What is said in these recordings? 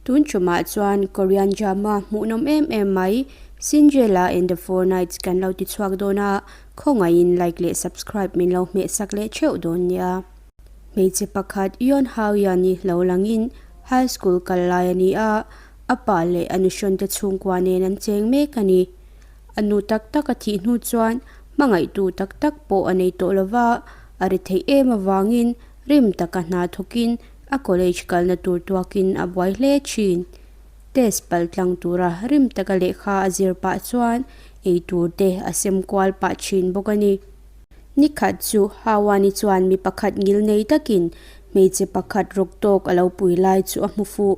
Tun tumah chuan Korean drama hmuhnawm em em mai Cinderella and the Four Knights kan lo ti chhuak dawn a, khawngaihin like leh subscribe min lo hmeh sak leh theuh dawn nia. Hmeichhe pakhat Yoon Hao Yan-i lo langin high school kal lai a ni a, a pa leh a nuhrawnte chhungkua nen an cheng mek a ni. A nu tak tak a thih hnu chuan hmangaihtu tak tak pawh a nei tawh lo va, a ri theih em avangin rim taka hna thawkin a college kalna tur tuakin a buai hle thin. Test pal tlang tura rim taka lehkha a zir pah chuan ei tur te a sem kual pah thin bawk a ni. Nikhat chu Hawani chuan mi pakhat ngil nei takin hmeichhe pakhat rawk tawk a lo pui lai chu a hmu fuh.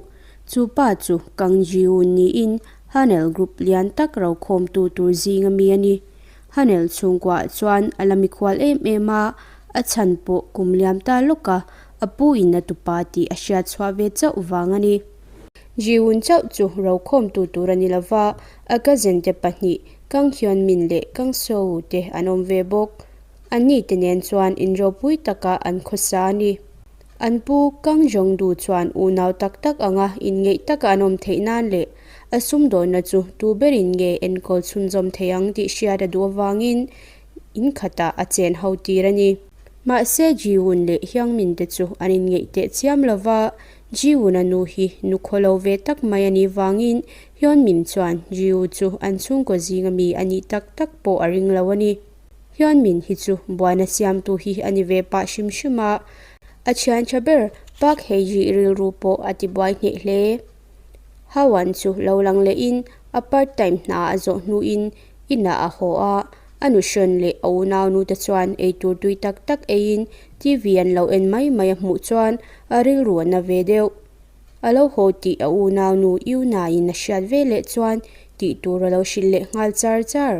Chu pa chu Kang Ji-woon niin Hanel group lian tak rokhawmtu tur zinga mi a ni. Hanel chhungkuaah chuan a la mikhual em em a, a chhan pawh kum liam ta lawk a, a pu in a tupa tih a hriat chhuah ve chauh vang a ni. Ji-woon chauh chu rokhawmtu tur a ni lo va, a cousin te pahnih Kang Hyun-min leh Kang Seo-woo te an awm ve bawk. Anni te nen chuan inropui taka an khawsa a ni. An pu Kang Jong-du chuan unau tak tak anga inngeih taka an awm theih nan leh a sumdawnna chu tu berin nge enkawl chhunzawm thei ang tih hriat a duh avangin in khatah a chen ho tir a ni. Mahse Ji-woon leh Hyung-min te chu an inngeih teh chiam lo va, Ji-woon-a nu hi nu khawlo ve tak mai a nih vangin Hyun-min chuan Ji-woo chu an chhungkaw zinga mi a nih tak tak pawh a ring lo a ni. Hian min hi chu buaina siamtu hi a ni ve pah hrim hrim a, a thian tha ber Park Hae-ji rilru pawh a ti buai hneh hle. Hawan chu lo lang lehin a part time hna a zawh hnuin inah a haw a, a nuhrawn leh a unaunu te chuan eitur tui tak tak eiin TV an lo en mai mai a hmuh chuan a rilru a na ve deuh. A lo haw tih a unaunu Yuna-in a hriat ve leh chuan tih tur a lo hrilh leh nghal char char.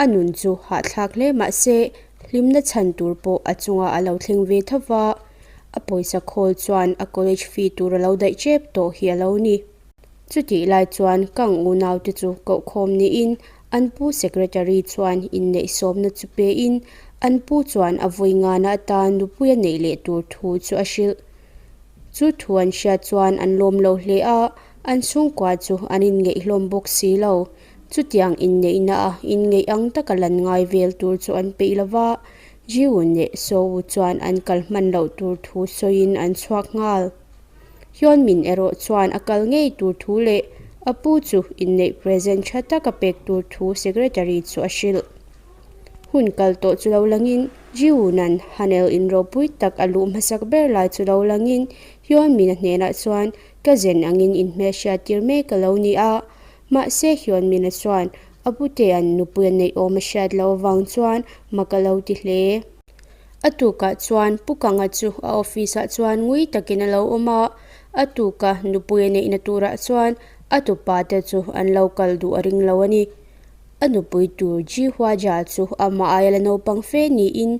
A nun chu hahthlak hle mah se hlimna chhan tur pawh a chungah a lo thleng ve tho va, a pawisa khawl chuan a college fee tur a lo daih tep tawh hi a lo ni. Chutih lai chuan Kang unaute chu kohkhawm niin an pu secretary chuan inneih sawmna chu pein an pu chuan a vawi ngana atan nupui a neih leh tur thu chu a hrilh. Chu thu an hriat chuan an lawm lo hle a, an chhungkua chu an inngeih hlawm bawk si lo. Chutiang inneihna a inngeih ang taka lan ngai vel tur chu an peih lo va, Jiwoo leh Soo-woo chuan an kal hman loh tur thu sawiin an chhuak nghal. Hyunmin erawh chuan a kal ngei tur thu leh a pu chu inneih present tha tak a pek tur thu secretary chu a hrilh. Hun kal tawh chu lo langin Jiwoo-na'n Hanel in ropui tak a luh hmasak ber lai chu lo langin Hyunmin-a hnenah chuan ka zen angin inhmelhriat tir mek a lo ni a, Mahse Hyunmin-a chuan a putea'n nupui a neih awm a hriat loh avang chuan mak a lo ti hle. A tukah chuan Pu Kanga chu a office-ah chuan ngui takin a lo awm a, a tuka nupui a neihna turah chuan a tupa te chu an lo kal duh a ring lo a ni. A nupui tur Ji Hua-ja chu amah aia la naupang fe niin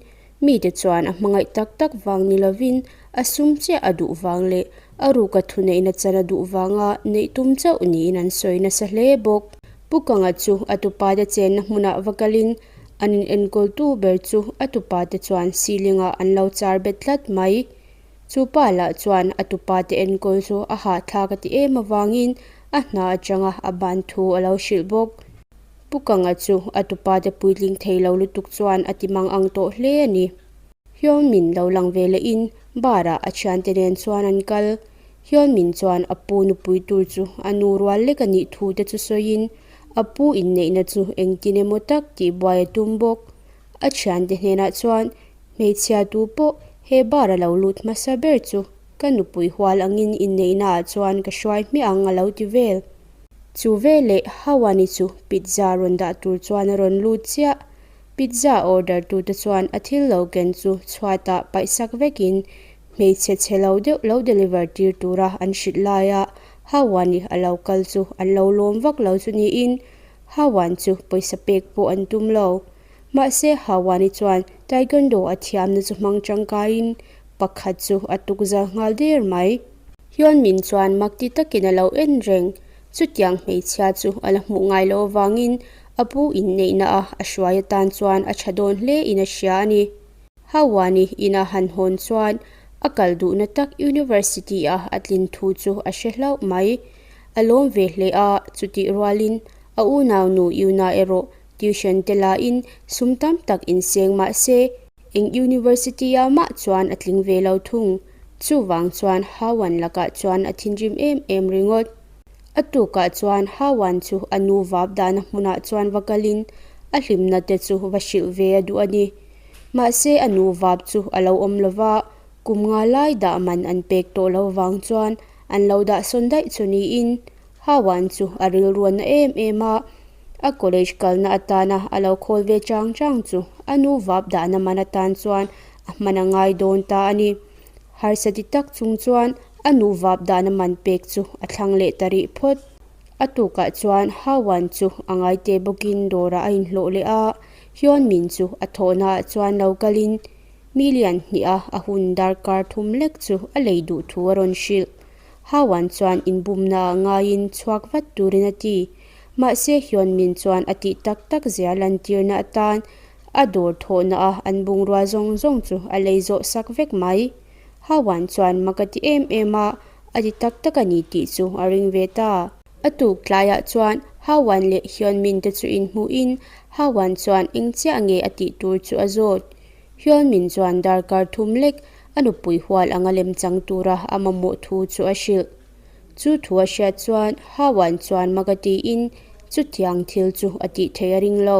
Mite chuan a hmangaih tak tak vang ni lovin a sum chiah a duh vang leh a ruka thuneihna chan a duh vanga neih tum chauh niin an sawi nasa hle bawk. Pu Kanga chu a tupate chenna hmunah va kalin an inenkawltu ber chu a tupate chuan ceiling-ah an lo char bet tlat mai. Chu pa lah chuan a tupate enkawl chu a hahthlak a ti em avangin a hna atanga a ban thu a lo hrilh bawk. Pu Kanga chu a tupate puitling thei lo lutuk chuan a ti mang ang tawh hle a ni. Hyunmin lo lang ve lehin bar ah a thiante nen chuan an kal. Hyunmin chuan a pu nupui tur chu a nu rual lek a nih thu te chu sawiin a pu inneihna chu engtin emaw tak tih buai a tum bawk. A thiante hnenah chuan hmeichhia tu pawh he bar a lo lut hmasa ber chu ka nupui hual angin inneihna ah chuan ka hruai hmiah ang a lo ti vel. Chu veleh Hawani chu pizza rawn dah tur chuan a rawn lut chiah. Pizza order tute chuan a thil lo ken chu chhuatah paihsak vekin hmeichhe chhe lo deuh lo deliver tir tura an hrilh laia Hawani a lo kal chu an lo lawm vak lo chu niin Hawan chu pawisa pek pawh an tum lo. Mahse Hawani chuan Taekwondo a thiamna chu hmang tangkaiin pakhat chu a tukzal nghal der mai. Hyunmin chuan makti takin a lo en reng. Chutiang hmeichhia chu a la hmuh ngai loh avangin a pu inneihna a a hruai atan chuan a tha dawn hle in a hria a ni. Hawani ina han hawn chuan A kal duhna tak University-a a tlin thu chu a hre hlauh mai. A lawm ve hle a, chutih rualin a unaunu Yuna erawh tuition te lain sum tam tak inseng mah se eng University-ah mah chuan a tling ve lo thung. Chuvang chuan Hawan lakah chuan a thinrim em em ringawt. A tukah chuan Hawan chu a nu vap dahna hmunah chuan va kalin a hlimna te chu va hrilh ve a duh a ni. Mahse a nu vap chu a lo awm lo va, kum nga lai dah man an pek tawh lo vang chuan an lo dah sawn daih chu niin Hawan chu a rilruan na em em a. A college kalna atana a lo khawl ve chang chang chu a nu vap dahna man atan chuan a hman a ngai dawn ta a ni. Harsa ti tak chung chuan a nu vap dahna man pek chu a thlang leh ta rih phawt. A tukah chuan Hawan chu a ngaite bawkin dawrah a inhlawh leh a, Hyun Min chu a thawhnaah chuan lo kalin million hniha a hun darkar thum lek chu a lei duh thu a rawn hrilh. Hawan chuan inbumnaah ngaiin chhuak vat turin a ti. Mahse Hyun Min chuan a tih tak tak zia lantirna atan a dawr thawhnaah an bungrua zawng zawng chu a lei zawh sak vek mai. Hawan chuan mak a ti em em a, a ti tak tak a ni tih chu a ring ve ta. A tuk tlaiah chuan Hawan leh Hyunmin te chu inhmuhin Hawan chuan eng chiah nge a tih tur chu a zawt. Hyunmin chuan darkar thum lek a nupui hual anga lem chang tura a mamawh thu chu a hrilh. Chu thu a hriat chuan Hawan chuan mak a tiin chutiang thil chu a tih theih a ring lo.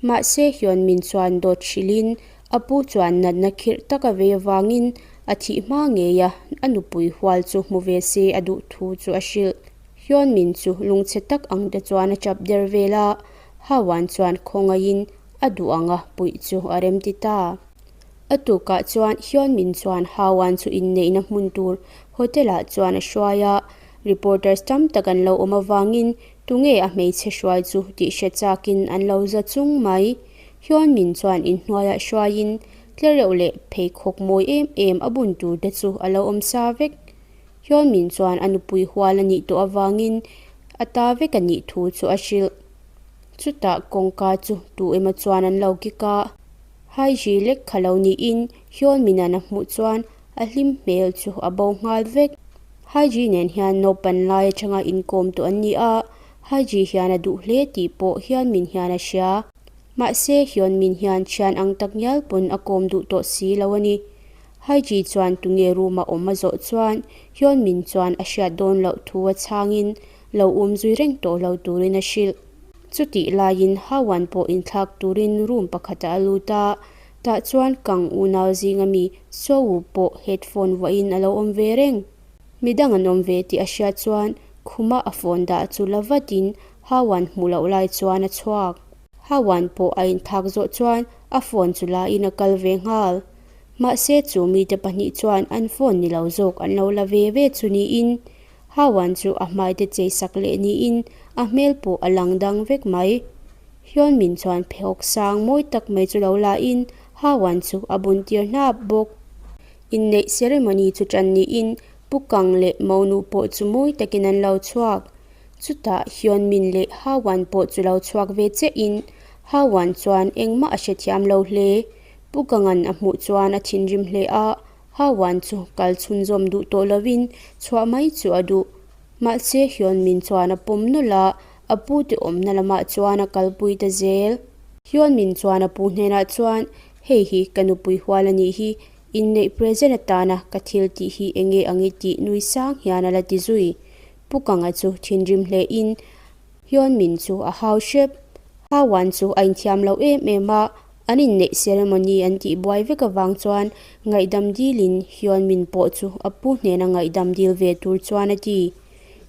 Mahse Hyunmin chuan dawt hrilhin A pu chuan natna khirh tak a vei avangin a thih hma ngei a, a nupui hual chu hmu ve se a duh thu chu a hrilh. Hyunmin chu lungchhe tak ang te chuan a chap der vel a, Hawan chuan khawngaihin a duh anga puih chu a rem ti ta. A tukah chuan Hyunmin chuan Hawan chu inneihna hmun tur hotel ah chuan a hruai a, reporters tam tak an lo awm avangin tunge a hmeichhe hruai chu tih hre chakin an lo za chung mai. Hyunmin chuan inhnuaiah hruaiin tlereuh leh pheikhawk mawi em em a bun tur te chu a lo awm sa vek. Hyunmin chuan a nupui hual a nih tawh avangin a ta vek a nih thu chu a hrilh. Chutah kawngka chu tu emaw chuan an lo kik a, Haiji lek kha lo niin Hyunmin-a'n a hmuh chuan a hlim hmel chu a bo nghal vek. Haiji nen hian naupan lai atanga inkawm tawh an ni a, Haiji hian a duh hle tih pawh Hyunmin hian a hria. Mahse, Hyunmin hian thian ang tak ngial pawn a kawm duh tawh si lo a ni. Haiji chuan tunge room a awm a zawh chuan Hyunmin chuan a hriat dawn loh thu a chhangin lo um zui reng tawh lo turin a hrilh. Chutih laiin Hawan pawh inthlak turin room pakhatah a lut a, tah chuan Kang unau zinga mi Sowu pawh headphone vuahin a lo awm ve reng. Midang an awm ve tih a hriat chuan khuma a phone dah chu la vatin Hawan hmuh loh lai chuan a chhuak. Hawan pawh a inthak zawh chuan a phone chu lain a kal ve nghal. Mahse chu mite pahnih chuan an phone ni lo zawk an lo la ve ve chu niin Hawan chu a hmaite chei sak leh niin a hmel pawh a lang dang vek mai. Hyunmin chuan pheikhawk sang mawi tak mai chu lo lain Hawan chu a bun tir hnap bawk. Inneih ceremony chu tan niin Pu Kang leh Monu pawh chu mawi takin an lo chhuak. Chutah Hyunmin leh Hawan pawh chu lo chhuak ve chiahin Hawan chuan engmah a hrethiam lo hle. Pu Kanga'n a hmuh chuan a thinrim hle a, Hawan chu kal chhunzawm duh tawh lovin chhuah mai chu a duh. Mahse Hyunmin chuan a pawm nawlh a, a pu te awmna lamah chuan a kalpui ta zel. Hyunmin chuan a pu hnenah chuan, Hei hi ka nupui hual a nih hi, inneih present atana ka thil tih hi enge ang i tih nui sang hian a la ti zui. Pu Kanga chu thinrim hle in Hyunmin chu a hau hrep. Hawan chu a inthiam lo em em a, an inneih ceremony an tih buai vek avang chuan ngaihdam dil in Hyunmin pawh chu a pu hnena ngaihdam dil ve tur chuan a ti.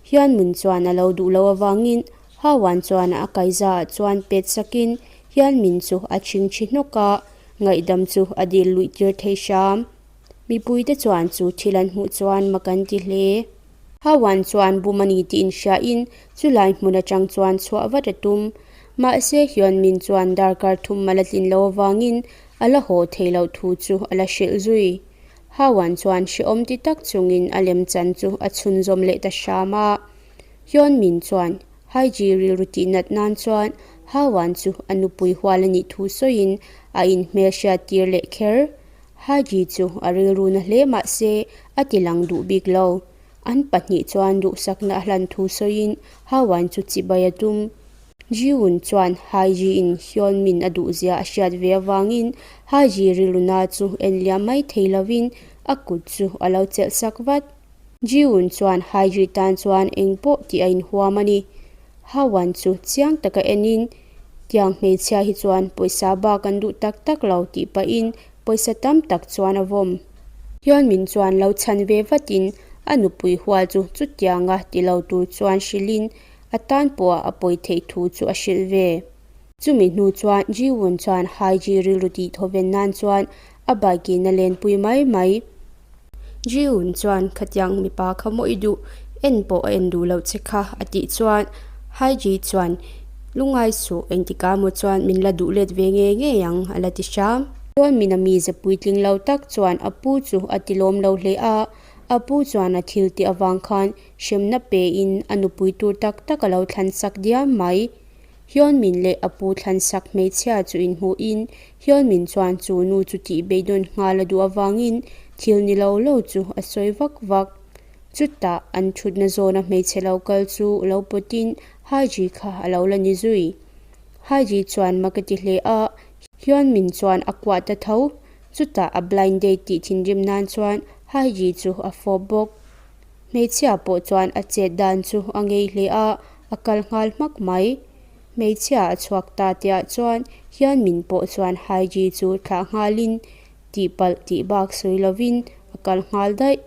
Hyunmin chuan a lo duh lo avangin Hawan chuan a kaiza ah chuan pet sakin Hyunmin chu a chhingchhi hnawk a, ngaihdam chu a dil luih tir thei hram. Mipuite chuan chu thil an hmuh chuan mak an ti hle. Hawan chuan bum a ni tih inhriain chulai hmun atang chuan chhuah vat a tum. Mahse Hyunmin chuan darkar thum a la tlin lo avangin a la haw thei loh thu chu a la hrilh zui. Hawan chuan hrehawm ti tak chungin a lemchan chu a chhunzawm leh ta hram a. Hyunmin chuan Haiji rilru tih nat nan chuan Hawan chu a nupui hual a nih thu sawiin a inhmelhriat tir leh kher. Haji chu a rilru na hle mah se a ti lang duh bik lo. An pahnih chuan duhsakna a hlan thu sawiin Hawan chu chibai a tum. Jiun chuan Haji in Hyunmin a duhzia a hriat ve avangin Haji rilruna chu en liam mai thei lovin a kut chu a lo chelh sak vat. Jiun chuan Haji tan chuan eng pawh tih a inhuam a ni. Hawan chu chiang taka enin tiang hmeichhia hi chuan pawisa bak an duh tak tak lo tih pahin pawisa tam tak chuan a vawm. Hyunmin chuan lo chhan ve vatin a nupui hual chu chutianga ti lo tur chuan hrilhin a tan pawha a pawi theih thu chu a hrilh ve. Chumi hnu chuan Ji-won chuan Haiji rilru tih thawven nan chuan a bike in a lenpui mai mai. Ji-won chuan khatiang mipa kha maw i duh, en pawh a en duh loh che kha a tih chuan Haiji chuan lungngai suh engtikah maw chuan min la duh let ve ngei ngei ang a la ti hram. Chuan min a mize puitling lo tak chuan a pu chu a ti lawm lo hle a, a pu chuan a thil tih avang khan hremna pe in a nupui tur tak tak a lo thlan sak diam mai. Hyunmin leh a pu thlansak hmeichhia chu inhmuhin Hyunmin chuan chu nu chu tih beidawn nghal a duh avangin thil ni lo lo chu a sawi vak vak. Chutah an thutna zawna hmeichhe lo kal chu lo pawtin Haji kha a lo la ni zui. Haji chuan mak a ti hle a, Hyunmin chuan a kuah ta tho. Chutah a blind date tih thinrim nan chuan Haji chu a fawp bawk. Hmeichhia pawh chuan a chet dan chu a ngei hle a, a kal nghal hmak mai. Hmeichhia a chhuak ta tihah chuan hian min pawh chuan Haiji chu thlah nghalin tihpalh tih bak sawi lovin a kal nghal daih.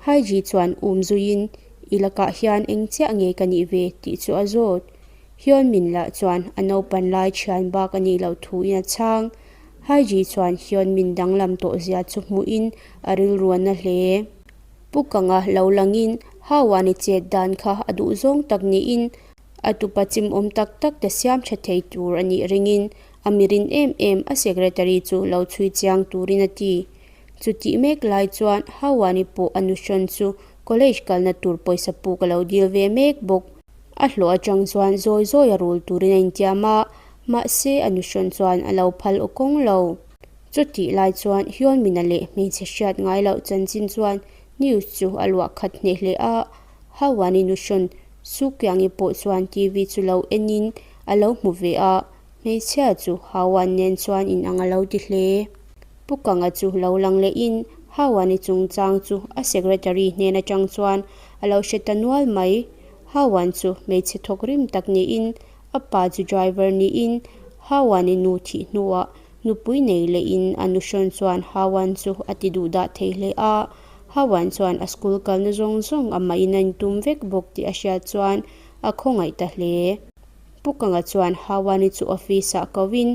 Haiji chuan um zuiin i lakah hian eng chiah nge ka nih ve tih chu a zawt. Hian min lah chuan a naupan lai thian bak a nih loh thuin a chhang. Haiji chuan hian min danglam tawh zia chu hmuhin a rilruan a hle. Pu Kanga lo langin Hauani chet dan kha a duh zawng tak niin a tupa chimawm tak tak te siam tha thei tur a nih ringin a mirin em em a secretary chu lo chhui chiang turin a ti. Chutih mek lai chuan Hauani pawh a nuhrawn chu college kalna tur pawisa puk a lo dil ve mek bawk. A hlawh atang chuan zawi zawi a rul turin a intiam a, mahse a nuhrawn chuan a lo phal aw kawng lo. Chutih lai chuan Hyunmin-a leh hmeichhe hriat ngai loh chanchin chuan news chu a luah khat hneh hle a, Hawani nuhrawn Sukiangi pawh chuan TV chu lo enin a lo hmu ve a, hmeichhia chu Hawan nen chuan inang a lo ti hle. Pu Kanga chu lo lang lehin Hawani chungchang chu a secretary hnen atang chuan a lo hre ta nual mai. Hawan chu hmeichhe thawk rim tak niin a pa chu driver niin Hawani nu thih hnuah Nupui nei lehin a nuhrawn chuan Hawan chu a ti duh dah thei hle a. Hawan chuan a school kalna zawng zawng amahin a intum vek bawk tih a hriat chuan a khawngaih ta hle. Pu Kanga chuan Hawani chu office ah koin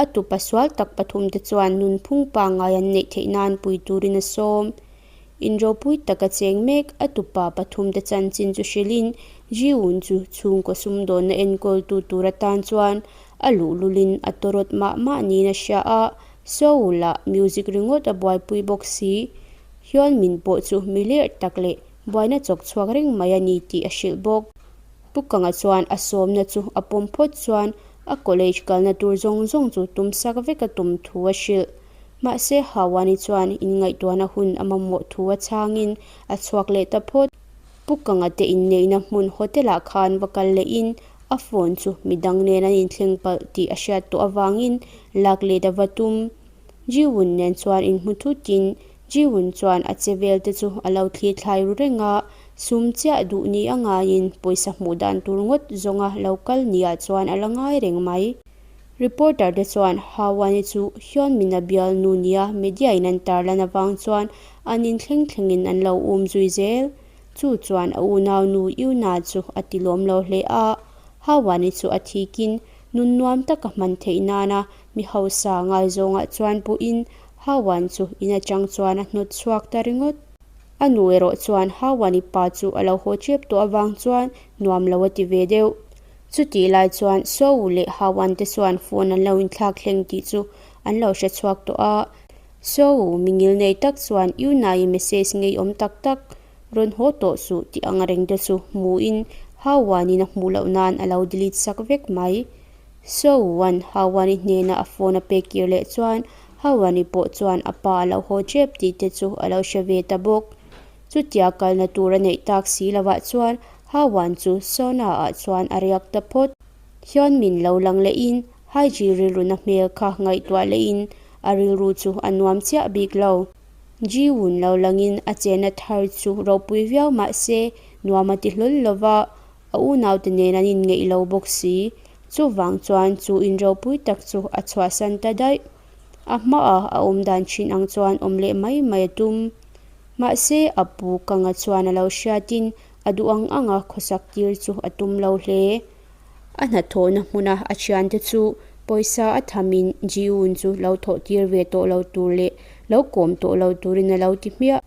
a tupa sual tak pathumte chuan nunphung pangngai an neih theih nan pui turin a sawm. Inropui taka cheng mek a tupa pathumte chanchin chu hrilhin Jiun chu chhungkaw sumdawnna enkawltu tur atan chuan A luhlulin a tawrawt mah mah niin a hria a, Seoul-ah music ringawt a buaipui bawk si. Hyunmin pawh chu mi lerh tak leh buaina chawk chhuak reng mai a ni tih a hrilh bawk. Pu Kanga chuan a sawmna chu a pawm phawt chuan a college kalna tur zawng zawng chu tumsak vek a tum thu a hrilh. Mahse Hawani chuan inngaihtuahna hun a mamawh thu a chhangin a chhuak leh ta phawt. Pu Kanga te inneihna hmun hotel-ah khan va kal lehin A phone chu midang nen an inthleng palh tih a hriat tawh avangin lak let a va tum. Jiwon nen chuan inhmu thutin Jiwon chuan a che vel te chu a lo thli thlai ru reng a, sum chiah duh ni a ngaiin pawisa hmuh dan tur ngawt zawnga lo kal niah chuan a la ngai reng mai. Reporter te chuan Hawani chu Hyunmin a bial nu nia media in an tarlan avang chuan an inthleng thlengin an lo um zui zel. Chu chuan a unaunu Yuna chu a ti lawm lo hle a, Hawani chu a thikin nun nuam taka hman theih nana mi hausa ngaizawngah chuan puhin Hawan chu in atang chuan a hnawt chhuak ta ringawt. A nu erawh chuan Hawani pa chu a lo haw tep tawh avang chuan nuam lo a ti ve deuh. Chutih lai chuan Sowu leh Hawan te chuan phone an lo inthlak thleng tih chu an lo hre chhuak tawh a, Sowu, mi ngil nei tak chuan Yuna-i message ngeiawm tak tak rawn haw tawh suh tih ang reng te chu hmuhin Hawan-in a hmuh loh nan a lo delete sak vek mai. Sowu-a'n Hawan-i hnena a phone a pek kir leh chuan Hawani pawh chuan a pa a lo haw tep tih te chu a lo hre ve ta bawk. Chutia kalna tur a neih tak si lovah chuan Hawan chu sauna ah chuan a riak ta phawt. Hian min lo lang lehin Haiji rilruna hmel kha ngaihtuah lehin a rilru chu a nuam chiah bik lo. Ji-wun lo langin a chenna thar chu ropui viau mah se nuam a ti hlawl lo va, a unaute nen an inngeih lo bawk si. Chuvang chuan chu in ropui tak chu a chhuahsan ta daih. A hmaah a awm dan thin ang chuan awm leh mai mai a tum. Mahse, a pu Kanga chuan a lo hriatin a duh ang anga khawsak tir chu a tum lo hle. A hnathawhna hmuna a thiante chu pawisa a thamin Ji-un chu lo thawh tir ve tawh lo tur leh lo kawm tawh lo turin a lo ti hmiah.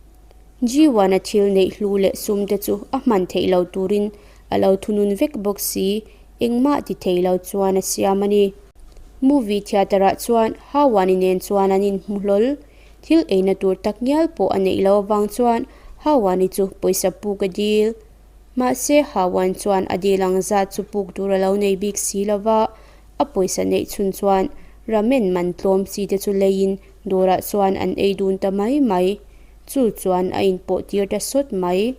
Ji-wan a thil neih hlu leh sum te chu a hman theih lo turin a lo thunun vek bawk si, engmah ti thei lo chuan a siam a ni. Movie theatre ah chuan Hawani nen chuan an inhmu hlawl. Thil eina tur tak ngial pawh a neih loh avang chuan Hawani chu pawisa puk a dil. Mahse Hawan chuan a dil ang zat chu puk tur a lo nei bik si lo va, a pawisa neih chhun chuan ramen man tlawm chi te chu leiin dawrah chuan an ei dun ta mai mai. Chu chuan a inpawh tir ta sawt mai.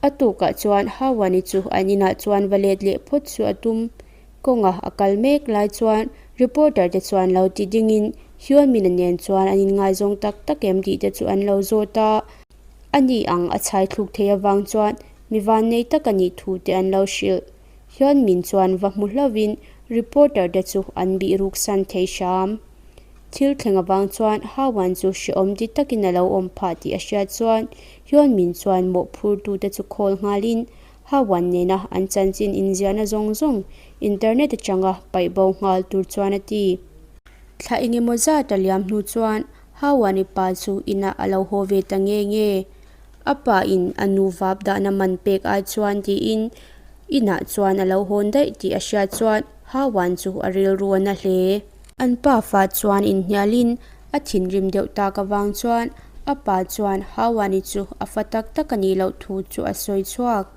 A tukah chuan Hawani chu an inah chuan va let leh phawt chu a tum. Kawnga a kal mek lai chuan reporter te chuan lo ti dingin Hyunmin-a nen chuan an inngaizawng tak tak em tih te chu an lo zawt a. A ni ang a chhai thluk thei avang chuan mi vannei tak a nih thu te an lo hrilh. Hyunmin chuan va hmu hlauhin reporter te chu an bih ruk san thei hram. Thil thleng avang chuan Hawan chu hrehawm ti takin a lo awm phah tih a hriat chuan Hyunmin chuan mawhphurtu te chu khawl nghalin Hawan nena an chanchin inziahna zawng zawng internet atanga paih bo nghal tur chuan a ti. Thla engemaw zat a liam hnu chuan Hawani pa chu inah a lo haw ve ta nge nge. A pa in a nu vap dahna man pek ai chuan tiin inah chuan a lo hawn daih tih a hriat chuan Hawan chu a rilru a na hle. An pa fa chuan inhnialin a thinrim deuh tak avang chuan a pa chuan Hawani chu a fa tak tak a nih loh thu chu a sawi chhuak.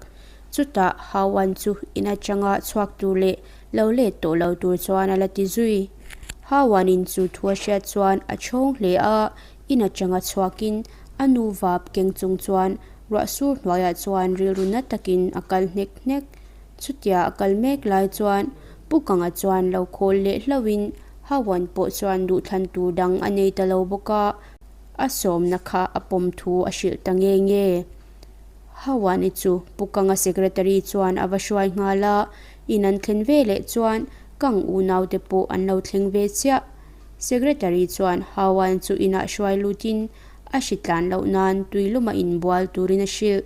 Chutah Hawan chu in atanga chhuak tur leh lo let tawh lo tur chuan a la ti zui. Hawanin chu thu a hriat chuan a chhawng hle a, in atanga chhuakin a nu vap keng chung chuan ruah sur hnuaiah chuan rilru na takin a kal hnek hnek. Chutia a kal mek lai chuan Pu Kanga chuan lo khawl leh hlauhin Hawan pawh chuan duhthlan tur dang a nei ta lo bawk a, a sawmna kha a pawm thu a hrilh ta nge nge. Hawani chu Pu Kanga secretary chuan a va hruai nghal a, in an thlen ve leh chuan Kang unaute pawh an lo thleng ve chiah. Secretary chuan Hawan chu inah hruai lutin a hritlan loh nan tuiluma inbual turin a hrilh.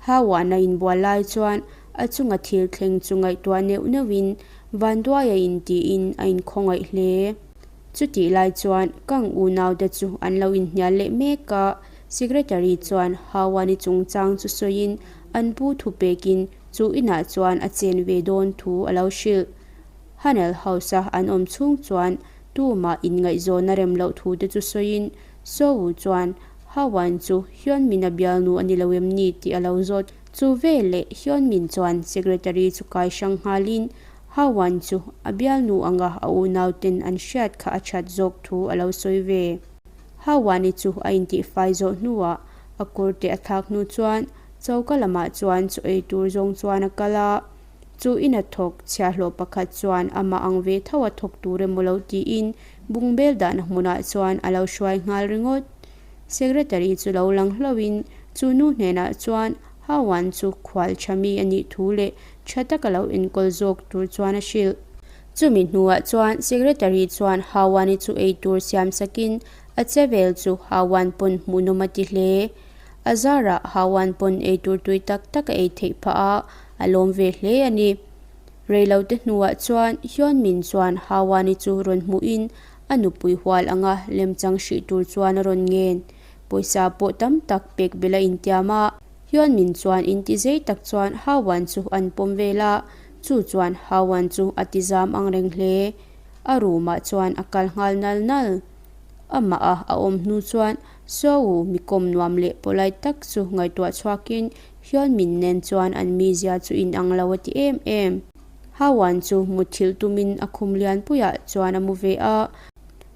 Hawana inbual lai chuan a chunga thil thleng chu ngaihtuah neuh neuhin Vanduaia intiin a inkhawngaih hle. Chutih lai chuan Kang unaute chu an lo inhnial leh mek a, Secretary chuan Hawani chungchang chu sawiin an pu thu pekin chu inah chuan a chen ve dawn thu a lo hrilh. Hanel House-a an awm chhung chuan tumah inngaihzawn a rem loh thu te chu sawiin Sowu chuan Hawan chu Hyunmin-a bialnu a ni lo em ni tih a lo zawt. Chu veleh Hyunmin chuan Secretary chu kai hrang nghalin Hawan chu a bialnu anga a unauten an hriat kha a that zawk thu a lo sawi ve. Hawani chu a intihfai zawh hnuah a kawrte a thlak hnu chuan choka lamah chuan chaw ei tur zawng chuan a kal a. Chu ina thawk chhiahhlawh pakhat chuan amah ang ve tho a thawk tur emaw lo tiin bungbel dahna hmunah chuan a lo hruai nghal ringawt. Secretary chu lo lang hlauhin chu nu hnenah chuan Hawan chu khual tha mi a nih thu leh tha taka lo enkawl zawk tur chuan a hrilh. Chumi hnuah chuan Secretary chuan Hawani chu ei tur siam sakin a che vel chu Hawan pawn hmuhnawm a ti hle. A zarah Hawan pawn ei tur tui tak tak a ei theih phah a, a lawm ve hle a ni. Reilote hnuah chuan Hyunmin chuan Hawani chu rawn hmuhin a nupui hual anga lemchang hrih tur chuan a rawn ngen. Pawisa pawh tam tak pek belh a intiam a, Hyunmin chuan inti zei tak chuan Hawan chu an pawm vel a, Chu chuan Hawan chu a ti zam ang reng hle. A room ah chuan a kal nghal nal nal. Amah a a awm hnu chuan Sowu mi kawm nuam leh polite tak chu ngaihtuah chhuakin Hyunmin nen chuan an mizia chu inang lo a ti em em. Hawan chu mutthilh tumin a khum lianpuiah chuan a mu ve a.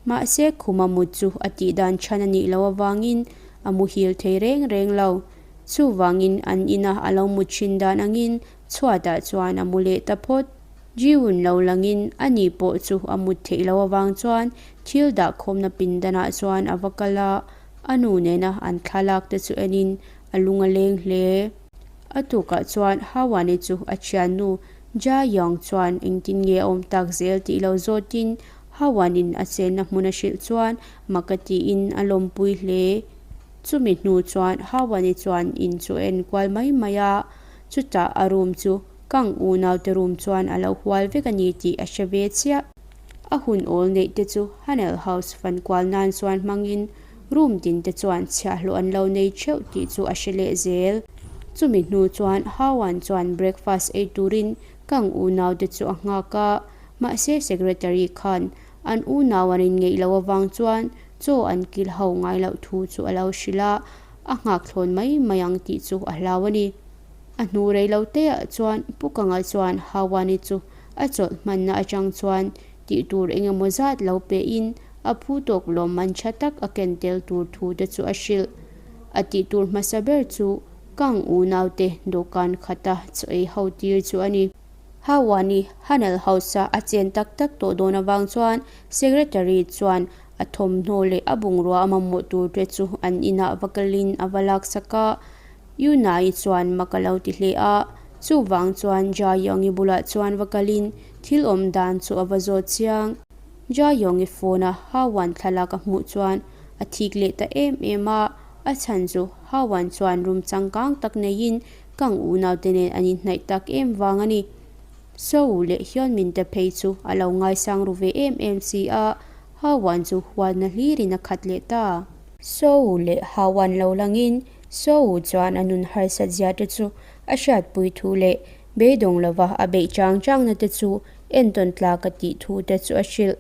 Mahse khuma mut chu a tih dan chhan a nih loh avangin a muhil thei reng reng lo. Chuvangin an ina a lo mut thin dan angin chhuatah chuan a mu leh ta phawt. Jiun lo langin a ni pawh chu a mut theih loh avang chuan thil dahkhawmna pindanah chuan a va kal a, a nu nena an thlalak te chu enin a lung a leng hle. A tukah chuan Hawani chu a thiannu Ja Young chuan engtin nge a awm tak zel tih lo zawtin Hawanin a chenna hmun a hrilh chuan mak a tiin a lawmpui hle. Chumi hnu chuan Hawani chuan in chu a enkual mai mai a, chutah a room chu Kang unaute room chuan a lo hual vek a ni tih a hre ve chiah. A hun awl neih te chu Hanel House fankual nan chuan hmangin room tin te chuan chhiahhlawh an lo nei theuh tih chu a hre leh zel. Chumi hnu chuan Hawan chuan breakfast ei turin Kang unaute chu a nghak a, mahse secretary khan an unau an inngeih loh avang chuan chaw an kil ho ngai loh thu chu a lo hrilh a, a nghak thlawn mai mai ang tih chu a hlau a ni. A hnu rei lo te ah chuan Pu Kanga chuan Hawani chu a chawlh hmanna atang chuan tih tur eng emaw zat lo pe in a phu tawk lawmman tha tak a ken tel tur thu te chu a hrilh. A tih tur hmasa ber chu Kang unaute dawhkan khata chaw ei ho tir chu a ni. Hawani Hanel House a a chen tak tak tawh dawn avang chuan Secretary chuan a thawmhnaw leh a bungrua a mamawh tur te chu an inah va kalin a va laksak a. Yuna-i chuan mak a lo ti hle a, chuvang chuan Ja Yong-i bulah chuan va kalin thil awm dan chu a va zawt chiang. Ja Yong-i phone-a Ha Wan thlalak a hmuh chuan a thik leh ta em em a, a chhan chu Ha Wan chuan room changkang tak neiin Kang unaute nen an inhnaih tak em vang a ni. Sowu leh Hyunmin te phei chu a lo ngaisang ru ve em em si a, Ha Wan chu huatna hlirin a khat leh ta. Sowu leh Ha Wan lo langin Sowu chuan a nun harsat zia te chu a hriatpui thu leh beidawng lova a beih chang changna te chu entawn tlak a tih thu te chu a hrilh.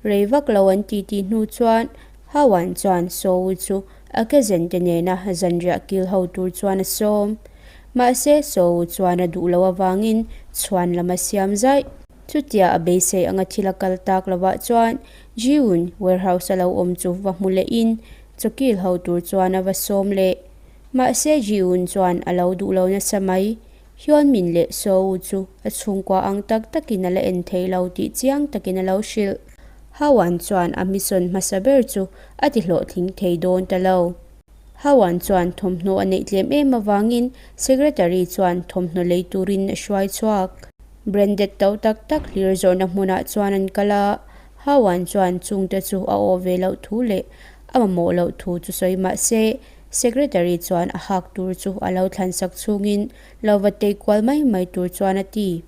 Rei vak lo an ti tih hnu chuan Hawan chuan Sowu chu a kezen te nena zanriah kil ho tur chuan a sawm. Mahse Sowu chuan a duh loh avangin chhuan lam a siam zaih. Chutia a beisei anga thil a kal tak lovah chuan Jiun warehouse a lo awm chu va hmu lehin Chawkil ho tur chuan a va sawm leh. Mahse Ji-un chuan a lo duh lo nasa mai. Hyunmin leh Soo-woo chu a chhungkua ang tak takin a la en thei lo tih chiang takin a lo hrilh. Hawan chuan a mission hmasa ber chu a ti hlawhtling thei dawn ta lo. Hawan chuan thawmhnaw a neih tlem em avangin secretary chuan thawmhnaw lei turin a hruai chhuak. Branded to tak tak hlir zawrhna hmunah chuan an kal a, Hawan chuan chungte chu a aw ve loh thu leh a mamawh loh thu chu sawi mah se, Secretary chuan a hak tur chu a lo thlansak chhungin lo va tei kual mai mai tur chuan a ti.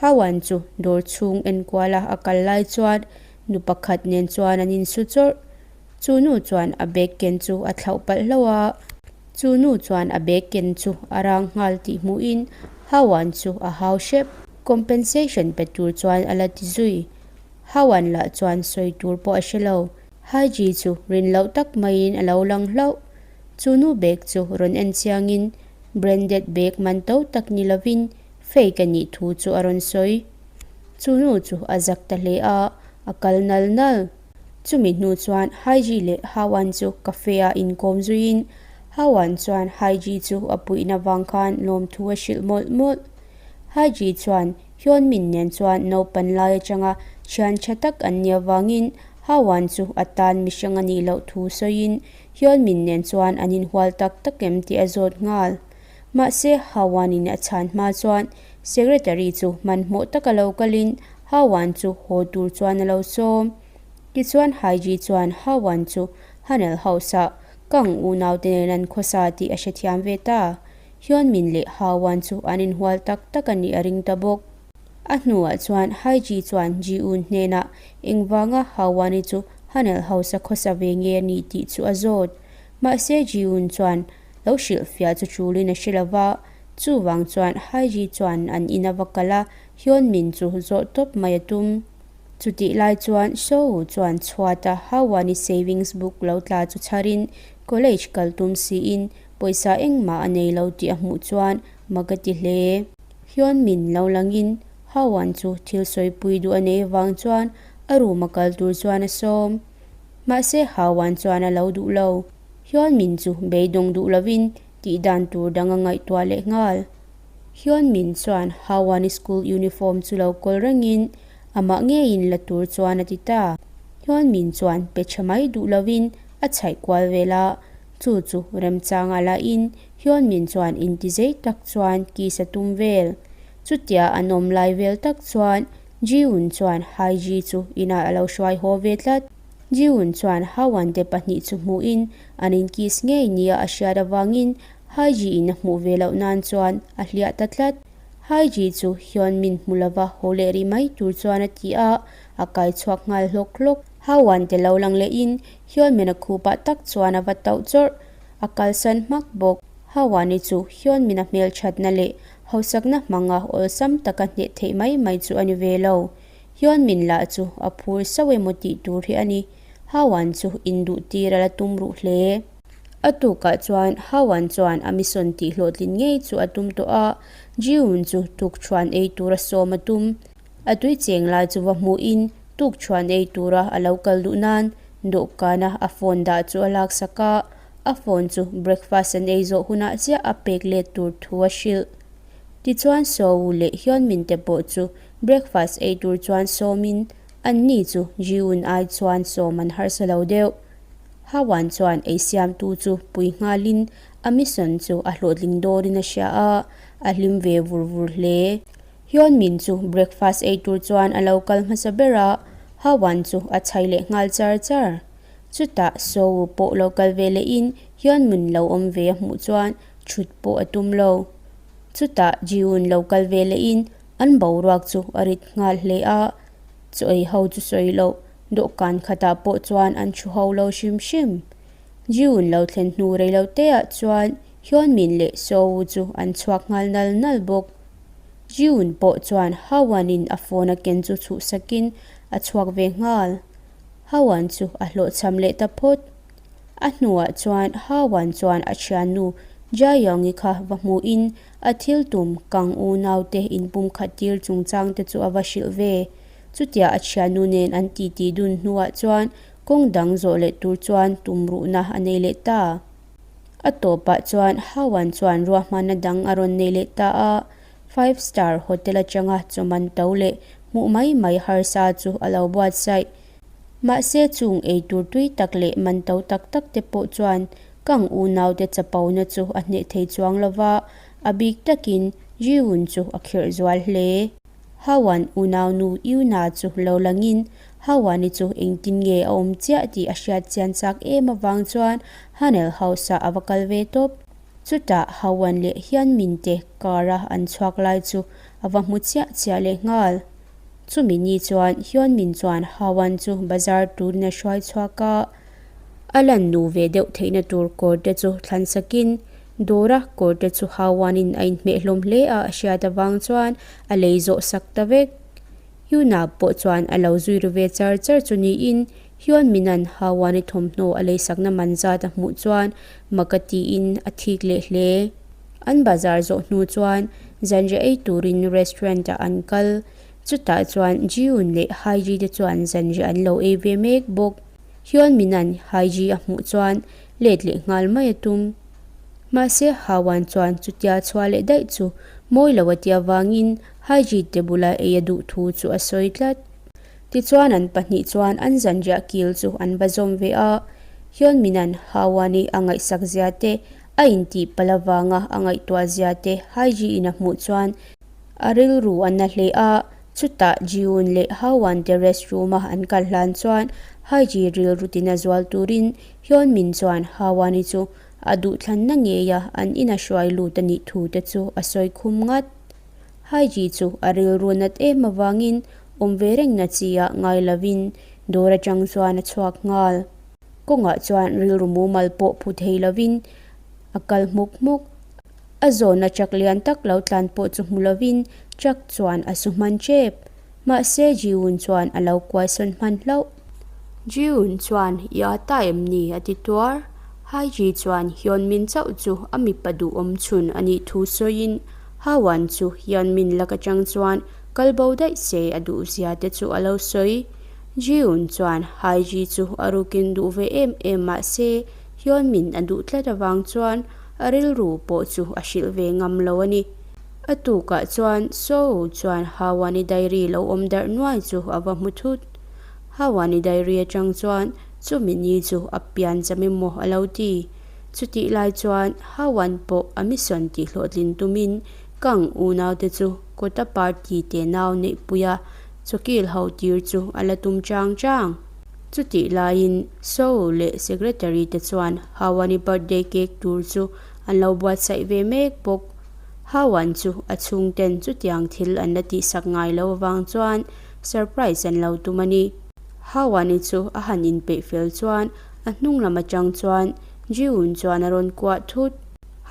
Hawan chu dawr chhung enkuala a kal lai chuan nu pakhat nen chuan an insu chawrh. Chu nu chuan a bag ken chu a thlauh palh hlauh a. Chu nu chuan a bag ken chu a rang nghal tih hmuhin Hawan chu a hau hrep. Compensation pe tur chuan a la ti zui. Hawan lah chuan sawi tur pawh a hre lo. Haiji chu rin loh tak maiin a lo lang hlauh. Chu nu bag chu rawn en chiangin branded bag man to tak ni lovin fake a nih thu chu a rawn sawi. Chu nu chu a zak ta hle a, a kal nal nal. Chumi hnu chuan Haiji leh Hawan chu cafe ah inkawm zuiin Hawan chuan Haiji chu a puihna vang khan lawmthu a hrilh mawlh mawlh. Haiji chuan Hyunmin nen chuan naupan lai atanga thian tha tak an nih avangin Hawan chu a tan mihring a nih loh thu sawiin Hyunmin nen chuan an inhual tak tak em tih a zawt nghal. Mahse Hawanin a chhan hma chuan Secretary chu hmanhmawh taka lo kalin Hawan chu haw tur chuan a lo sawm. Tichuan Haiji chuan Hawan chu Hanel House-ah Kang unaute nen an khawsa tih a hrethiam ve ta. Hyunmin leh Hawan chu an inhual tak tak a nih a ring ta bawk. A hnuah chuan Haiji chuan Ji-un hnenah engvanga Hawani chu Hanel House-a khawsa ve nge a nih tih chu a zawt. Mahse Ji-un chuan lo hrilhfiah chu tulin a hre lo va, chuvang chuan Haiji chuan an in a va kal a, Hyunmin chu zawh tawp mai a tum. Chutih lai chuan Soo chuan chhuata Hawani savings book lo tla chu chharin college kal tum siin Pawisa engmah a nei lo tih a hmuh chuan mak a ti hle. Hyunmin lo langin Hawan chu thil sawipui duh a nei vang chuan a room a kal tur chuan a sawm. Mahse Hawan chuan a lo duh lo. Hyunmin chu beidawng duh lovin tih dan tur dang a ngaihtuah leh nghal. Hyunmin chuan Hawan-i school uniform chu lo kawl rengin amah ngeiin la tur chuan a ti ta. Hyunmin chuan pe tha mai duh lovin a chhaih kual vel a, chu chu remchanga lahin Hyunmin chuan intizei tak chuan kiss a tum vel. Chutia an awm lai vel tak chuan Ji-eun chuan Hae-ji chu inah a lo hruai haw ve tlat. Ji-eun chuan Hawan te pahnih chu hmuhin an inkiss ngei nia a hriat avangin Hae-ji-in a hmuh ve loh nan chuan a hliah ta tlat. Hae-ji chu Hyun-min hmu lova haw leh rih mai tur chuan a ti a, a kai chhuak nghal hlawk hlawk. Hawan te lo lang lehin Hyun-min a khupah tak chuan a va tauh chawrh. A kalsan hmak bawk. Hawani chu Hyun-min a hmelthatna leh Hausakna hmanga awlsam taka hneh theih mai mai chu a ni ve lo. Hyunmin lah chu a phur sauh emaw tih tur hi a ni. Hawan chu induh tir a la tum ruh hle. A tukah chuan Hawan chuan a mission tih hlawhtlin ngei chu a tum tawh a, Jiun chu tukṭhuan ei tura sawm a tum. A tui cheng lai chu va hmuhin tukṭhuan ei tura a lo kal duh nan dawhkana a phone dah chu a laksak a. A phone chu breakfast an ei zawh hunah chiah a pek let tur thu a hrilh. Tichuan Sowu leh Hyunmin te pawh chu breakfast ei tur chuan sawmin an ni chu Jiun ai chuan sawm an harsa lo deuh. Hawan chuan ei siamtu chu pui nghalin a mission chu a hlawhtling dawrin a hria a, a hlim ve vur vur hle. Hyunmin chu breakfast ei tur chuan a lo kal hmasa ber a, Hawan chu a chhai leh nghal char char. Chutah Sowu pawh lo kal ve lehin Hyunmin lo awm ve a hmuh chuan chhut pawh a tum lo. Chutah Jiun lo kal ve lehin an boruak chu a rit nghal hle a, chaw ei ho chu sawi loh dawhkan khatah pawh chuan an thu ho lo hrim hrim. Jiun lo thlen hnu rei lo teah chuan Hyunmin leh Sowu chu an chhuak nghal nal nal bawk. Jiun pawh chuan Hawan-in a phone a ken chu chhuhsakin a chhuak ve nghal. Hawan chu a hlawhchham leh ta phawt. A hnuah chuan Hawan chuan a thiannu Jayongi kha va hmuhin a thil tum Kang unaute inpum khat tir chungchang te chu a va hrilh ve. Chutia a thiannu nen an titi dun hnuah chuan kawng dang zawh leh tur chuan tumruhna a nei leh ta. A tawpah chuan Hawan chuan ruahmanna dang a rawn nei leh ta a. Five Star Hotel atanga chawman to leh hmuh mai mai harsa chu a lo buatsaih. Mahse chung eitur tui tak leh man to tak tak te pawh chuan Kang unaute chapona chu a hneh thei chuang lova, a bik takin Jiun chu a khirh zual hle. Hawan unaunu Yuna chu lo langin Hawani chu engtin nge a awm chiah tih a hriat chian chak em avang chuan Hanel House-ah a va kal ve tawp. Chutah Hawan leh Hianmin te kara an chhuak lai chu a va hmu chiah chiah leh nghal. Chumi ni chuan Hianmin chuan Hawan chu bazar turin a hruai chhuak a, a lan nu ve deuh theihna tur kawr te chu thlan sakin dawra kawr te chu Hawanin a inhmeh hlawm hle a a hriat avang chuan a lei zawh sak ta vek. Yuna pawh chuan a lo zui ru ve char char chu niin Hyunmin-a'n Hawan-i thawmhnaw a leisakna man zat a hmuh chuan mak a tiin a thik leh hle. An bazar zawh hnu chuan zanriah ei turin restaurant-ah an kal. Chutah chuan Jiun leh Haiji te chuan zanriah an lo ei ve mek bawk. Hyunmin-a'n Haiji a hmuh chuan let leh nghal mai a tum. Mahse Hawan chuan chutia chhuah leh daih chu mawi lo a ti avangin Haiji te bula ei a duh thu chu a sawi tlat. Tichuan an pahnih chuan an zanriah kil chu an va zawm ve a, Hyunmin-a'n Hawani a ngaihsak zia te, a intih palh avanga a ngaihtuah zia te Haiji-in a hmuh chuan a rilru a na hle a, chutah Jiun leh Hawan te rest room-a an kal hlan chuan Haiji rilru tina zual turin Hyunmin chuan Hawani chu a duhthlanna ngeia an ina hruai lut a nih thu te chu a sawi khum ngat. Haiji chu a rilru nat em avangin awm ve reng na chi ah ngai lovin dawr atang chuan a chhuak nghal. Kawngah chuan rilru mumal pawh phu thei lovin a kal hmuk hmuk. A zawhna truck lian tak lo tlan pawh chu hmu lovin truck chuan a su hman tep. Mahse Jiun chuan a lo kuaisawn hman hlauh. Jiun chuan i a ta em ni a ti tuar. Haiji chuan Hyunmin chauh chu a mipa duhawm chhun a nih thu sawiin Hawan chu Hyunmin lak atang chuan kal bo daih se a duh zia te chu a lo sawi. Ji-eun chuan Hae-ji chu a rukin duh ve em em mah se Hyun-min a duh tlat avang chuan a rilru pawh chu a hrilh ve ngam lo a ni. A tukah chuan Soo chuan Hawani diary lo awm darh nuai chu a va hmu thut. Hawani diary atang chuan chumi ni chu a pian cham emaw a lo ti. Chutih lai chuan Hawan pawh a mission tih hlawhtlin tumin Kang unaute chu kawta party te nau neihpuia chawkil ho tir chu a la tum chang chang. Chutih laiin Soo leh secretary te chuan Hawani birthday cake tur chu an lo buatsaih ve mek bawk. Hawan chu a chhungten chutiang thil an la tihsak ngai lo avang chuan surprise an lo tum a ni. Hawani chu a han inpeih fel chuan a hnung lam atang chuan Jiun chuan a rawn kuah thut.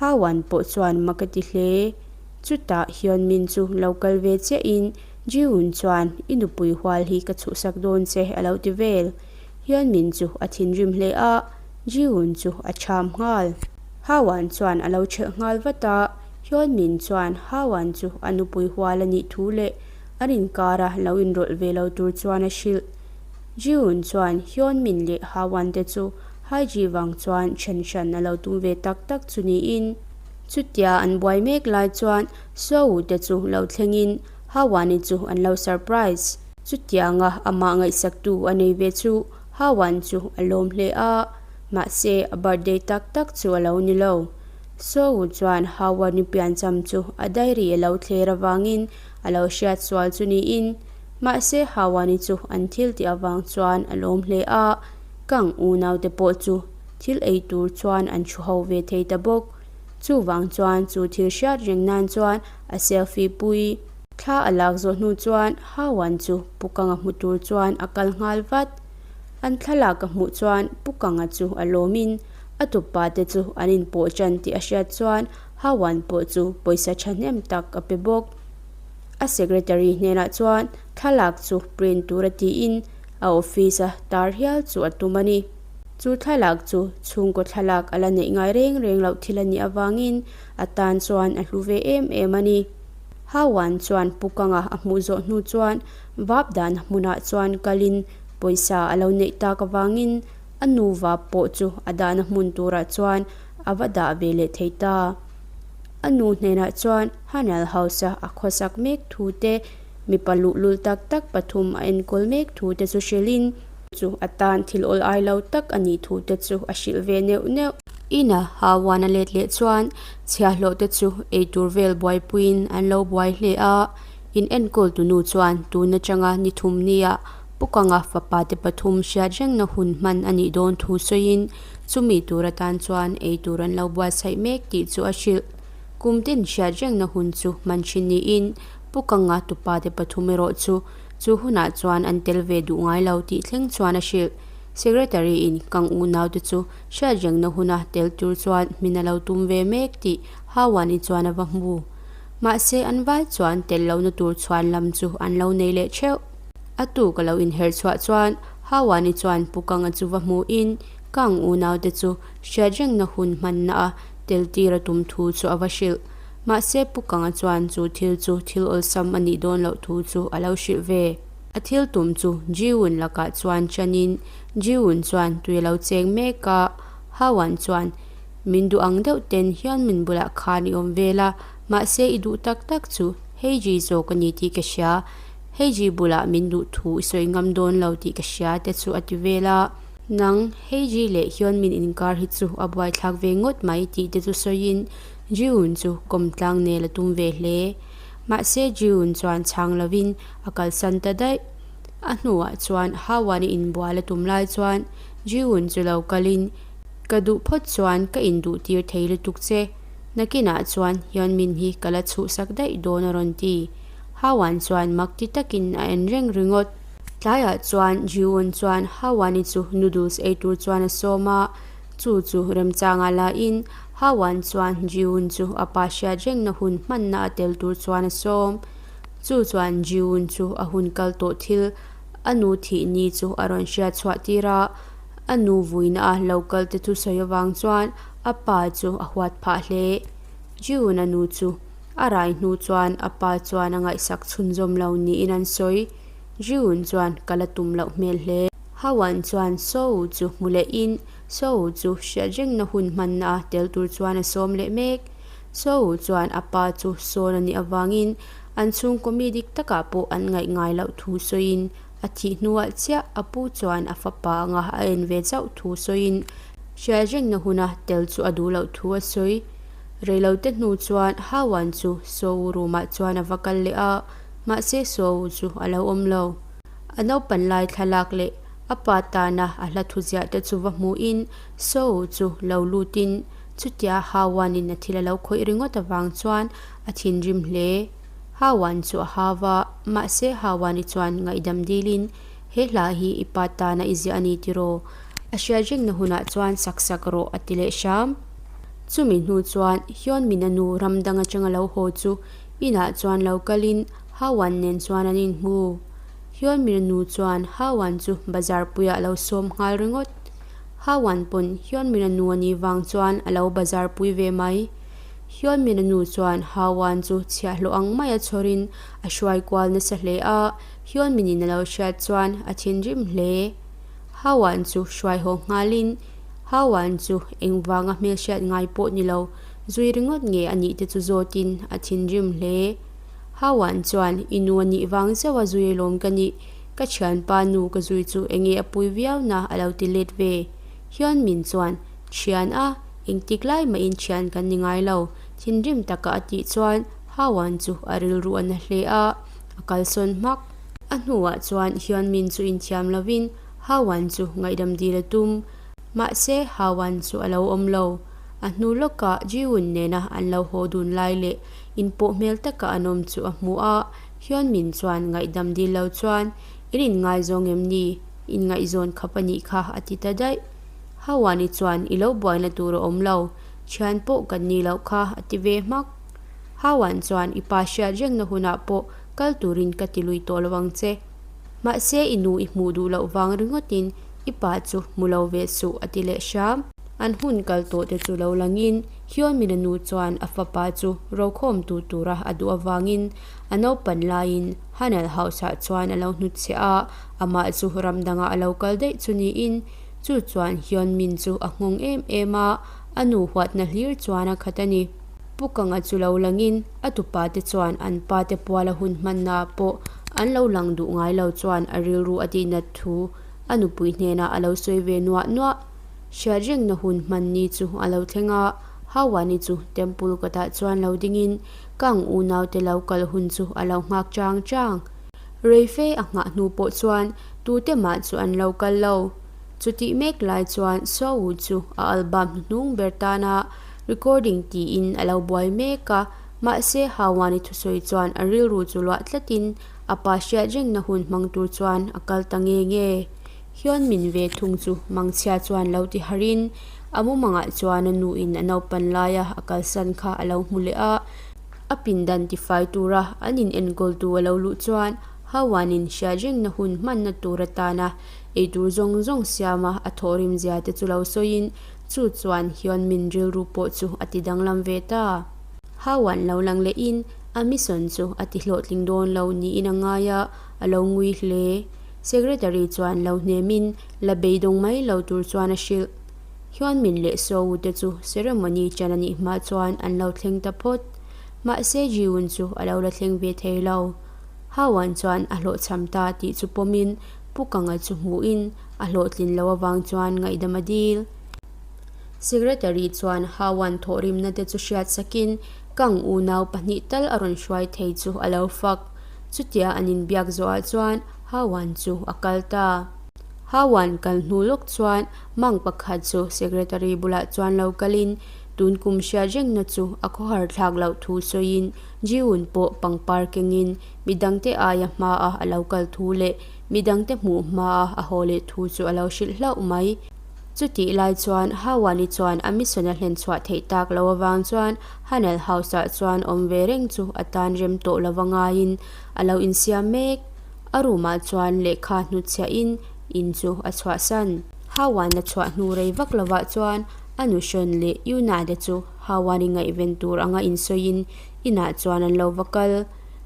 Hawan pawh chuan mak a ti hle. Chutah Hyunmin chu lo kal ve chiahin Jiun chuan i nupui hual hi ka chhuhsak dawn che a lo ti vel. Hyunmin chu a thinrim hle a, Jiun chu a cham nghal. Hawan chuan a lo ṭhelh nghal vat a, Hyunmin chuan Hawan chu a nupui hual a nih thu leh an inkara lo inrawlh ve lo tur chuan a hrilh. Jiun chuan Hyunmin leh Hawan te chu Haiji vang chuan ṭhen hran a lo tum ve tak tak chu niin. Chutia an buai mek lai chuan Soo te chu lo thlengin Hawani chu an lo surprise. Chutianga amah ngaihsaktu a nei ve chu Hawan chu a lawm hle a, mahse a birthday tak tak chu a lo ni lo. Soo chuan Hawani piancham chu a diary a lo thler avangin a lo hriat sual chu niin, mahse Hawani chu an thil tih avang chuan a lawm hle a, Kang unaute pawh chu thil ei tur chuan an thu ho ve thei ta bawk. Chuvang chuan chu thil hriat reng nan chuan a selfie pui. Thla a lak zawh hnu chuan Hawan chu Pu Kanga hmu tur chuan a kal nghal vat. An thlalak a hmuh chuan Pu Kanga chu a lawmin a tupa te chu an inpawh tan tih a hriat chuan Hawan pawh chu pawisa thahnem tak a pe bawk. A secretary hnenah chuan thlalak chu print tur a tiin a office a tar hial chu a tum a ni. Chu thlalak chu chhungkaw thlalak a la neih ngai reng reng loh thil a nih avangin a tan chuan a hlu ve em em a ni. Hawan chuan Pu Kanga a hmuh zawh hnu chuan vap dan hmunah chuan kalin pawisa a lo neih tak avangin a nu vap pawh chu a dahna hmun turah chuan a va dah ve leh thei ta. A nu hnenah chuan Hanel House-a a khawsak mek thu te, mipa luhlul tak tak pathum a enkawl mek thu te chu hrilhin, chu a tan thil awl ai lo tak a nih thu te chu a hrilh ve neuh neuh. Ina Hawan a let leh chuan chhiahhlawh te chu eitur vel buaipuiin an lo buai hle a, in enkawl tunu chuan tun atanga ni thum nia Pukanga fapa te pathum hriat rengna hun hman a nih dawn thu sawiin chumi tur atan chuan eitur an lo buatsaih mek tih chu a hrilh. Kum tin hriat rengna hun chu hman thin niin Pukanga tupa te pathum erawh chu Chu hunah chuan an tel ve duh ngai lo tih thleng chuan a hrilh. Secretary in kang unaute chu hriatrengna huna tel tur chuan hmin a lo tum ve mek tih Hawani chuan a va hmu. Mahse an vai chuan tel lohna tur chhuan lam chu an lo nei leh theuh. A tuk a lo inherh chhuah chuan Hawani chuan Pu Kanga chu va hmuhin kang unaute chu hriatrengna hun hmanna a tel tir a tum thu chu a va hrilh. Mahse Pu Kanga chuan chu thil chu thil awlsam a nih dawn loh thu chu a lo hrilh ve. A thil tum chu Jiun lakah chuan chanin Jiun chuan tui a lo cheng mek a, Hawan chuan min duh ang deuh ten hian min bulah khan i awm vel a, mahse i duh tak tak chu Heiji zawk a ni tih ka hria, Heiji bulah min duh thu i sawi ngam dawn lo tih ka hria te chu a ti vel a. Nang Heiji leh Hyunmin inkar hi chu a buaithlak ve ngawt mai tih te chu sawiin Jiun chu kawmtlang nel a tum ve hle. Mahse Jiun chuan chhang lovin a kalsan ta daih. A hnuah chuan Hawan-i inbual a tum lai chuan Jiun chu lo kalin, Ka duh phawt chuan ka induh tir thei lutuk che. Nakinah chuan Hyunmin hi ka la chhuhsak daih dawn a rawn ti. Hawan chuan mak ti takin a en reng ringawt. Tlaiah chuan Jiun chuan Hawan-i chu noodles ei tur chuan a sawm a. Chu chu remchangah lahin Hawan chuan Jiun chu a pa hriat rengna hun hmanna a tel tur chuan a sawm. Chu chuan Jiun chu a hun kal tawh thil a nu thih ni chu a rawn hriat chhuah tir a, a nu vuina a lo kal te thusawi avang chuan a pa chu a huat phah hle. Jiun a nu chu a rai hnu chuan a pa chuan a ngaihsak chhunzawm lo niin an sawi. Jiun chuan ka la tum loh hmel hle. Hawan chuan Soo chu hmu lehin Soo chu hriat rengna hun hmanna a tel tur chuan a sawm leh mek. Soo chuan a pa chu sawn a nih avangin an chhungkaw mi dik takah pawh an ngaih ngai loh thu sawiin a thih hnuah chiah a pu chuan a fapa anga a en ve chauh thu sawiin hriat rengna huna tel chu a duh loh thu a sawi. Reilote hnu chuan Hawan chu Soo room-ah chuan a va kal leh a, mahse Soo chu a lo awm lo. A naupan lai thlalak leh a pa tana a hla thuziah te chu va hmuhin Soo chu lo lutin chutia Hawan-in a thil a lo khawih ringawt avang chuan a thinrim hle. Hawan chu a hau a, mahse Hawan-i chuan ngaihdam dilin, He hla hi i pa tana i ziah a ni tiraw? A hriat rengna hunah chuan sak sak rawh a ti leh hram. Chumi hnu chuan Hyunmin-a nu ram dang atanga lo haw chu inah chuan lo kalin Hawan nen chuan an inhmu. Hyunmin-a nu chuan Hawan chu bazar puiah a lo sawm nghal ringawt. Hawan pawn Hyunmin-a nu a nih vang chuan a lo bazar pui ve mai. Hyunmin-a nu chuan Hawan chu chhiahhlawh ang maia chhawrin a hruai kual nasa hle a, Hyunmin-in a lo hriat chuan a thinrim hle. Hawan chu hruai haw nghalin Hawan chu engvanga hmelhriat ngai pawh ni lo zui ringawt nge a nih te chu zawtin a thinrim hle. Hawan chuan i nu a nih vang zeuh a zui alawm ka nih, ka thianpa nu ka zui chu enge a pui viau na a lo ti let ve. Hyunmin chuan thian a, engtik lai mahin thian kan ni ngai lo, thinrim taka a tih chuan Hawan chu a rilru a na hle a, a kalsawn hmak. A hnuah chuan Hyunmin chu inthiam lovin Hawan chu ngaihdam dil a tum. Mahse, Hawan chu a lo awm lo. A hnu lawkah Jiwoon nena an lo haw dun lai leh inpawh hmel taka an awm chu a hmu a. Hyunmin chuan ngaihdam dil lo chuan, In inngaizawng em ni? Inngaihzawn khap a nih kha a ti ta daih. Hawani chuan, I lo buaina tur a awm lo. Thian pawh kan nih loh kha a ti ve hmak. Hawan chuan, I pa hriat rengna hunah pawh kal turin ka ti lui tawh lo ang che. Mahse i nu i hmuh duh loh vang ringawtin i pa chu hmu lo ve suh a ti leh hram. An hun kal tawh te chu lo langin Hyunmin-a nu chuan a fapa chu rokhawm tu tura a duh avangin a naupan laiin Hanal House-ah chuan a lo hnutchhe a, amah chu ram dangah a lo kal daih chu niin chu chuan Hyunmin chu a nghawng em em a, a nu huatna hlir chuan a khat a ni. Pu Kanga chu lo langin a tupa te chuan an pa te puala hun hmanna ah pawh an lo lang duh ngai lo chuan a rilru a tihnat thu a nupui hnenah a lo sawi ve nuah nuah. Hriat rengna hun hman ni chu a lo thleng a, Hawani chu temple kawtah chuan lo dingin Kang unaute lo kal hun chu a lo nghak chang chang. Reife a nghah hnu pawh chuan tute mah chu an lo kal lo. Chutih mek lai chuan Sowu chu a album hnuhnung ber tana Recording tiin a lo buai mek a, mahse Hawani thusawi chuan a rilru chu luah tlatin a pa hriat rengna hun hmang tur chuan a kal ta nge nge. Hyunmin ve thung chu mangchhia chuan lo ti harin a mumangah chuan a nuin a naupan laia a kalsan kha a lo hmu leh a, a pindan tifai tura an in enkawltu a lo luh chuan Hawanin hriat rengna hun hmanna tur atana eitur zawng zawng siama a thawhrim zia te chu lo sawiin Chu chuan Hyunmin rilru pawh chu a ti danglam ve ta. Hawan lo lang lehin a mission chu a ti hlawhtling dawn lo niin a ngai a, a lo ngui hle. Secretary chuan lo hnemin la beidawng mai lo tur chuan a hrilh. Hyunmin leh Sowu te chu ceremony chan a nih hma chuan an lo thleng ta phawt. Mahse Jiwoon chu a lo la thleng ve thei lo. Hawan chuan a hlawhchham ta tih chu pawmin Pu Kanga chu hmuhin a hlawhtlin loh avang chuan ngaihdam a dil. Secretary chuan Hawan thawhrimna te chu hriat sakin Kang unau pahnih tal a rawn hruai thei chu a lo fak. Chutia an inbiak zawhah chuan Hawan chu a kal ta. Hawan kal hnu lawk chuan Mang pakhat chu Secretary bulah chuan lo kalin tun kum hriat rengna chu a khawhar thlak loh thu sawiin Jiun pawh pangpar kengin midangte aia hmaa a lo kal thu leh Midangte hmuh hmaa a haw leh thu chu a lo hrilh hlauh mai. Chutih lai chuan Hawani chuan a mission a hlen chhuah theih tak lo avang chuan Hanel House-ah chuan awm ve reng chu a tan rem tawh lova ngaiin a lo insiam mek. A room-ah chuan lehkha hnutchhiahin in chu a chhuahsan. Hawana chhuah hnu rei vak lovah chuan a nuhrawn leh Yuna te chu Hawani ngaihven tur anga insawiin inah chuan an lo va kal.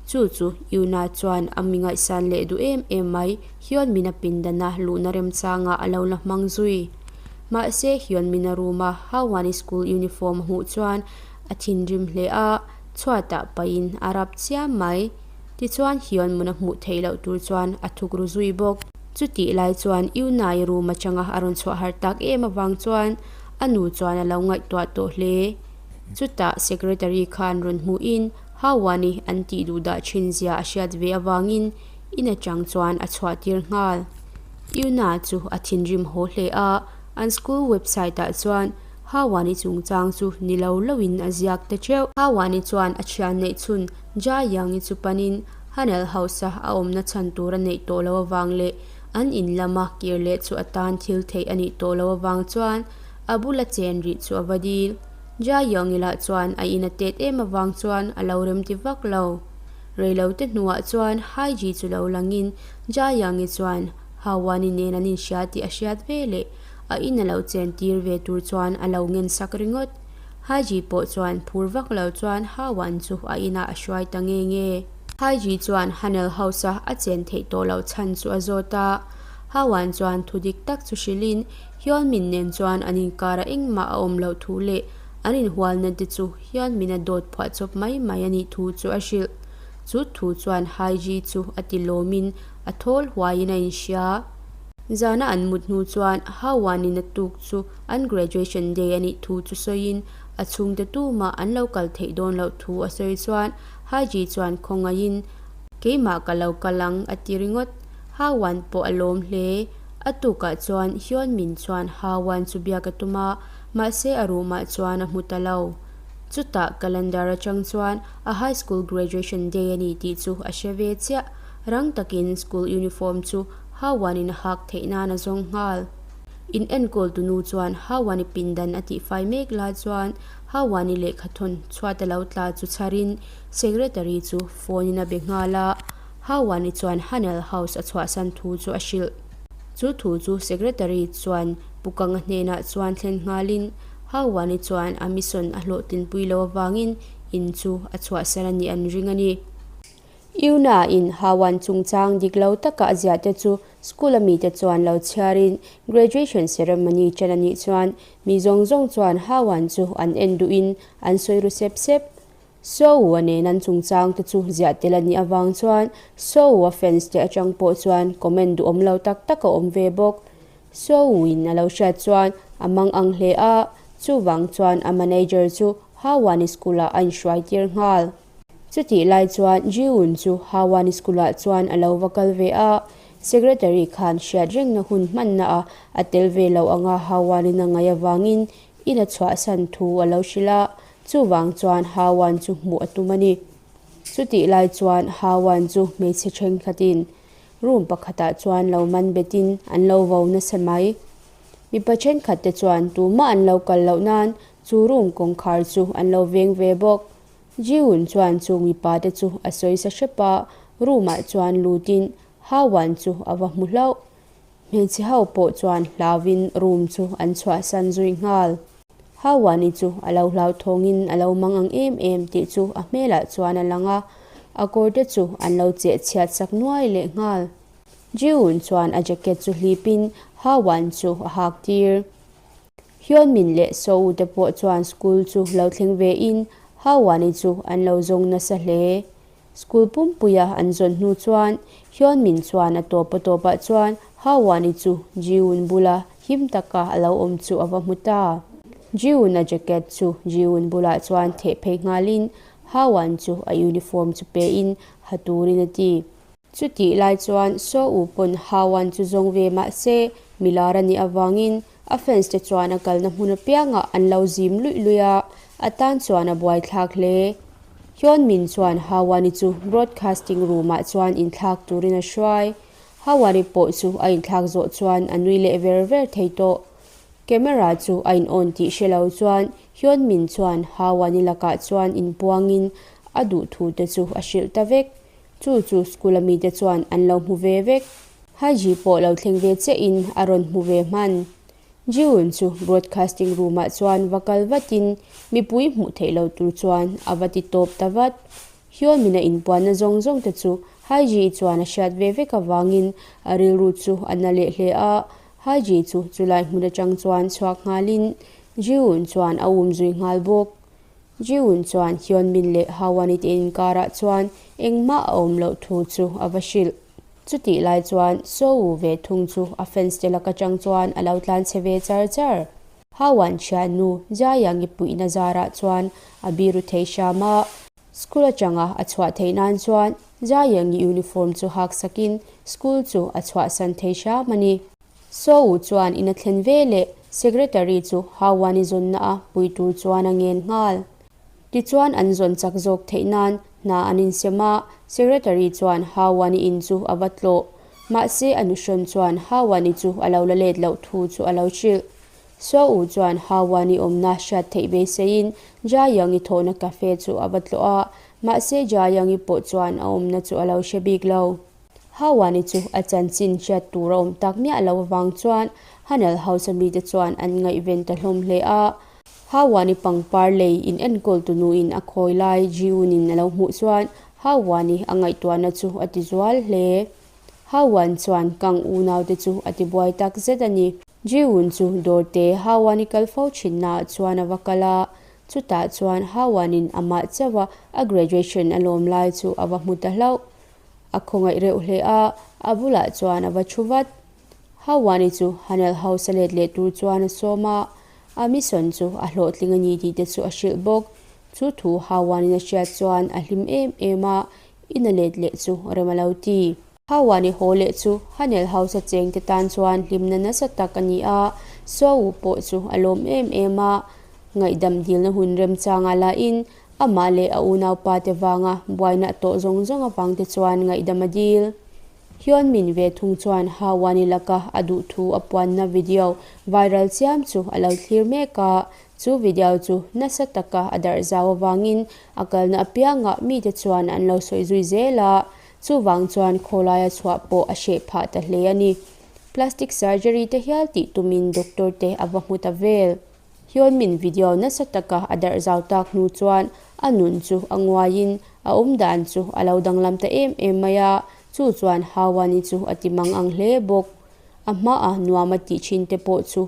Chu chu Yuna chuan a mi ngaihsan leh duh em em mai Hyunmin-a pindana luhna remchangah a lo la hmang zui. Mahse Hyunmin-a room-a Hawani school uniform a hmuh chuan a thinrim hle a, chhuatah pahin a rap chiam mai. Tichuan Hyunmun a hmuh theih loh tur chuan a thuk ru zui bawk. Chutih lai chuan Yuna-i room atanga a rawn chhuah har tak em avang chuan a nu chuan a lo ngaihtuah tawh hle. Chutah secretary khan rawn hmuhin Hawani an tih duh dah thin zia a hriat ve avangin in atang chuan a chhuah tir nghal. Yuna chu a thinrim haw hle a, an school website ah chuan Hawani chungchang chu ni lo loin a ziak ta teuh. Hawani chuan a thian neih chhun Ja Yang-i chu panin Hanel House a a awmna chhan tur a neih tawh lo avang leh an in lama kir leh chu a tan thil theih a nih tawh lo avang chuan A bula chen rih chu a va dil. Ja Yongila chuan a in a tet em avang chuan a lo remti vak lo. Reilote hnuah chuan Haiji chu lo langin Ja Yongi chuan Hawani nen an inhria tih a hriat ve leh a in a lo chen tir ve tur chuan a lo ngen sak ringawt. Haiji pawh chuan phur vak lo chuan Hawan chu a inah a hruai ta nge nge. Haiji chuan Hanel House-a a chen theih tawh loh chhan chu a zawt a. Hawan chuan thu dik tak chu hrilhin Hyunmin nen chuan an inkara engmah a awm loh thu leh an inhualna te chu Hyunmin a dawt phuah chawp mai mai a nih thu chu a hrilh. Chu thu chuan Haiji chu a ti lawmin a thawl huaiin a inhria. Zana an mut hnu chuan Hawan-in a tuk chu an graduation day a nih thu chu sawiin a chhungte tumah an lo kal theih dawn loh thu a sawi chuan Haiji chuan khawngaihin keimah ka lo kal ang a ti ringawt. Hawan pawh a lawm hle. A tukah chuan Hyunmin chuan Hawan chu biak a tum a, mahse a room ah chuan a hmu ta lo. Chutah calendar atang chuan a high school graduation day a ni tih chu a hre ve chiah. Rang takin school uniform chu Hawan in a hak theih nan a zawng nghal. In enkawl tu nu chuan Hawan i pindan a tihfai mek lai chuan Hawan i lehkha thawn chhuat a lo tla chu chharin secretary chu phone in a be nghal a. Hawani chuan Hanel House a chhuahsan thu chu a hrilh. Chu thu chu Secretary chuan Pu Kanga hnenah chuan thlen nghalin Hawani chuan a mission a hlawhtlinpui lo avangin in chu a chhuahsan a nih an ring a ni. Yuna in Hawan chungchang dik lo taka a ziah te chu school a mite chuan lo chhiarin graduation ceremony ṭan a nih chuan mi zawng zawng chuan Hawan chu an en duhin an sawi ru sep sep. Soua nen an chungchang te chu ziah tel a nih avang chuan Soua fans te atang pawh chuan comment duhawm lo tak tak a awm ve bawk. Souin a lo hriat chuan a mang ang hle a, chuvang chuan a manager chu Hawani School ah a inhruai tir nghal. Chutih lai chuan Jiun chu Hawani School ah chuan a lo va kal ve a, secretary khan hriat rengna hun hmanna ah a tel ve lo anga Hawanin a ngaih avangin in a chhuahsan thu a lo hrilh a, Chuvang chuan Hawan chu hmuh a tum a ni. Chutih lai chuan Hawan chu hmeichhe thenkhatin room pakhatah chuan lo man betin an lo vo nasa mai. Mipa thenkhatte chuan tumah an lo kal loh nan chu room kawngkhar chu an lo veng ve bawk. Jiun chuan chu mipate chu a sawi sa hrep a, room-ah chuan lutin Hawan chu a va hmu hlauh. Hmeichhe ho pawh chuan hlauvin room chu an chhuahsan zui nghal. Hawani chu a lo hlauthawngin a lo mang ang em em tih chu a hmelah chuan a lang a, a kawr te chu an lo cheh chhiat sak nuai leh nghal. Jiun chuan a jacket chu hlipin Hawan chu a hak tir. Hyunmin leh Soo te pawh chuan school chu lo thleng ve in Hawani chu an lo zawng nasa hle. School pumpuia an zawn hnu chuan Hyunmin chuan a tawp a tawpah chuan Hawani chu Jiun bula him taka a lo awm chu a va hmu ta. Jiun a jacket chu Jiun bulah chuan theh phei nghalin Hawan chu a uniform chu pein ha turin a ti. Chutih lai chuan Soo U pawn Hawan chu zawng ve mah se milar a nih avangin a fans te chuan a kalna hmun apiangah an lo zim luih luih a, a tan chuan a buaithlak hle. Hyunmin chuan Hawani chu broadcasting room ah chuan inthlak turin a hruai. Hawani pawh chu a inthlak zawh chuan a nui leh ver ver thei tawh. Camera chu a in on tih hre lo chuan Hyunmin chuan Hawani lakah chuan inpuangin a duh thu te chu a hrilh ta vek. Chu chu school a mite chuan an lo hmu ve vek. Haji pawh lo thleng ve chiahin a rawn hmu ve hman. Jiun chu broadcasting room ah chuan va kal vatin mipui hmuh theih lo tur chuan a va ti tawp ta vat. Hyunmin a inpuanna zawng zawng te chu Haiji chuan a hriat ve vek avangin a rilru chu a na leh hle a. Haiji chu chulai hmun atang chuan chhuak nghalin Jiwoon chuan a um zui nghal bawk. Jiwoon chuan Hyunmin leh Hawani te inkarah chuan engmah a awm loh thu chu a va hrilh. Chutih lai chuan Sowu ve thung chu a fans te lak atang chuan a lo tlan chhe ve char char. Hawan thiannu Jayangi puihna zarah chuan a biru thei hram a. School atanga a chhuah theih nan chuan Jayangi uniform chu hak sakin school chu a chhuahsan thei hram a ni. Sowu chuan in a thlen ve leh secretary chu Hawani zawnna a pui tur chuan a ngen nghal. Tichuan an zawn chak zawk theih nan hna an insem a, secretary chuan Hawani in chu a va tlawh. Mahse a nuhrawn chuan Hawani chu a lo la let loh thu chu a lo hrilh. Sowu chuan Hawani awmna hriat theih beiseiin Jayangi thawhna cafe chu a va tlawh a, mahse Jayangi pawh chuan a awmna chu a lo hre bik lo. Hawani chu a chanchin hriat tur a awm tak miah lo avang chuan Hanel House-a mite chuan an ngaihven ta hlawm hle a. Hawani pangpar lei in enkawl tu nuin a khawi lai Jiun-in a lo hmuh chuan Hawani a ngaihtuahna chu a ti zual hle. Hawan chuan kang unaute chu a ti buai tak zet a ni. Jiun chu dawrte Hawani kal fo thinnaah chuan a va kal a, chutah chuan Hawanin amah chauha a graduation a lawm lai chu a va hmu ta hlauh. A khawngaih reuh hle a, a bulah chuan a va thu vat. Hawani chu Hanel House a let leh tur chuan a sawm a, a mission chu a hlawhtling a ni tih te chu a hrilh bawk. Chu thu Hawanin a hriat chuan a hlim em em a, in a let leh chu rem a lo ti. Hawani haw leh chu Hanel House a cheng te tan chuan hlimna nasa tak a ni a, Sowu pawh chu a lawm em em a. Ngaihdam dilna hun remchangah lahin Amah leh a unaupa te vanga buaina a tawh zawng zawng avang te chuan ngaihdam a dil. Hyunmin ve thung chuan Hawani laka a duh thu a puanna video viral chiam chu a lo thlir mek a, chu video chu nasa taka a darh zau avangin a kalna apiangah mite chuan an lo sawi zui zel a, chuvang chuan khawlaia chhuah pawh a hreh phah ta hle a ni. Plastic surgery te hial tih tumin doctor te a va hmu ta vel. Hyunmin video nasa taka a darh zau tak hnu chuan a nun chu a nguaiin a awm dan chu a lo danglam ta em em mai a, chu chuan Hawani chu a ti mang ang hle bawk. A hmaah nuam a tih thin te pawh chu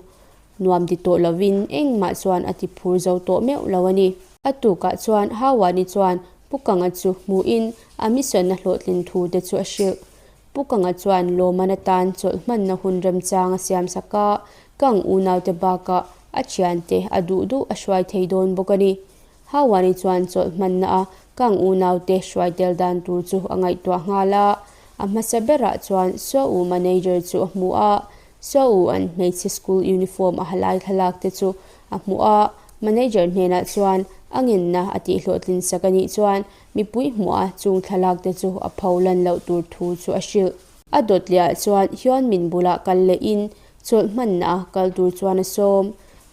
nuam ti tawh lovin engmah chuan a ti phur zo tawh meuh lo a ni. A tukah chuan Hawani chuan Pu Kanga chu hmuhin a mission a hlawhtlin thu te chu a hrilh. Pu Kanga chuan lawmman atan chawlh hmanna hun remchang a siam sak a, Kang unaute bakah a thiante a duh duh a hruai thei dawn bawk a ni. Hawani chuan chawlh hmanna a Kang unaute hruai tel dan tur chu a ngaihtuah nghal a, a hmasa berah chuan Sowu manager chu a hmu a, Sowu an hmeichhe school uniform a ha lai thlalak te chu a hmu a, manager hnenah chuan a ngenna a tihhlawhtlin sak a nih chuan Mipui hmuh a chung thlalak te chu a pho lan loh tur thu chu a hrilh. A dawt leh ah chuan Hyunmin bulah kal leh in chawlh hmanna a kal tur chuan a sawm.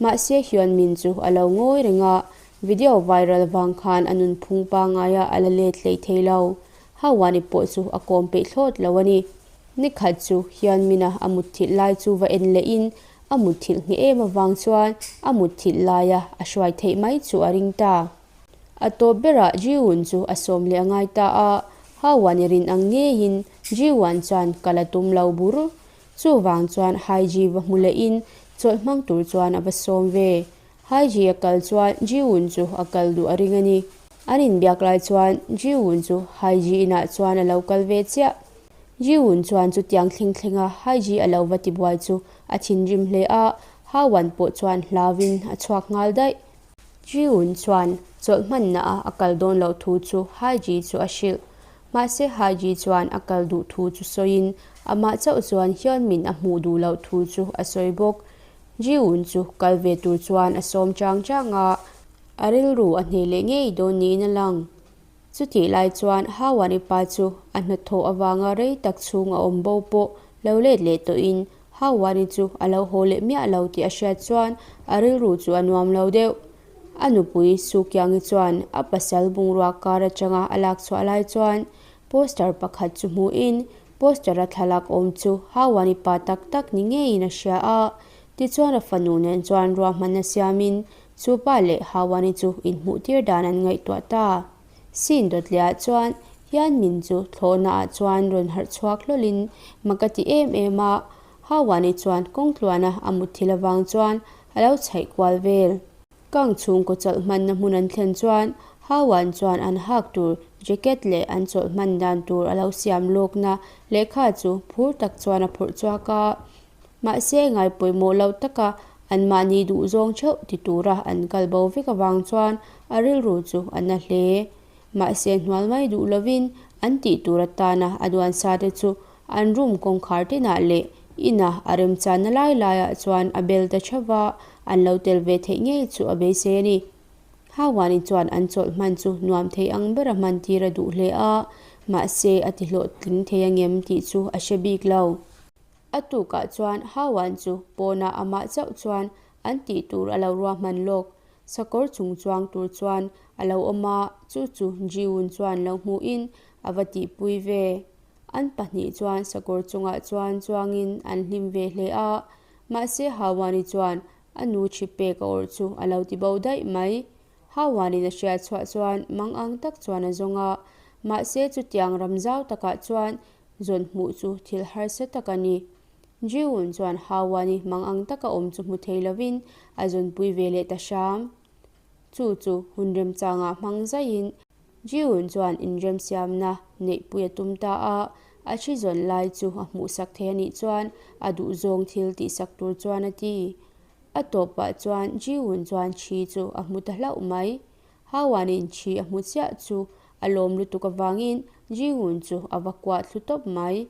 Mahse Hyunmin chu a lo ngawi reng a, video viral vang khan a nunphung pangngai ah a la let hlei thei lo. Hawani pawh chu a kawm peih thlawt lo a ni. Nikhat chu Hyunmin-a a mutthilh lai chu va en leh in a mutthilh ngheh em avang chuan a mutthilh laia a hruai theih mai chu a ring ta. A tawp berah Ji-woon chu a sawm leh a ngai ta a, Hawan i rin ang ngeiin Ji-wan chuan kal a tum lo bur. Chuvang chuan Haiji va hmu lehin chawlh hmang tur chuan a va sawm ve. Haiji a kal chuan Ji-woon chu a kal duh a ring a ni. An inbiak lai chuan Ji-woon chu Haiji inah chuan a lo kal ve chiah. Ji-woon chuan chutiang thleng thlenga Haiji a lo va tibuai chu a thinrim hle a, Hawan pawh chuan hlauvin a chhuak nghal daih. Jiun chuan chawlh hmanna a a kal dawn loh thu chu Haiji chu a hrilh. Mahse Haiji chuan a kal duh thu chu sawiin amah chauh chuan Hyunmin a hmuh duh loh thu chu a sawi bawk. Jiun chu kal ve tur chuan a sawm chang chang a, a rilru a hneh leh ngei dawn niin a lang. Chutih lai chuan Hawani pa chu a hnathawh avanga rei tak chhung a awm bo pawh lo let leh tawhin Hawani chu a lo haw leh miah lo tih a hriat chuan a rilru chu a nuam lo deuh. A nupui Sukiangi chuan a pasal bungrua kar atanga a lak chhuah lai chuan poster pakhat chu hmuhin poster-a thlalak awm chu Hawani pa tak tak ni ngeiin a hria a. Tichuan a fanu nen chuan ruahmanna siamin Chu pa leh Hawani chu inhmuhtir dan an ngaihtuah ta. Scene dawt leh ah chuan hian min chu thlawhna ah chuan rawn harh chhuak hlawl in mak a ti em em a, Hauani chuan kawngtluana a mutthil avang chuan a lo chhaih kual vel. Kang chhungkaw chawlh hmanna hmun an thlen chuan Hauan chuan an hak tur jacket leh an chawlh hman dan tur a lo siam lawkna lehkha chu phur tak chuan a phurh chhuak a. Mahse ngaipawimawh loh taka anmahni duhzawng theuh ti tura an kal bo vek avang chuan a rilru chu a na hle. Mahse hnual mai duh lovin an tih tur atana a duan sa te chu an room kawngkhar tinah leh inah a remchanna lai laiah chuan a bel ta theuh va, an lo tel ve theih ngei chu a beisei a ni. Hauani chuan an chawlh hman chu nuam thei ang bera hman tir a duh hle a, mahse a ti hlawhtling thei angem tih chu a hre bik lo. A tukah chuan Hauan chu pawnah amah chauh chuan an tih tur a lo ruahman lawk. Sakawr chung chuang tur chuan a lo awm a, chu chu Jiun chuan lo hmuhin a va tihpui ve. An pahnih chuan sakawr chungah chuan chuangin an hlim ve hle a, mahse Hauani chuan a nu chhip pek a awrh chu a lo ti bo daih mai. Hauanin a hriat chhuah chuan mang ang tak chuan a zawng a, mahse chutiang ram zau takah chuan Zawn hmuh chu thil harsa tak a ni. Jiun chuan Hawani mang ang taka awm chu hmu thei lovin a zawnpui ve leh ta hram. Chu chu hun remchangah hmang zaiin Jiun chuan inremsiamna neihpui a tum ta a, a thi zawn lai chu a hmuhsak thei a nih chuan a duhzawng thil tihsak tur chuan a ti. A tawpah chuan Jiun chuan thi chu a hmu ta hlauh mai. Hauanin thi a hmu chiah chu a lawm lutuk avangin Ji-hoon chu a va kuah thlu tawp mai.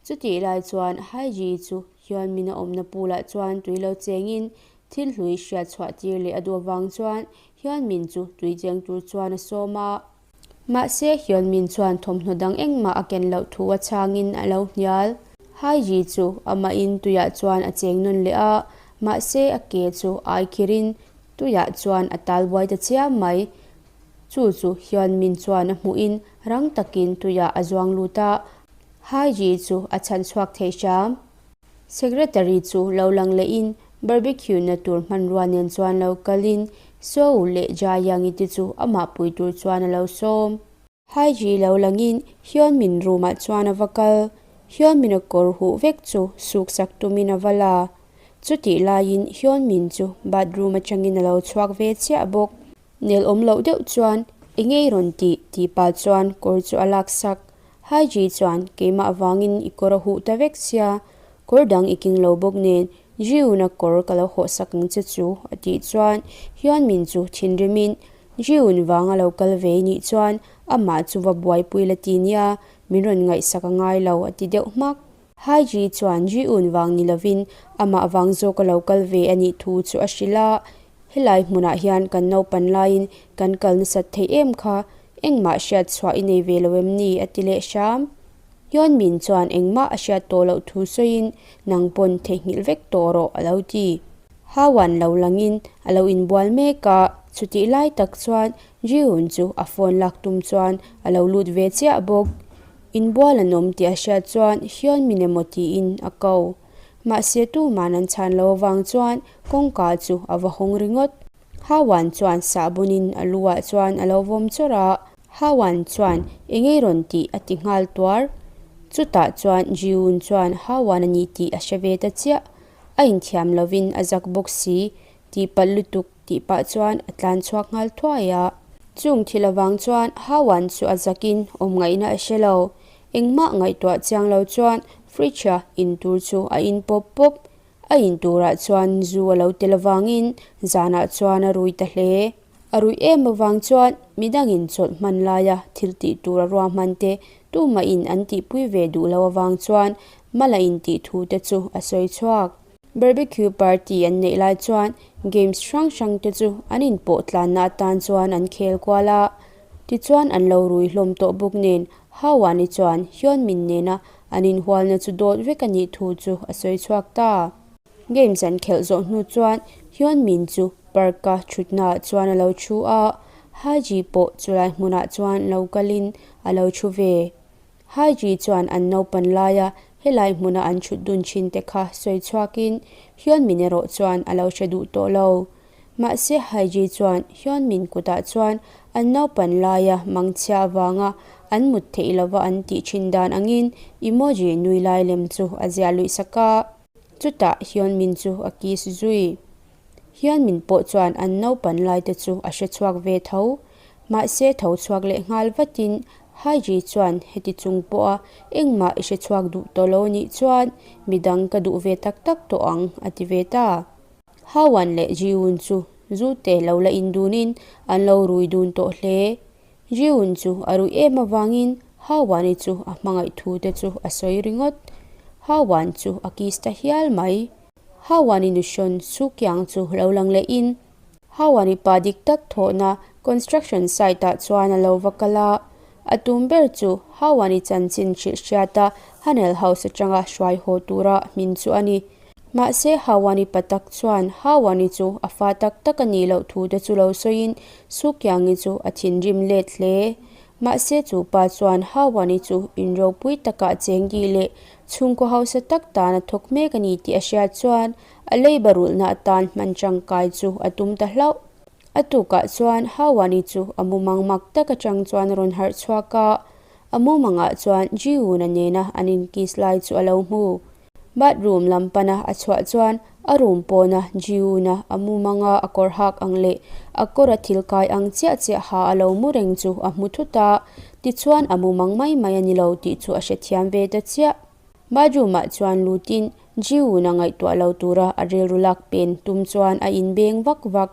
Chutih lai chuan Hae-ji chu Hyun-min a awmna pool-ah chuan tui lo chengin thil hlui hriat chhuah tir leh a duh avang chuan Hyun-min chu tui cheng tur chuan a sawm a. Mahse Hyun-min chuan thawmhnaw dang engmah a ken loh thu a chhangin a lo hnial. Hae-ji chu amahin tuiah chuan a cheng nawn leh a, mahse a ke chu ai khirin Tuiah chuan a tal buai ta chiam mai. Chu chu Hyunmin chuan a hmuhin rang takin tuiah a zuang lut a, Haiji chu a chhan chhuak thei hram. Secretary chu lo lang lehin barbecue na tur hmanrua nen chuan lo kalin Soo leh Jaeyoung-i te chu amah pui tur chuan a lo sawm. Haiji lo langin Hyunmin room ah chuan a va kal. Hyunmin a kawr huh vek chu suk sak tumin a va la. Chutih laiin Hyunmin chu bathroom atangin a lo chhuak ve chiah bawk. Nel awm loh deuh chuan eng nge i rawn tih tih pah chuan kawr chu a lak sak. Haiji chuan keimah avangin i kawr a huh ta vek sia, kawr dang i king lo bawk nen Jiun a kawr ka lo hawh sak ang che chu a tih chuan Hyunmin chu thinrimin Jiun vanga lo kal ve nih chuan amah chu va buaipui la ti nia, min rawn ngaihsak a ngai lo a ti deuh hmak. Haiji chuan Jiun vang ni lovin amah vang zawk a lo kal ve a nih thu chu a hrilh a, helai hmunah hian kan naupan laiin kan kal nasat theih em kha, engmah hriat chhuah i nei ve lo em ni a ti leh hram. Hyunmin chuan engmah a hriat tawh loh thu sawiin nang pawn theihnghilh vek tawh rawh a lo ti. Hawan lo langin a lo inbual mek a, chutih lai tak chuan Jihoon chu a phone lak tum chuan a lo lut ve chiah bawk. Inbual an awm tih a hriat chuan Hyunmin emaw tiin a ko. Mahse tuman an chhan lo avang chuan kawngka chu a va hawng ringawt. Hawan chuan sahbunin a lu ah chuan a lo vawm chawrh a. Hawan chuan engei rawn tih a ti nghal tuar. Chutah chuan Jiun chuan Hawan a ni tih a hre ve ta chiah. A inthiam lovin a zak bawk si, tih palh lutuk tih pah chuan a tlan chhuak nghal thuai a. Chung thil avang chuan Hawan chu a zakin awm ngaihna a hre lo. Engmah ngaihtuah chiang lo chuan fridge-a in tur chu a in pawp pawp. A in turah chuan zu a lo tel avangin zanah chuan a rui ta hle. A ruih em avang chuan midangin chawlh hman laia thil tih tur a ruahman te tumahin an tihpui ve duh lo avang chuan mala intih thu te chu a sawi chhuak. Barbecue party an neih lai chuan games hrang hrang te chu an inpawh tlanna atan chuan an khel kual a. Tichuan an lo rui hlawm tawh bawk nen Hauani chuan Hyunmin nena an inhualna chu dawt vek a nih thu chu a sawi chhuak ta. Games an khelh zawh hnu chuan Hyunmin chu park-a thutnaah chuan a lo thu a, Haji pawh chulai hmunah chuan lo kalin a lo thu ve. Haji chuan an naupan laia helai hmuna an thut dun thin te kha sawi chhuakin Hyunmin erawh chuan a lo hre duh tawh lo. Mahse Haiji chuan Hyunmin kutah chuan an naupan laia mangchhia avanga an mut theih lova an tih thin dan angin emoji nui lai lem chu a ziah luih sak a. Chutah Hyunmin chu a kiss zui. Hyunmin pawh chuan an naupan lai te chu a hre chhuak ve tho. Mahse tho chhuak leh nghal vatin Haiji chuan heti chung pawha engmah i hre chhuak duh tawh lo nih chuan midang ka duh ve tak tak tawh ang a ti ve ta. Hawan leh Jiun chu zu te lo la in dunin an lo rui dun tawh hle. Jiun chu a ruih em avangin Hawani chu a hmangaih thu te chu a sawi ringawt. Hawan chu a kiss ta hial mai. Hawani nuhrawn Sukyang chu lo lang lehin Hawani pa dik tak thawhna construction site ah chuan a lo va kal a. A tum ber chu Hawani chanchin hrilh hriata Hanel House atanga hruai haw tura hmin chu a ni. Mahse, Hawani pa tak chuan Hawani chu a fa tak tak a nih loh thu te chu lo sawiin Sukiangi chu a thinrim let hle. Mahse, chu pa chuan Hawani chu in ropui takah cheng dih leh chhungkaw hausa tak tan a thawk mek a ni tih a hriat chuan a leiba rulhna atan hman tangkai chu a tum ta hlauh. A tukah chuan Hawani chu a mumang mak tak atang chuan a rawn harh chhuak a, a mumangah chuan Jiwuna nena an inkiss lai chu a lo hmu. Bathroom lam pana a chhuah chuan a room pawna Jiwuna a mumanga a kawr hak ang leh a kawra thil kai ang chiah chiah ha a lo mu reng chu a hmu thut a, tichuan a mumang mai mai a ni lo tih chu a hrethiam ve ta chiah. Bathroom ah chuan lutin Jiwuna ngaihtuah lo tura a rilru lak pen tum chuan a inbeng vak vak.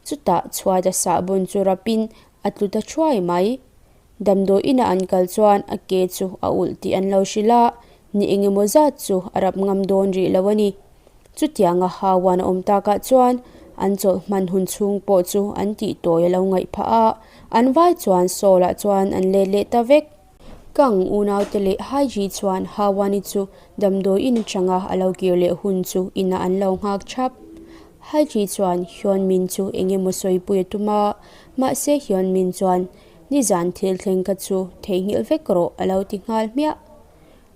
Chutah chhuat a sahbawn chu rapin a tlu ta thuai mai. Damdawi ina an kal chuan a ke chu a ulh tih an lo hrilh a, ni engemaw zat chu a rap ngam dawn rih lo a ni. Chutianga Hawan a awm takah chuan an chawlh hman hun chhung pawh chu an tih tawi a lo ngaih phah a, an vai chuan Saul-ah chuan an let leh ta vek. Kang unaute leh Haiji chuan Hawani chu damdawi in atanga a lo kir leh hun chu inah an lo nghak thap. Haiji chuan Hyunmin chu engemaw sawipui a tum a, mahse Hyunmin chuan Nizan thil thleng kha chu theihnghilh vek rawh a lo ti nghal hmiah.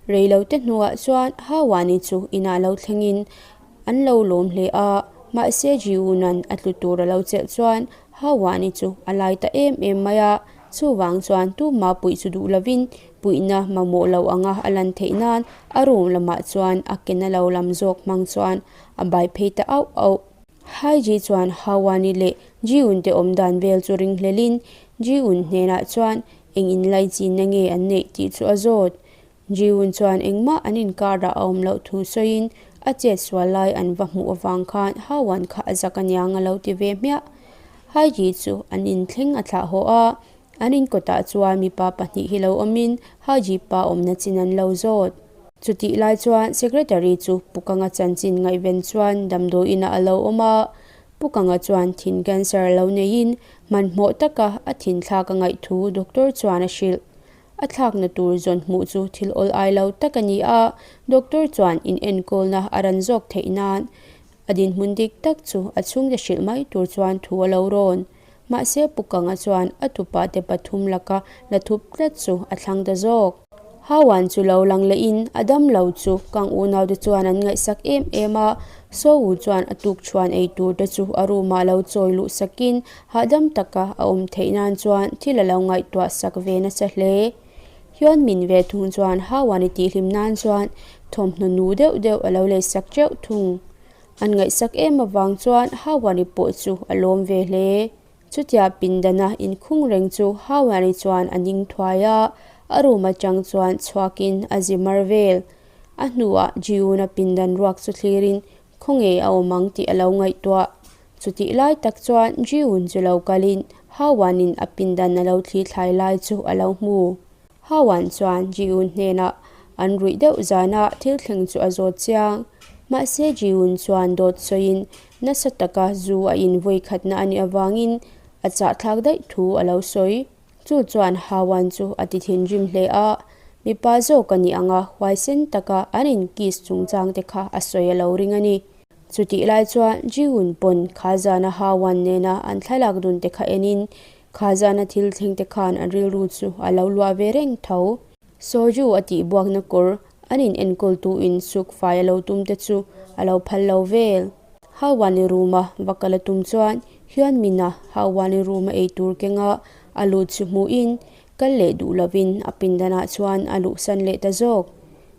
Reilote hnuah chuan Hawani chu inah lo thlengin an lo lawm hle a, mahse Jiunan a tlu tur a lo chelh chuan Hawani chu a lai ta em em mai a, chuvang chuan tumah puih chu duh lovin puihna mamawh lo anga a lan theih nan a room lamah chuan a ke na lo lam zawk hmang chuan a bai phei ta auh auh. Haiji chuan Hawani leh Jiun te awm dan vel chu ring hlelin Jiun hnenah chuan eng inlaichinna nge an neih tih chu a zawt. Jiun chuan engmah an inkarah a awm loh thu sawiin a chet sual lai an va hmuh avang khan Hawan kha a zak aniang a lo ti ve hmiah. Haiji chu an inthleng a thlah haw a, An inkawtah chuan mipa pahnih hi lo awmin Haji pa awmna chin an lo zawt. Chutih lai chuan Secretary chu Pukanga chanchin ngaihven chuan damdawiinah a lo awm a. Pukanga chuan thin cancer lo neiin hmanhmawh taka a thin thlak a ngaih thu doctor chuan a hrilh. A thlakna tur zawn hmuh chu thil awl ai lo tak a ni a, doctor chuan inenkawlna a ran zawk theih nan A dinhmun dik tak chu a chhungte hrilh mai tur chuan thu a lo rawn. Mahse Pukanga chuan a tupa te pathum laka la thup tlat chu a thlang ta zawk. Hawan chu lo lang lehin a dam lo chu Kang unaute chuan an ngaihsak em em a, Sowu chuan a tuk chhuan ei tur te chu a room ah lo chawi luh sakin hahdam taka a awm theih nan chuan thil a lo ngaihtuah sak ve nasa hle. Hyun Min ve thung chuan Hawan-i tihhlim nan chuan thawmhnaw nu deuh deuh a lo leisak teuh thung. An ngaihsak em avang chuan Hawan-i pawh chu a lawm ve hle. Chutia pindana inkhung reng chu Hawan-i chuan a ning thuai a, a room atang chuan chhuakin a zi mar vel. A hnuah Jiun-a pindan ruak chu thlirin khawnge a awm ang tih a lo ngaihtuah. Chutih lai tak chuan Jiun chu lo kalin Hawan-in a pindan a lo thli thlai lai chu a lo hmu. Hawan chuan Jiun hnenah an ruih deuh zana thil thleng chu a zawt chiang. Mahse Jiun chuan dawt sawiin nasa taka zu a in vawi khatna a nih avangin a chahthlak daih thu a lo sawi. Chu chuan Hawan chu a ti thinrim hle a, mipa zawk a nih anga huaisen taka an inkiss chungchang te kha a sawi a lo ring a ni. Chutih lai chuan Jiun pawn kha zana Hawan nena an thlalak dun te kha enin kha zana thil thleng te khan an rilru chu a lo luah ve reng tho. Soju a tih buakna kawr an in enkawl tu in suk fai a lo tum te chu a lo phal lo vel. Hawan i room a va kal a tum chuan Hyunmin-a Hauwani room a eitur kenga a lut chu hmuhin kal leh duh lovin a pindanah chuan a luhsan leh ta zawk.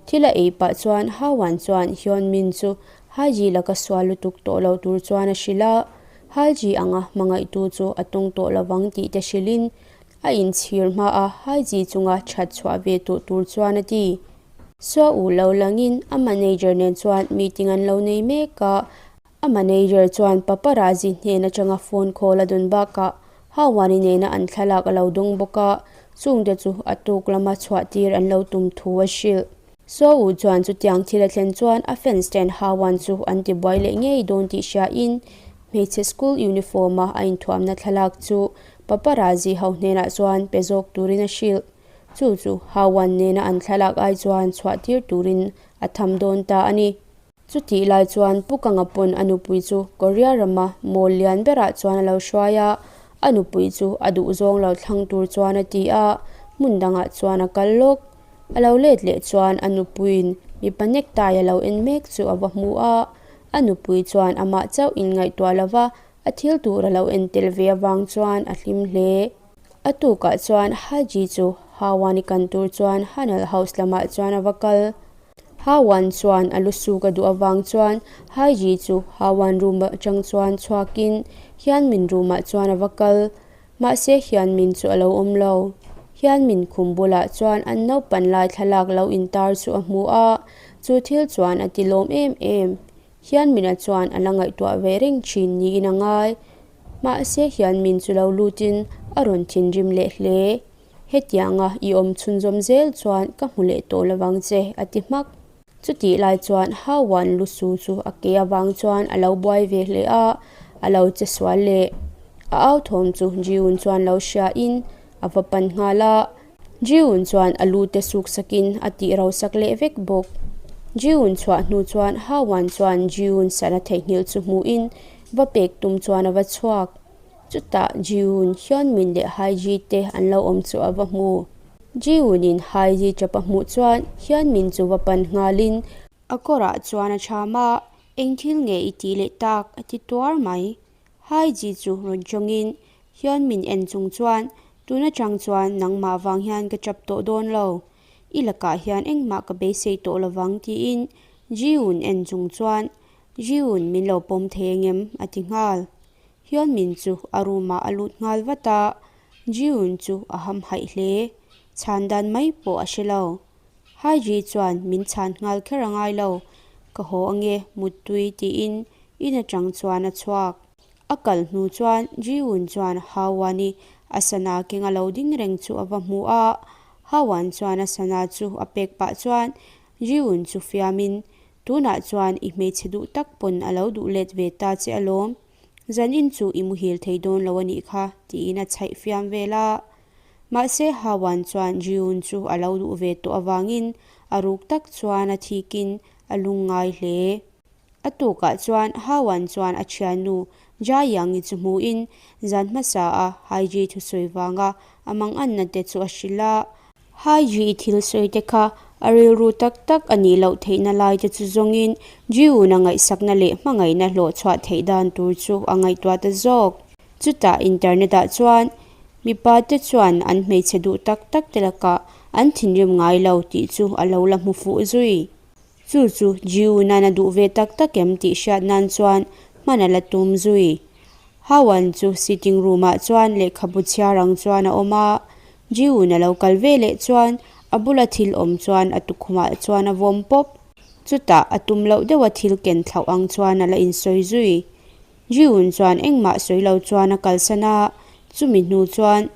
Thil a ei pah chuan Hauwan chuan Hyunmin chu Haiji laka sual lutuk tawh lo tur chuan a hrilh a, Haiji anga hmangaihtu chu a tawng tawh lovang tih te hrilhin a inchhir hmaa Haiji chunga that chhuah ve tawh tur chuan a ti. Sua u lo langin a manager nen chuan meeting an lo nei mek a, A manager chuan paparazzi hnen atanga phone call a dawn bakah Hawani nena an thlalak a lo dawng bawk a, chungte chu a tuk lama chhuah tir an lo tum thu a hrilh. Sowu chuan chutiang thil a thlen chuan a fans ten Hawan chu an ti buai leh ngei dawn tih hriain hmeichhe school uniform a a inthuamna thlalak chu paparazzi ho hnenah chuan pe zawk turin a hrilh. Chu chu Hawan nena an thlalak ai chuan chhuah tir turin a tham dawn ta a ni. Chutih lai chuan Pu Kanga pawn a nupui chu Korea rama mall lian berah chuan a lo hruai a, a nupui chu a duhzawng lo thlang tur chuan a ti a, hmun dangah chuan a kal lawk. A lo let leh chuan a nupuiin mipa necktie a lo en mek chu a va hmu a, a nupui chuan amah chauh inngaihtuah lova a thil tur a lo en tel ve avang chuan a hlim hle. A tukah chuan Haji chu Hawani kan tur chuan Hanal House lamah chuan a va kal. Hawan chuan a lu suk a duh avang chuan Haiji chu Hawan room atang chuan chhuakin Hianmin room ah chuan a va kal. Mahse Hianmin chu a lo awm lo. Hianmin khum bulah chuan an naupan lai thlalak lo intar chu a hmu a, chu thil chuan a ti lawm em em. Hianmina chuan a la ngaihtuah ve reng thin niin a ngai. Mahse Hianmin chu lo lutin a rawn thinrim leh hle. Hetianga i awm chhunzawm zel chuan ka hmu leh tawh lovang che, a ti hmak. Chutih lai chuan Hauan lu su chu a ke avang chuan a lo buai ve hle a, a lo che sual leh. A au thawm chu Jiun chuan lo hriain a va pan nghal a. Jiun chuan a lu te suk sakin a tih ro sak leh vek bawk. Jiun chhuah hnu chuan Hauan chuan Jiun sana theihnghilh chu hmuhin va pek tum chuan a va chhuak. Chutah Jiun, Hyunmin leh Haiji te an lo awm chu a va hmu. Jiun-in Haiji chap a hmuh chuan Hyunmin chu va pan nghalin. A kawrah chuan a cham a, Eng thil nge i tih leh tak? a ti tuar mai. Haiji chu rawn tawngin Hyunmin en chung chuan, Tun atang chuan nangmah vang hian ka chap tawh dawn lo. I lakah hian engmah ka beisei tawh lovang tiin Jiun en chung chuan, Jiun min lo pawm thei engem? a ti nghal. Hyunmin chu a room ah a lut nghal vat a, Jiun chu a hamhaih hle. Chhan dan mai pawh a hre lo. Haiji chuan min chhan nghal kher a ngai lo, ka haw ange muttui tiin in atang chuan a chhuak. A kal hnu chuan Jiun chuan Hawan-i a sana keng a lo ding reng chu a va hmu a, Hawan chuan a sana chu a pek pah chuan Jiun chu fiamin Tunah chuan i hmeichhe duh tak pawn a lo duh let ve ta che alawm. Zanin chu i muhil thei dawn lo a nih kha, tiin a chhaih fiam vel a. Mahse Hawan chuan Jiun chu a lo duh ve tawh avangin a ruk tak chuan a thikin a lungngai hle. A tukah chuan Hawan chuan a thiannu Jai Yangi chu hmuhin zan hmasa a Haiji thusawi vanga a manganna te chu a hrilh a. Haiji i thil sawi te kha a rilru tak tak a nih loh theihna lai te chu zawngin Jiun a ngaihsakna leh hmangaihna hlawh chhuah theih dan tur chu a ngaihtuah ta zawk. Chutah internet ah chuan mipa te chuan an hmeichhe duh tak tak te lakah an thinrim ngai lo tih chu a lo la hmu fuh zui. Chu chu Jiun an a duh ve tak tak em tih hriat nan chuan hman a la tum zui. Hawan chu sitting room ah chuan lehkhabu chhiar ang chuan a awm a, Jiun a lo kal ve leh chuan a bula thil awm chuan a tukhumah chuan a vawm pawp. Chutah a tum loh deuha thil ken thlauh ang chuan a la insawi zui. Jiun chuan engmah sawi lo chuan a kalsan a, chumi hnu chuan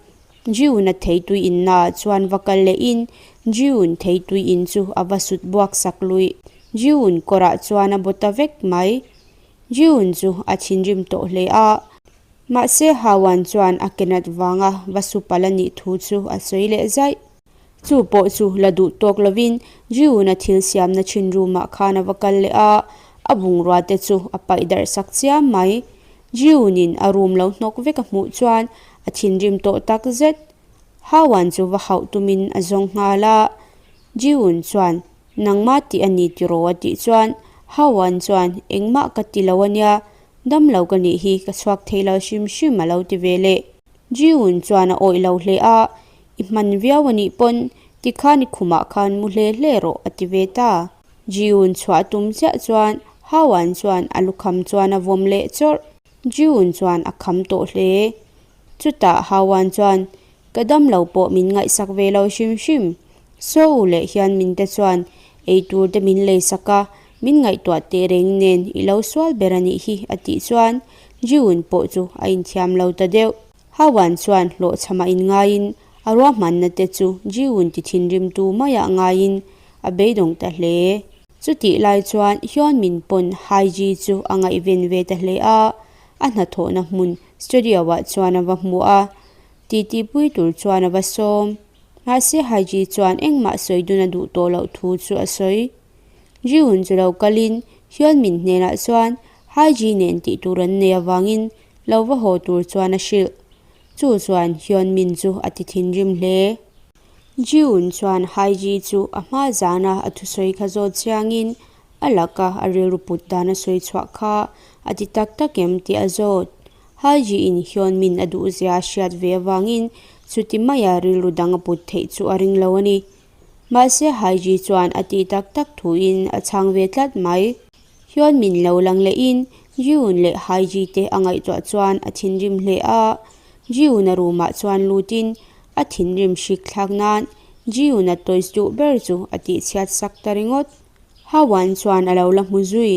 Jiun a theitui inna ah chuan va kal lehin Jiun theitui in chu a va sut buak sak luih. Jiun kawrah chuan a baw ta vek mai. Jiun chu a thinrim tawh hle a. Mahse Hawan chuan a ke nat vanga va su palh a nih thu chu a sawi leh zaih. Chu pawh chu la duh tawk lovin Jiun a thil siamna thin room ah khan a va kal leh a, a bungrua te chu a paih darh sak chiam mai. Jiun in a room lo hnawk vek a hmuh chuan a thinrim tawh tak zet. Hawan chu va hauh tumin a zawng nghal a. Jiun chuan Nangmah tih a ni tiraw a tih chuan Hawan chuan engmah ka ti lo a nia. Dam lo ka nih hi, ka chhuak thei lo hrim hrim a lo ti ve leh. Jiun chuan a awih lo hle a, I hman viau a nih pawn tikhan i khumah khan mu hle hle rawh a ti ve ta. Jiun chhuah tum chiah chuan Haoan chuan a lukham chuan a vawm leh chawrh. Jiun chuan a kham tawh hle. Chutah Haoan chuan Ka dam lo pawh min ngaihsak ve lo hrim hrim. Saw leh hian min te chuan ei tur te min lei sak a, min ngaihtuah teh reng nen i lo sual ber a nih hi a tih chuan Jiun pawh chu a inthiam lo ta deuh. Hawan chuan hlawhchhamah inngaiin a ruahmanna te chu Jiun ti thinrimtu maiah ngaiin a beidawng ta hle. Chutih lai chuan Hyunmin pawn Haiji chu a ngaihven ve ta hle a, a hnathawhna hmun studio-ah chuan a va hmu a. Titipui tur chuan a va sawm. Mahse Haji chuan engmah sawi dun a duh tawh loh thu chu a sawi. Jiun chu lo kalin Hyunmin hnenah chuan Haji nen tih tur an nei avangin lo va haw tur chuan a hrilh. Chu chuan Hyunmin chu a ti thinrim hle. Jiun chuan Haji chu a hma zana a thusawi kha zawt chiangin a laka a rilru put dan a sawi chhuah kha a ti tak tak em tih a zawt. Haji in Hyunmin a duh zia a hriat ve avangin chuti maia rilru dang a put theih chu a ring lo a ni. Mahse Haji chuan a tih tak tak thuin a chhang ve tlat mai. Hyunmin lo lang lehin Jiun leh Haji te a ngaihtuah chuan a thinrim hle a. Jiun a room ah chuan lutin a thinrim hrik thlak nan Jiun a toys duh ber chu a tihchhiat sak ta ringawt. Hawan chuan a lo la hmu zui.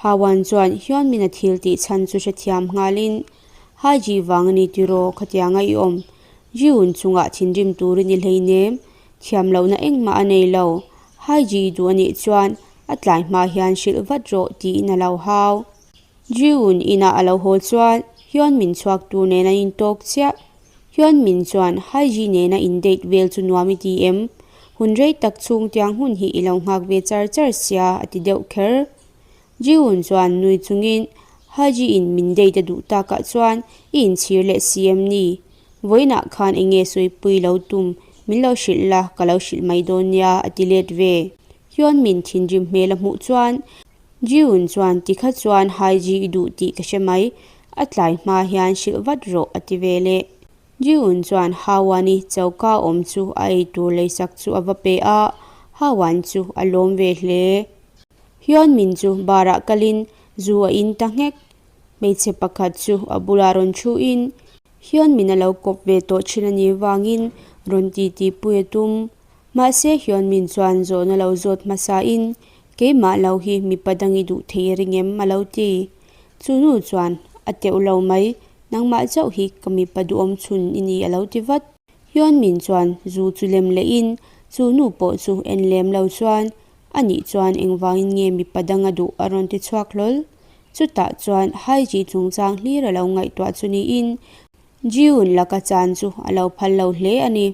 Hawan chuan Hyunmin a thil tih chhan chu hrethiam nghalin, Haji vang a ni tiraw khatianga i awm? Jiun chungah thinrim turin i hleinem, thiam lohna engmah a nei lo. Haji i duh a nih chuan a tlai hma hian hrilh vat rawh tiin a lo hau. Jiun inah a lo haw chuan Hyunmin chhuak tur nen an intawk chiah. Hyunmin chuan Haji nena in date vel chu nuam i ti em? Hun rei tak chhung tiang hun hi i lo nghak ve char char sia a ti deuh kher. Jihoon chuan nui chungin Haji in min date a duh takah chuan i inchhir leh si em ni? Vawiinah khan eng nge sawipui lo tum min lo hrilh la ka lo hrilh mai dawn nia a ti let ve. Hyunmin thinrim hmel a hmuh chuan Jihoon chuan tikha chuan Haji i duh tih ka hre mai, a tlai hma hian hrilh vat rawh a ti ve leh. Jihoon chuan Hawani choka awm chu a eitur leisak chu a va pe a, Hawan chu a lawm ve hle. Hyunmin chu bar ah kalin zu a in ta nghek. Hmeichhe pakhat chu a bulah rawn thu in Hyunmin a lo kawp ve tawh thin a nih vangin rawn ti ti pui a tum. Mahse Hyunmin chuan zawhna lo zawt hmasa in keimah lo hi mipa dang i duh thei ring em a lo ti. Chu nu chuan a teuh lo mai, nangmah chauh hi ka mipa duhawm chhun i ni a lo ti vat. Hyunmin chuan zu chu lem leh in chu nu pawh chu en lem lo chuan A nih chuan engvangin nge mipa dang a duh a rawn ti chhuak hlawl. Chutah chuan Haiji chungchang hlir a lo ngaihtuah chu niin Jiun laka chan chu a lo phal lo hle a ni.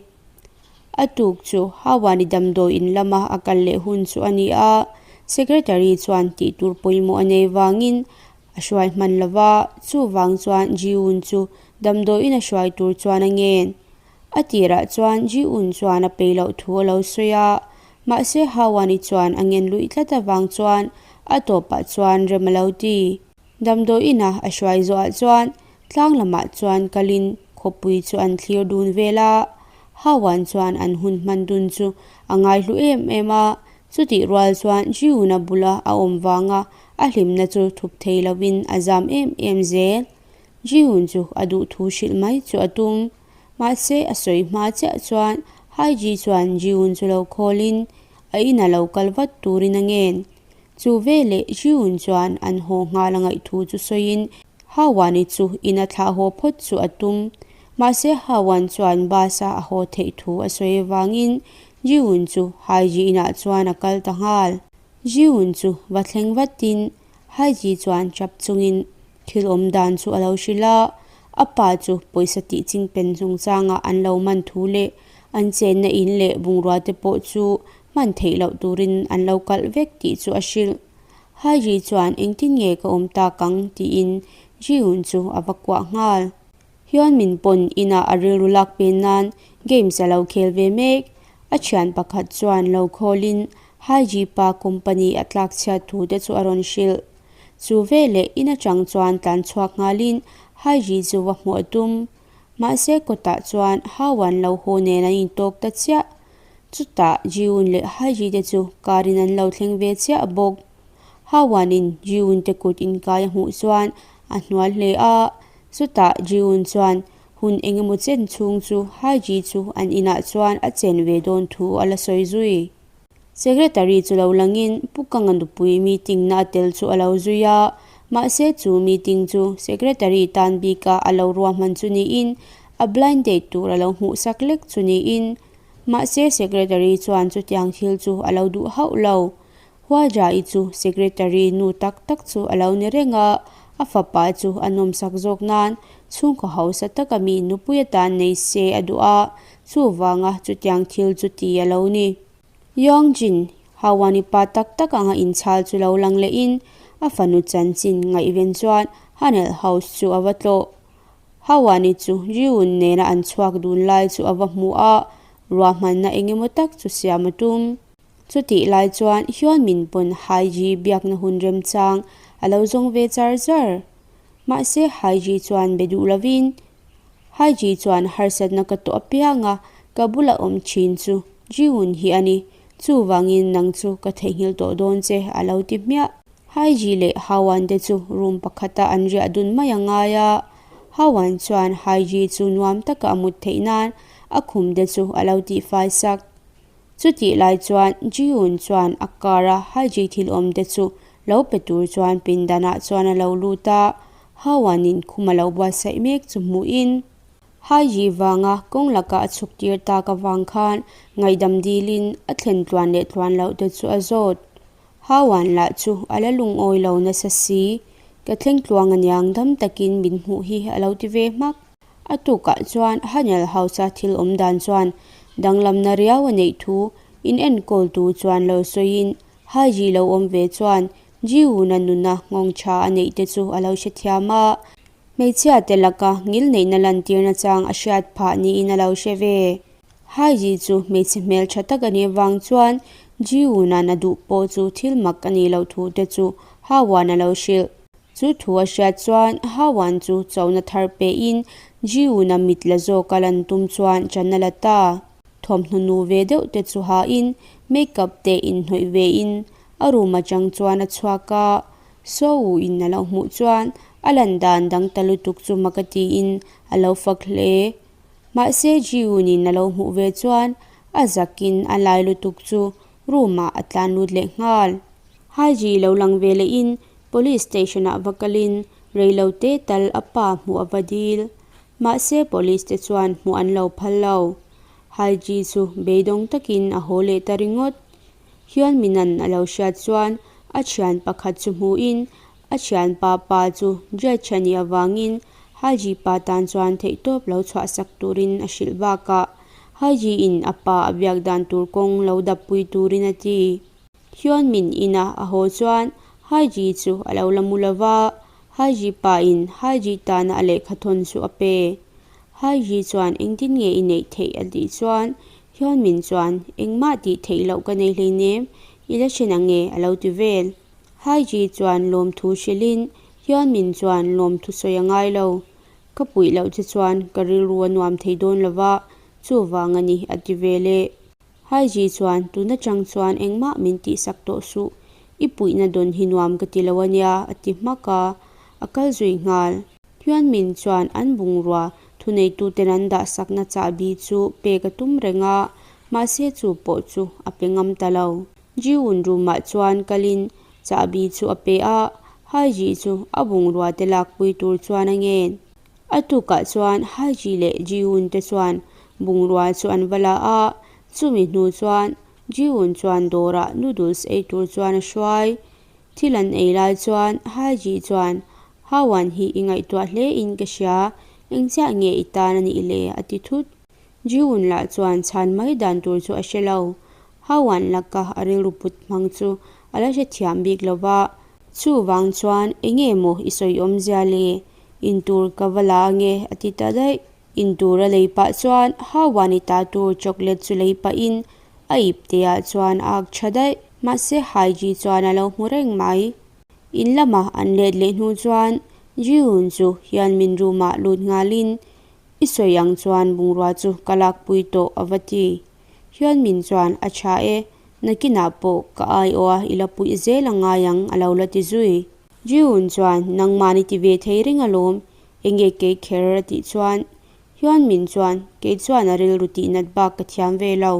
A tuk chu Hawani damdawi in lama a kal leh hun chu a ni a, Secretary chuan tih tur pawimawh a nei vangin a hruai hman lo va, chuvang chuan Jiun chu damdawi in a hruai tur chuan a ngen. A tirah chuan Ji-un chuan a peih loh thu a lo sawi a, mahse Hawani chuan a ngen luih tlat avang chuan a tawpah chuan rem a lo ti. Damdawi ina a hruai zawhah chuan tlang lamah chuan kalin khawpui chu an thlir dun vel a, Hawan chuan an hun hman dun chu a ngaihlu em em a, chutih rual chuan Ji-un-a bula a awm vanga a hlimna chu thup thei lovin a zam em em zel. Jihoon chu a duh thu hrilh mai chu a tum. Mahse a sawi hma chiah chuan Haiji chuan Jihoon chu lo khawlin a ina lo kal vat turin a ngen. Chu veleh Jihoon chuan an haw nghal a ngaih thu chu sawiin Hawani chu ina thlah haw phawt chu a tum. Mahse Hawan chuan bus a a haw theih thu a sawi avangin Jihoon chu Haiji inah chuan a kal ta nghal. Jihoon chu va thleng vatin Haiji chuan chap chungin Thil awm dan chu a lo hrilh a, a pa chu pawisa tih ching pen chungchangah an lo man thu leh an chenna in leh bungrua te pawh chu hman theih loh turin an lo kalh vek tih chu a hrilh. Haiji chuan engtin nge ka awm tak ang tiin Jiun chu a va kuah nghal. Hyunmin pawn inah a rilru lak pen nan games a lo khel ve mek. A thian pakhat chuan lo khawlin Haiji pa company a tlak chhiat thu te chu a rawn hrilh. Chu veleh in atang chuan tlan chhuak nghalin Haiji chu va hmuh a tum. Mahse kawtah chuan Hawan lo haw nen an intawk ta chiah. Chutah Jiun leh Haiji te chu car in an lo thleng ve chiah bawk. Hawanin Jiun te kut inkai a hmuh chuan a hnual hle a. Chutah Jiun chuan hun engemaw chen chhung chu Haiji chu an inah chuan a chen ve dawn thu a la sawi zui. Secretary chu lo langin Pu Kanga nupui meeting na a tel chu a lo zui a, mahse chu meeting chu Secretary tan bika a lo ruahman chu niin a blind date tur a lo hmuh sak lek chu niin mahse Secretary chuan chutiang thil chu a lo duh hauh lo. Huaja-i chu Secretary nu tak tak chu a lo ni reng a, a fapa chu a nawmsak zawk nan chhungkaw hausa taka mi nupui atan nei se a duh a, chuvanga chutiang thil chu ti a lo ni. Yongjin, Hawani pa tak tak anga inchhal chu lo lang lehin a fanu chanchin ngaihven chuan Hanel House chu a va tlawh. Hawani chu Jiun nena an chhuak dun lai chu a va hmu a, ruahmanna engemaw tak chu siam a tum. Chutih lai chuan Hyunmin pawn Haiji biakna hun remchang a lo zawng ve char char. Mahse Haiji chuan be duh lovin Haiji chuan harsatna ka tawh apiang a, ka bula awm thin chu Jiun hi a ni. Chuvangin nang chu ka theihnghilh tawh dawn che a lo ti hmiah. Haiji leh Hawan te chu room pakhata an riah dun mai a ngai a. Hawan chuan Haiji chu nuam taka a mut theih nan a khum te chu a lo tihfai sak. Chutih lai chuan Jiun chuan a car a Haiji thil awm te chu lo pe tur chuan pindanah chuan a lo lut a. Hawanin khum a lo buatsaih mek chu hmuhin Haiji vanga kawng laka a chhuk tir tak avang khan ngaihdam dilin a thlen tluan leh tluan loh te chu a zawt. Hawan lah chu a la lungawi lo nasa si, ka thleng tluang aniang dam takin min hmuh hi a lo ti ve hmak. A tukah chuan Hanel House-a thil awm dan chuan danglamna riau a neih thu in enkawltu chuan lo sawiin Haiji lo awm ve chuan Jiwuna nuna nghawng tha a neih te chu a lo hrethiam a, hmeichhia te laka ngil neihna lantirna chang a hriat phah niin a lo hre ve. Haiji chu hmeichhe hmel tha tak a nih vang chuan Jiwuna'n a duh pawh chu thil mak a nih loh thu te chu Hawan a lo hrilh. Chu thu a hriat chuan Hawan chu chona thar pehin Jiwuna mit la zawk a lan tum chuan chan a la ta. Thawmhnaw nu ve deuh te chu hain makeup te inhnawih vein A room atang chuan a chhuak a, Sowu in a lo hmuh chuan a lan dan dang ta lutuk chu mak a tiin a lo fak hle. Mahse Jiun in a lo hmuh ve chuan a zakin a lai lutuk chu room ah a tlan lut leh nghal. Haiji lo lang ve leh in police station ah va kalin reilo te tal a pa hmuh a va dil. Mahse police te chuan hmuh an lo phal lo. Haiji chu beidawng takin a haw leh ta ringawt. Hyunmin-a'n a lo hriat chuan a thian pakhat chu hmuhin a thianpa pa chu judge a nih avangin Haji pa tan chuan theihtawp lo chhuahsak turin a hrilh bakah Haji-in a pa a biak dan tur kawng lo dappui turin a ti. Hyunmin ina a haw chuan Haji chu a lo la mu lova, Haji pa-in Haji tana a lehkha thawn chu a pe. Haji chuan engtin nge i neih theih a tih chuan Hyunmin chuan engmah tih theih loh ka nei hleinem, i la hre na nge a lo ti vel. Haji chuan lawmthu hrilhin Hyunmin chuan lawmthu sawi a ngai lo. Ka puih loh che chuan ka rilru a nuam thei dawn lova, chuvang a ni a ti vel e. Haiji chuan tun atang chuan engmah min tihsak tawh suh, i puihna dawn hi nuam ka ti lo a nia a ti hmak a, a kal zui nghal. Hyunmin chuan an bungrua thuneituten an dahsakna chahbi chu pek a tum reng a, mahse chu pawh chu a pe ngam ta lo. Jiwoon room-ah chuan kalin chahbi chu a pe a, Haiji chu a bungrua te lakpui tur chuan a ngen. A tukah chuan Haiji leh Jiwoon te chuan bungrua chu an va la a, chumi hnu chuan Jiwoon chuan dawrah noodles ei tur chuan a hruai. Thil an ei lai chuan Haiji chuan Hawan hi i ngaihtuah hle in ka hria, eng chiah nge i tan a nih le? a ti thut. Jiun lah chuan chhan mai dan tur chu a hre lo. Hawan laka a rilru put hmang chu a la hrethiam bik lo va, chuvang chuan enge maw i sawi awmzia le? Intur ka va la ange a ti ta daih. Intur a lei pah chuan Hawan i ta tur chocolate chu lei pahin a ipte ah chuan a ak tha daih. Mahse Haiji chuan a lo hmu reng mai. In lama an let leh hnu chuan Ji-hoon chu Hyun-min room ah lut nghalin, I sawi ang chuan bungrua chu ka lakpui tawh a va ti. Hyun-min chuan a tha e, nakinah pawh ka aiawh a i la puih zel a ngai ang a lo la ti zui. Ji-hoon chuan nangmahni ti ve thei reng alawm, enge kei kher a tih chuan Hyun-min chuan kei chuan a rilru tih nat bak ka thiam ve lo.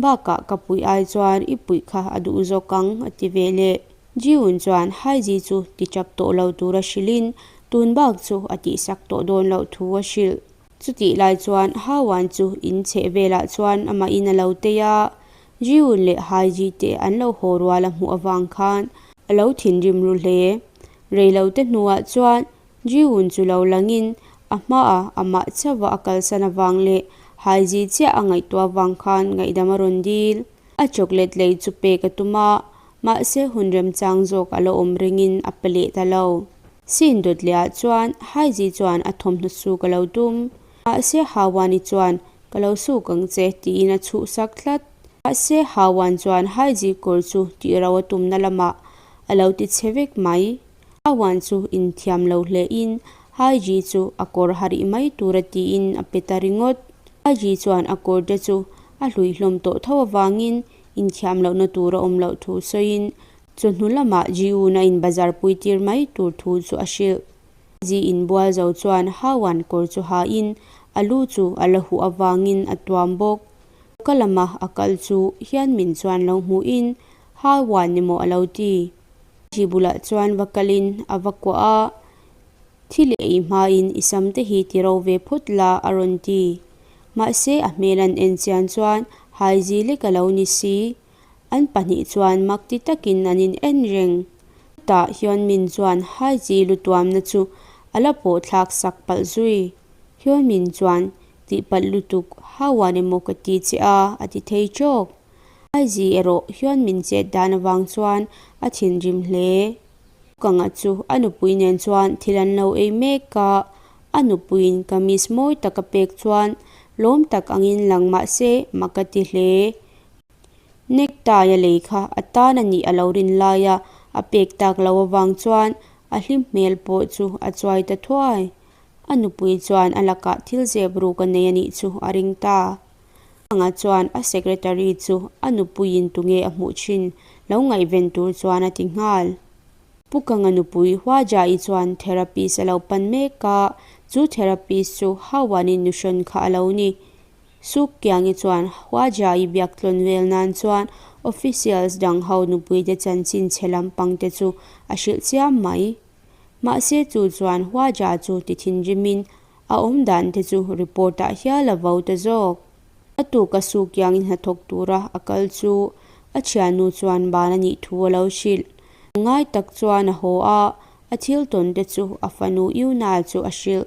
Bakah ka puih ai chuan i puih kha a duh zawk ang a ti ve leh. Ji-hoon chuan Haiji chu ti chap tawh lo tura hrilhin tun bak chu a tihsak tawh dawn loh thu a hrilh. Chutih lai chuan Hawan chu in chheh velah chuan amahin a lo tei a, Ji-hoon leh Haiji te an lo haw rual a hmuh avang khan a lo thinrim ru hle. Reilote hnuah chuan Ji-hoon chu lo langin a hmaah amah chauha a kalsan avang leh Haiji chiah a ngaihtuah avang khan ngaihdam a rawn dil. A chocolate lei chu pek a tum a, mahse hun remchang zawk a la awm ringin a pe leh ta lo. Sin dawt leh ah chuan Haiji chuan a thawmhnaw suk a lo tum. Mahse Hawani chuan ka lo suk ang che tiin a chhuhsak tlat. Mahse Hawan chuan Haiji kawr chu tih ro a tumna lamah a lo ti chhe vek mai. Hawan chu inthiam lo hlein Haiji chu a kawr ha rih mai tura tiin a pe ta ringawt. Haiji chuan a kawr te chu a hlui hlawm tawh tho avangin inthiam lohna tur a awm loh thu sawiin chawhnu lamah Ji-un a inbazar pui tir mai tur thu chu a hrilh. Ji inbual zo chuan Hawan kawr chu hain a lu chu a la huh avangin a tuam bawk. Ka lama a kal chu hian min chuan lo hmuhin Hawan ni maw a lo ti. Ji bulah chuan va kalin a va kuah a. Thil ei hmain i sam te hi ti ro ve phawt la a rawn ti. Mahse a hmel an en chian chuan Haiji lek a lo ni si. An pahnih chuan mak ti takin an in en reng. Chutah Hyunmin chuan Haiji lu tuamna chu a la pawh thlak sak palh zui. Hyunmin chuan tihpalh lutuk Hawan emaw ka ti che a a ti thei tawk. Haiji erawh Hyunmin chet dan avang chuan a thinrim hle. Kanga chu a nupui nen chuan thil an lo ei mek a, a nupuiin kamis mawi tak a pek chuan lawm tak angin lang mah se mak a ti hle. Necktie a lei kha a tan a nih a lo rin laia a pek tak lo avang chuan a hlim hmel pawh chu a chuai ta thuai. A nupui chuan a lakah thil zep ruk a nei a nih chu a ring ta. Anga chuan a secretary chu a nupuiin tunge a hmuh thin lo ngaihven tur chuan a ti nghal. Pu Kanga nupui Hwaja-i chuan therapist a lo pan mek a, chu therapist chu Hawan-i nuhrawn kha a lo ni. Suk Kiangi chuan Hwaja-i biak tlawn vel nan chuan officials dang ho nupuite chanchin chhe lampang te chu a hrilh chiam mai. Mahse chu chuan Hwaja chu ti thinrimin A awm dan te chu report ah hial a vo ta zawk. A tuk a su kiangin hnathawk tura a kal chu a thiannu chuan ban a nih thu a lo hrilh. Ngai tak chuan a haw a, a thil tawn te chu a fanu Yuna chu a hrilh.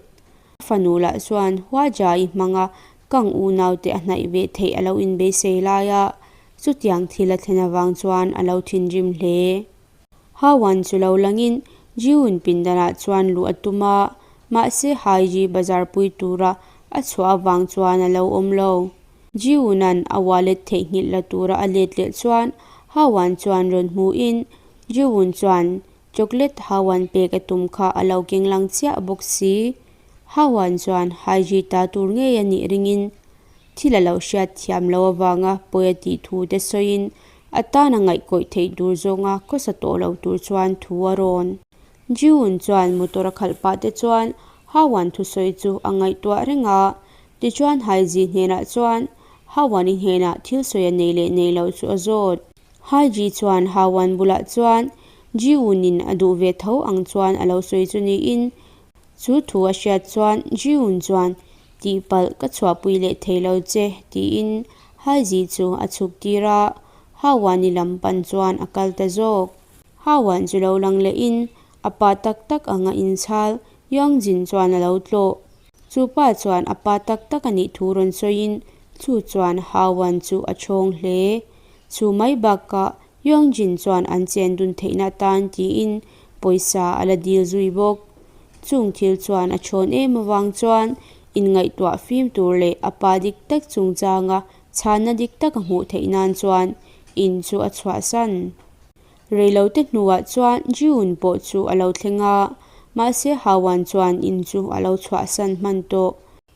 A fanu lah chuan Huaja-i hmanga kang unaute a hnaih ve theih a lo inbeisei lai a, chutiang thil a thlen avang chuan a lo thinrim hle. Hawan chu lo langin Jiun pindanah chuan luh a tum a, mahse Haiji bazar pui tura a chhuah avang chuan a lo awm lo. Jiuna'n a wallet theihnghilh la tura a let leh chuan Hawan chuan rawn hmuhin Jiun chuan chocolate Hawan pek a tum kha a lo keng lang chiah bawk si. Hawan chuan Haiji ta tur ngei a nih ringin Thil a lo hriat thiam lo avanga pawi a tih thu te sawiin a tan a ngaihkawih theih tur zawnga khawsa tawh lo tur chuan thu a rawn. Jiun chuan motor a khalh pah te chuan Hawan thusawi chu a ngaihtuah reng a, tichuan Haiji hnenah chuan Hawan-i hnenah thil sawi a nei leh nei loh chu a zawt. Haiji chuan Hawan bulah chuan Jiun-in a duh ve tho ang chuan a lo sawi chu niin Chu thu a hriat chuan Jiun chuan tihpalh ka chhuahpui leh thei lo che tiin Haiji chu a chhuk tir a, Hawani lam pan chuan a kal ta zawk. Hawan chu lo lang lehin a pa tak tak anga inchhal Yongjin chuan a lo tlawh. Chu pa chuan a pa tak tak a nih thu rawn sawiin chu chuan Hawan chu a chhawng hle. Chu mai bakah Yongjin chuan an chen dun theihna atan tiin pawisa a la dil zui bawk. Chung thil chuan a chhawn em avang chuan inngaihtuah fim tur leh a pa dik tak chungchanga chhanna dik tak a hmuh theih nan chuan in chu a chhuahsan. Reilote hnuah chuan Jiun pawh chu a lo thleng a, mahse Hawan chuan in chu a lo chhuahsan hman tawh.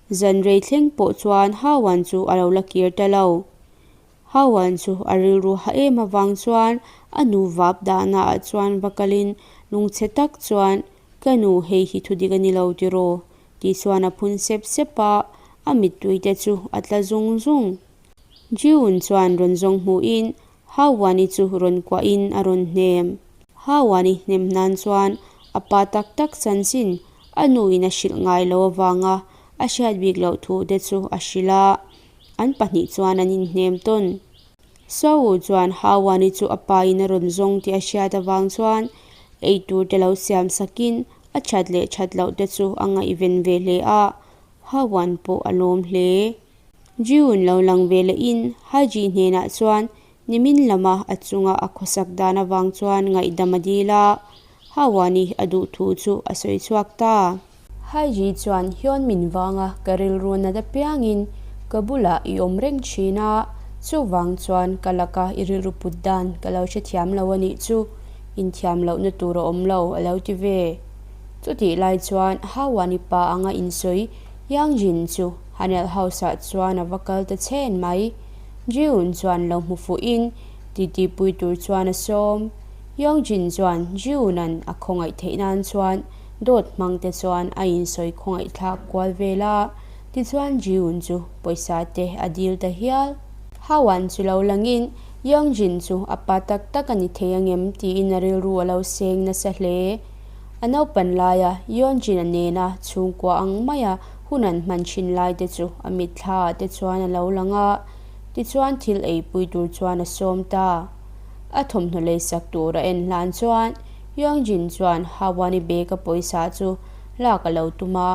Zan rei thleng pawh chuan Hawan chu a lo la kir ta lo. Hawan chu a rilru ha em avang chuan a nu vap dahna ah chuan va kalin lungchhe tak chuan, Ka nu, hei hi thudik a ni lo tiraw? tih chuan a phun sep sep a, a mittui te chu a tla zung zung. Jiun chuan rawn zawng hmuhin Hawani chu rawn kuahin a rawn hnem. Hawani hnem nan chuan a pa tak tak chanchin a nuin a hrilh ngai lo avanga a hriat bik loh thu te chu a hrilh a, an pahnih chuan an inhnem tawn. Sawu chuan Hawani chu a pain a rawn zawng tih a hriat avang chuan eitur te lo siam sakin a that leh that loh te chu a ngaihven ve hle a, Hawan pawh a lawm hle. June lo lang ve lehin Haji hnenah chuan nimin lama a chunga a khawsak dan avang chuan ngaihdam a dil a, Hawani a duh thu chu a sawi chhuak ta. Haji chuan Hyun min vanga ka rilru nat apiangin ka bulah i awm reng thin a, chuvang chuan ka laka i rilru put dan ka lo hrethiam lo a nih chu, inthiam lohna tur a awm lo a lo ti ve. Chutih lai chuan Hawani pa anga insawi Yang Jin chu Hanel House ah chuan a va kal ta chhen mai. Jiun chuan lo hmu fuhin titi pui tur chuan a sawm. Yong Jin chuan Jiunan a khawngaih theih nan chuan dawt hmang te chuan a insawi khawngaih thlak kual vel a, tichuan Jiun chu pawisa te a dil ta hial. Hawan chu lo langin Yong Jin chu a pa tak tak a ni thei angem tiin a rilru a lo seng nasa hle. A naupan laia Yeonjin-a nena chhungkua ang maia hun an hman thin lai te chu a mitthla ah te chuan a lo lang a, tichuan thil eipui tur chuan a sawm ta. A thawmhnaw leisak tur a en hlan chuan Yeonjin chuan Hawani bag a pawisa chu lak a lo tum a,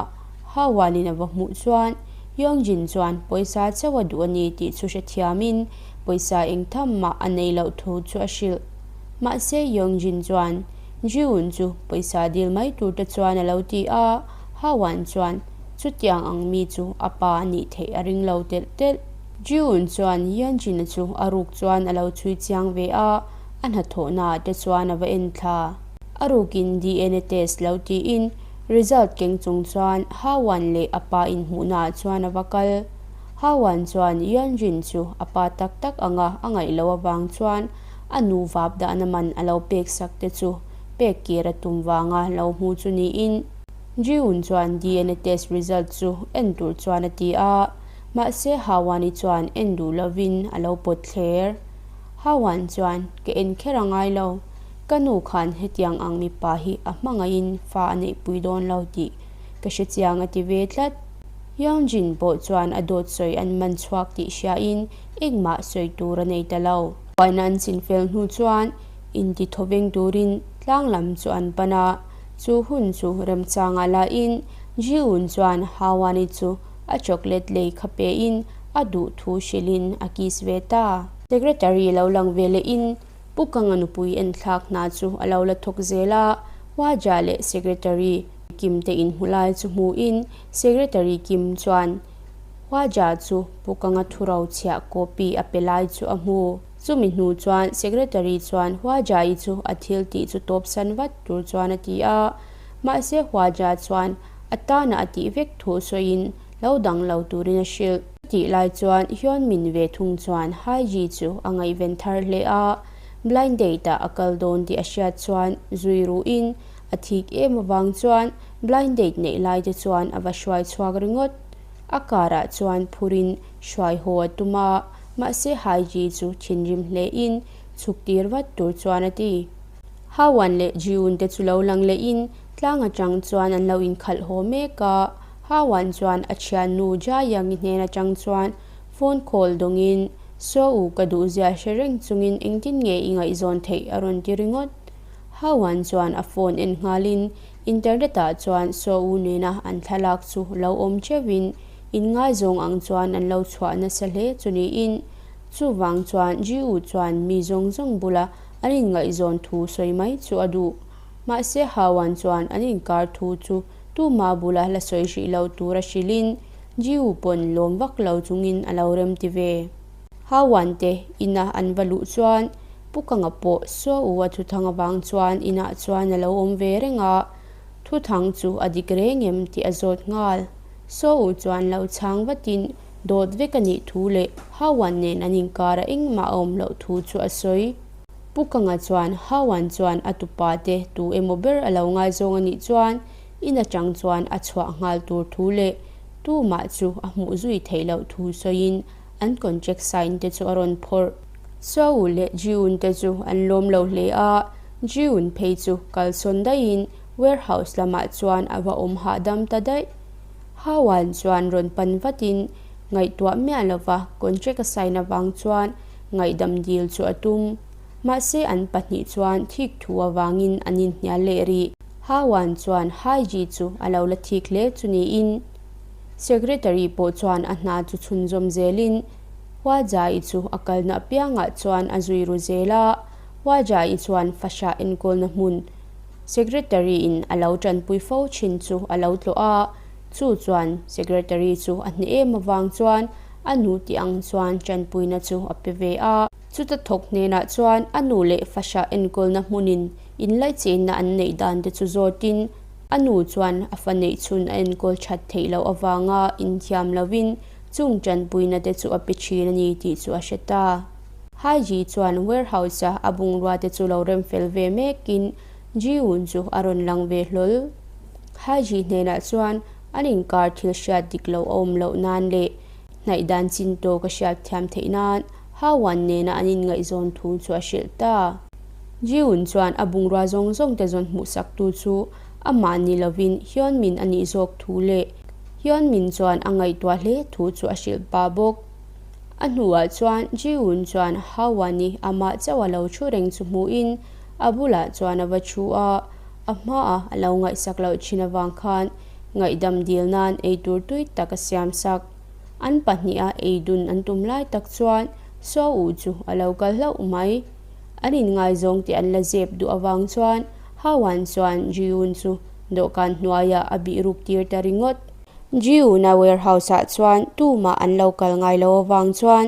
Hawanin a va hmuh chuan Yeonjin chuan pawisa chauh a duh a ni tih chu hrethiamin pawisa engtham mah a nei loh thu chu a hrilh. Mahse Yeonjin chuan Jiun chu pawisa dil mai tur te chuan a lo ti a, Hawan chuan chutiang ang mi chu a pa a nih theih a ring lo telh telh. Jiun chuan Yeonjin-a chu a ruk chuan a lo chhui chiang ve a, a hnathawhnaah te chuan a va en thla. A rukin DNA test lo tiin result keng chung chuan Hawan leh a pa inhmuhnaah chuan a va kal. Hawan chuan Yeonjin chu a pa tak tak anga a ngaih loh avang chuan a nu vap dahna man a lo pek sak te chu pek kir a tum vanga lo hmu chu niin Jiun chuan DNA test result chu en tur chuan a ti a, mahse Hawani chuan en duh lovin a lo pawt thler. Hawan chuan, Ka en kher a ngai lo, ka nu khan hetiang ang mipa hi a hmangaihin fa a neihpui dawn lo tih ka hre chiang a ti ve tlat. Yeonjin pawh chuan a dawt sawi an man chhuak tih hriain engmah sawi tur a nei ta lo. Huaina an chin fel hnu chuan inti thawveng turin tlang lam chu an pan a, chu hun chu remchangah lahin Ji-un chuan Hawani chu a chocolate lei kha pein a duh thu hrilhin a kiss ve ta. Secretary lo lang ve lehin Pu Kanga nupui enthlak hna chu a lo la thawk zel a, Hwaja leh Secretary Kim te inhmu lai chu hmuhin Secretary Kim chuan Hwaja chu Pu Kanga thuro chhiah copy a pe lai chu a hmu. Chumi hnu chuan Secretary chuan Hwaja-i chu a thil tih chu tawpsan vat tur chuan a ti a, mahse Hwaja chuan a tana a tih vek thu sawiin lo dang lo turin a hrilh. Tih lai chuan Hyunmin ve thung chuan Haiji chu a ngaihven thar hle a, blind date ah a kal dawn tih a hriat chuan zui ruhin a thik em avang chuan blind date neih lai te chuan a va hruai chhuak ringawt. A car ah chuan phurin hruai haw a tum a, mahse Haiji chu thinrim hlein chhuk tir vat tur chuan a ti. Hawan leh Jiun te chu lo lang lehin tlang atang chuan an lo inkhalh haw mek a. Hawan chuan a thiannu Jayangi hnen atang chuan phone call dawngin, Saw u, ka duhzia hre reng chungin engtin nge i ngaihzawn theih a rawn ti ringawt. Hawan chuan a phone en nghalin internet ah chuan Saw u nena an thlalak chu lo awm theuhin inngaizawng ang chuan an lo chhuah nasa hle chu niin chuvang chuan Jiu chuan mi zawng zawng bula an inngaihzawn thu sawi mai chu a duh. Mahse Hawan chuan an inkar thu chu Tuma bula la sawi hrih lo tur a hrilhin Jiu pawn lawm vak lo chungin a lo rem ti ve. Hawan te ina an va luh chuan Pu Kanga pawh Suau a thuthang avang chuan inah chuan a lo awm ve reng a, thuthang chu a dik reng em tih a zawt nghal. Suau chuan lo chhang vatin dawt vek a nih thu leh Hauan nen an inkar a engmah a awm loh thu chu a sawi. Pu Kanga chuan Hauan chuan a tupa te tu emaw ber a lo ngaizawng a nih chuan in atang chuan a chhuah nghal tur thu leh tumah chu a hmuh zui theih loh thu sawiin an contract sign te chu a rawn phawrh. Seoul leh Jiun te chu an lawm lo hle a, Jiun phei chu kalsawn daihin warehouse lamah chuan a va awm hahdam ta daih. Hawan chuan rawn pan vatin ngaihtuah miah lova contract a sign avang chuan ngaihdam dil chu a tum. Mahse an pahnih chuan thik thu avangin an inhnial leh rih. Hawan chuan Haiji chu a lo la thik hle chu niin Secretary pawh chuan a hna chu chhunzawm zelin Huajai chu a kalna apiangah chuan a zui ru zel a. Huajai chuan fahrah enkawlna hmun Secretary in a lo tanpui fo thin chu a lo tlawh a, chu chuan Secretary chu a hne em avang chuan a nu tih ang chuan tanpuina chu a pe ve a. Chuta thawk hnenah chuan a nu leh fahrah enkawlna hmunin inlaichenna an neih dan te chu zawtin a nu chuan a fa neih chhun a enkawl that theih loh avanga inthiam lovin chung tanpuina te chu a pe thin a ni tih chu a hre ta. Haiji chuan warehouse-a a bungrua te chu lo rem fel ve mekin Ji-un chu a rawn lang ve hlawl. Haiji hnenah chuan an inkar thil hriat dik loh a awm loh nan leh hnaih dan chin tawk a hriat thiam theih nan Hawan nena an inngaihzawn thu chu a hrilh ta. Ji-un chuan a bungrua zawng zawng te zawn hmuhsaktu chu amah ni lovin Hyunmin a nih zawk thu leh Hyunmin chuan a ngaihtuah hle thu chu a hrilh pah bawk. A hnuah chuan Ji-un chuan Hawan-i amah chauh a lo thu reng chu hmuhin a bulah chuan a va thu a, a hmaah a lo ngaihsak loh thin avang khan ngaihdam dil nan eitur tui tak a siam sak. An pahniha ei dun an tum lai tak chuan Saw-u chu a lo kal hlauh mai. An inngaizawng tih an la zep duh avang chuan Hawan chuan Ji-un chu dawhkan hnuaiah a bih ruk tir ta ringawt. Ji-una warehouse-ah chuan tumah an lo kal ngai lo avang chuan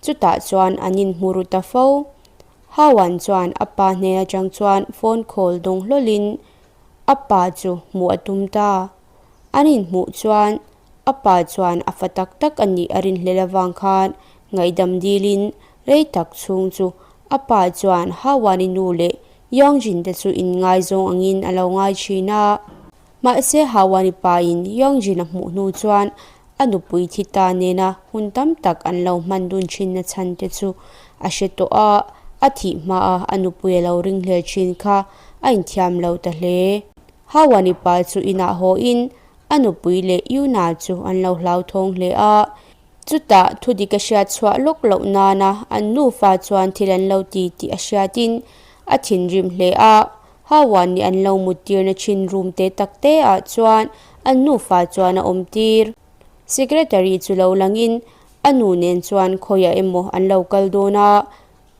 chutah chuan an inhmu ru ta fo. Hawan chuan a pa hnen atang chuan phone call dawng hlawlin a pa chu hmuh a tum ta. An inhmuh chuan a pa chuan a fa tak tak a nih a rinhlel avang khan ngaihdam dilin rei tak chhung chu a pa chuan Hawani nu leh Yongjin te chu inngaizawng angin a lo ngai thin a. Mahse Hawani pain Yongjin a hmuh hnu chuan a nupui thi ta nena hun tam tak an lo hman dun thinna chhan te chu a hre tawh a, a thih hmaa a nupui a lo ringhlel thin kha a inthiam lo ta hle. Hawani pa chu inah haw in a nupui leh Yuna chu an lo hlauthawng hle a. Chutah thudik a hriat chhuah lawk loh nana an nufa chuan thil an lo ti tih a hriatin a thinrim hle a. Hawan nih an lo muttirna thin room te tak te ah chuan an nufa chuan a awm tir. Secretary chu lo langin a nu nen chuan khawiah emaw an lo kal dawn a,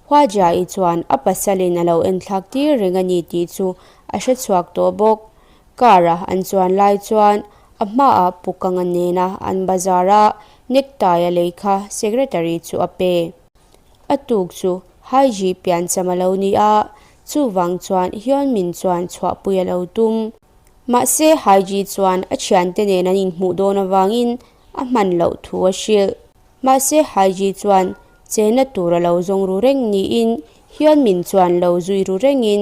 Huajia'i chuan a pasalin a lo enthlak tir reng a ni tih chu a hre chhuak tawh bawk. Car a an chuan lai chuan a hmaah Pukanga nena an bazar a necktie a lei kha secretary chu a pe. A tuk chu Haiji piancham a lo ni a, chuvang chuan Hyunmin chuan chhuahpui a lo tum. Mahse Haiji chuan a thiante nen an inhmuh dawn avangin a hman loh thu a hrilh. Mahse Haiji chuan chenna tur a lo zawng ru reng niin Hyunmin chuan lo zui ru rengin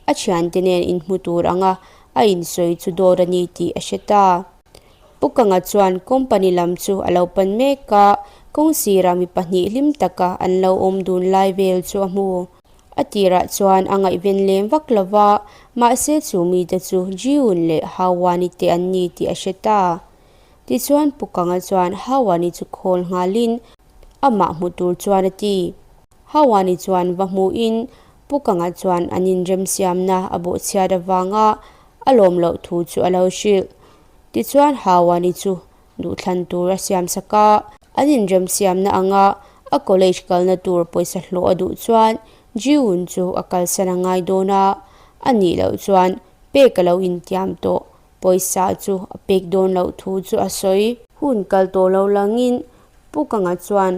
a thiante nen inhmu tur anga a insawi chu dawr a ni tih a hre ta. Pu Kanga chuan company lam chu a lo pan mek a, kawng sirah mi pahnih hlim taka an lo awm dun lai vel chu a hmu. A tirah chuan a ngaihven lem vak lo va, mahse chu mite chu Jiun leh Hawani te an ni tih a hre ta. Tichuan Pu Kanga chuan Hawani chu khawl nghalin amah hmu tur chuan a ti. Hawani chuan va hmuhin Pu Kanga chuan an inremsiamna a bawhchhiat avanga a lawm loh thu chu a lo hrilh. Tichuan Hawani chu duhthlan tur a siam sak a, an inremsiamna anga a college kalna tur pawisa hlawh a duh chuan Jiun chu a kalsan a ngai dawn a, a nih loh chuan pek a lo intiam tawh pawisa chu a pek dawn loh thu chu a sawi. Hun kal tawh lo langin Pu Kanga chuan.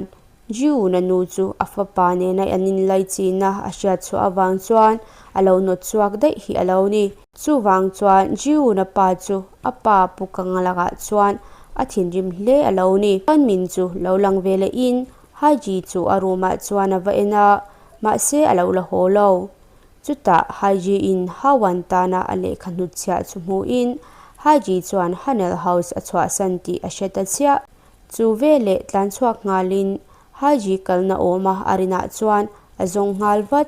Jiun-a nu chu a fapa nena an inlaichina a hriat chhuah avang chuan a lo nawt chhuak daih hi a lo ni. Chuvang chuan Jiun-a pa chu a pa pu kang lakah chuan a thinrim hle a lo ni. Min chu lo lang ve lehin Haiji chu a room ah chuan a va en a, mahse a lo la haw lo. Chutah Haiji-in Hawan tana a lehkha hnutchhiah chu hmuhin Haiji chuan Hanel House a chhuahsan tih a hre ta chiah. Chu veleh tlan chhuak nghalin Haiji kalna awma a rinah chuan a zawng nghal vat.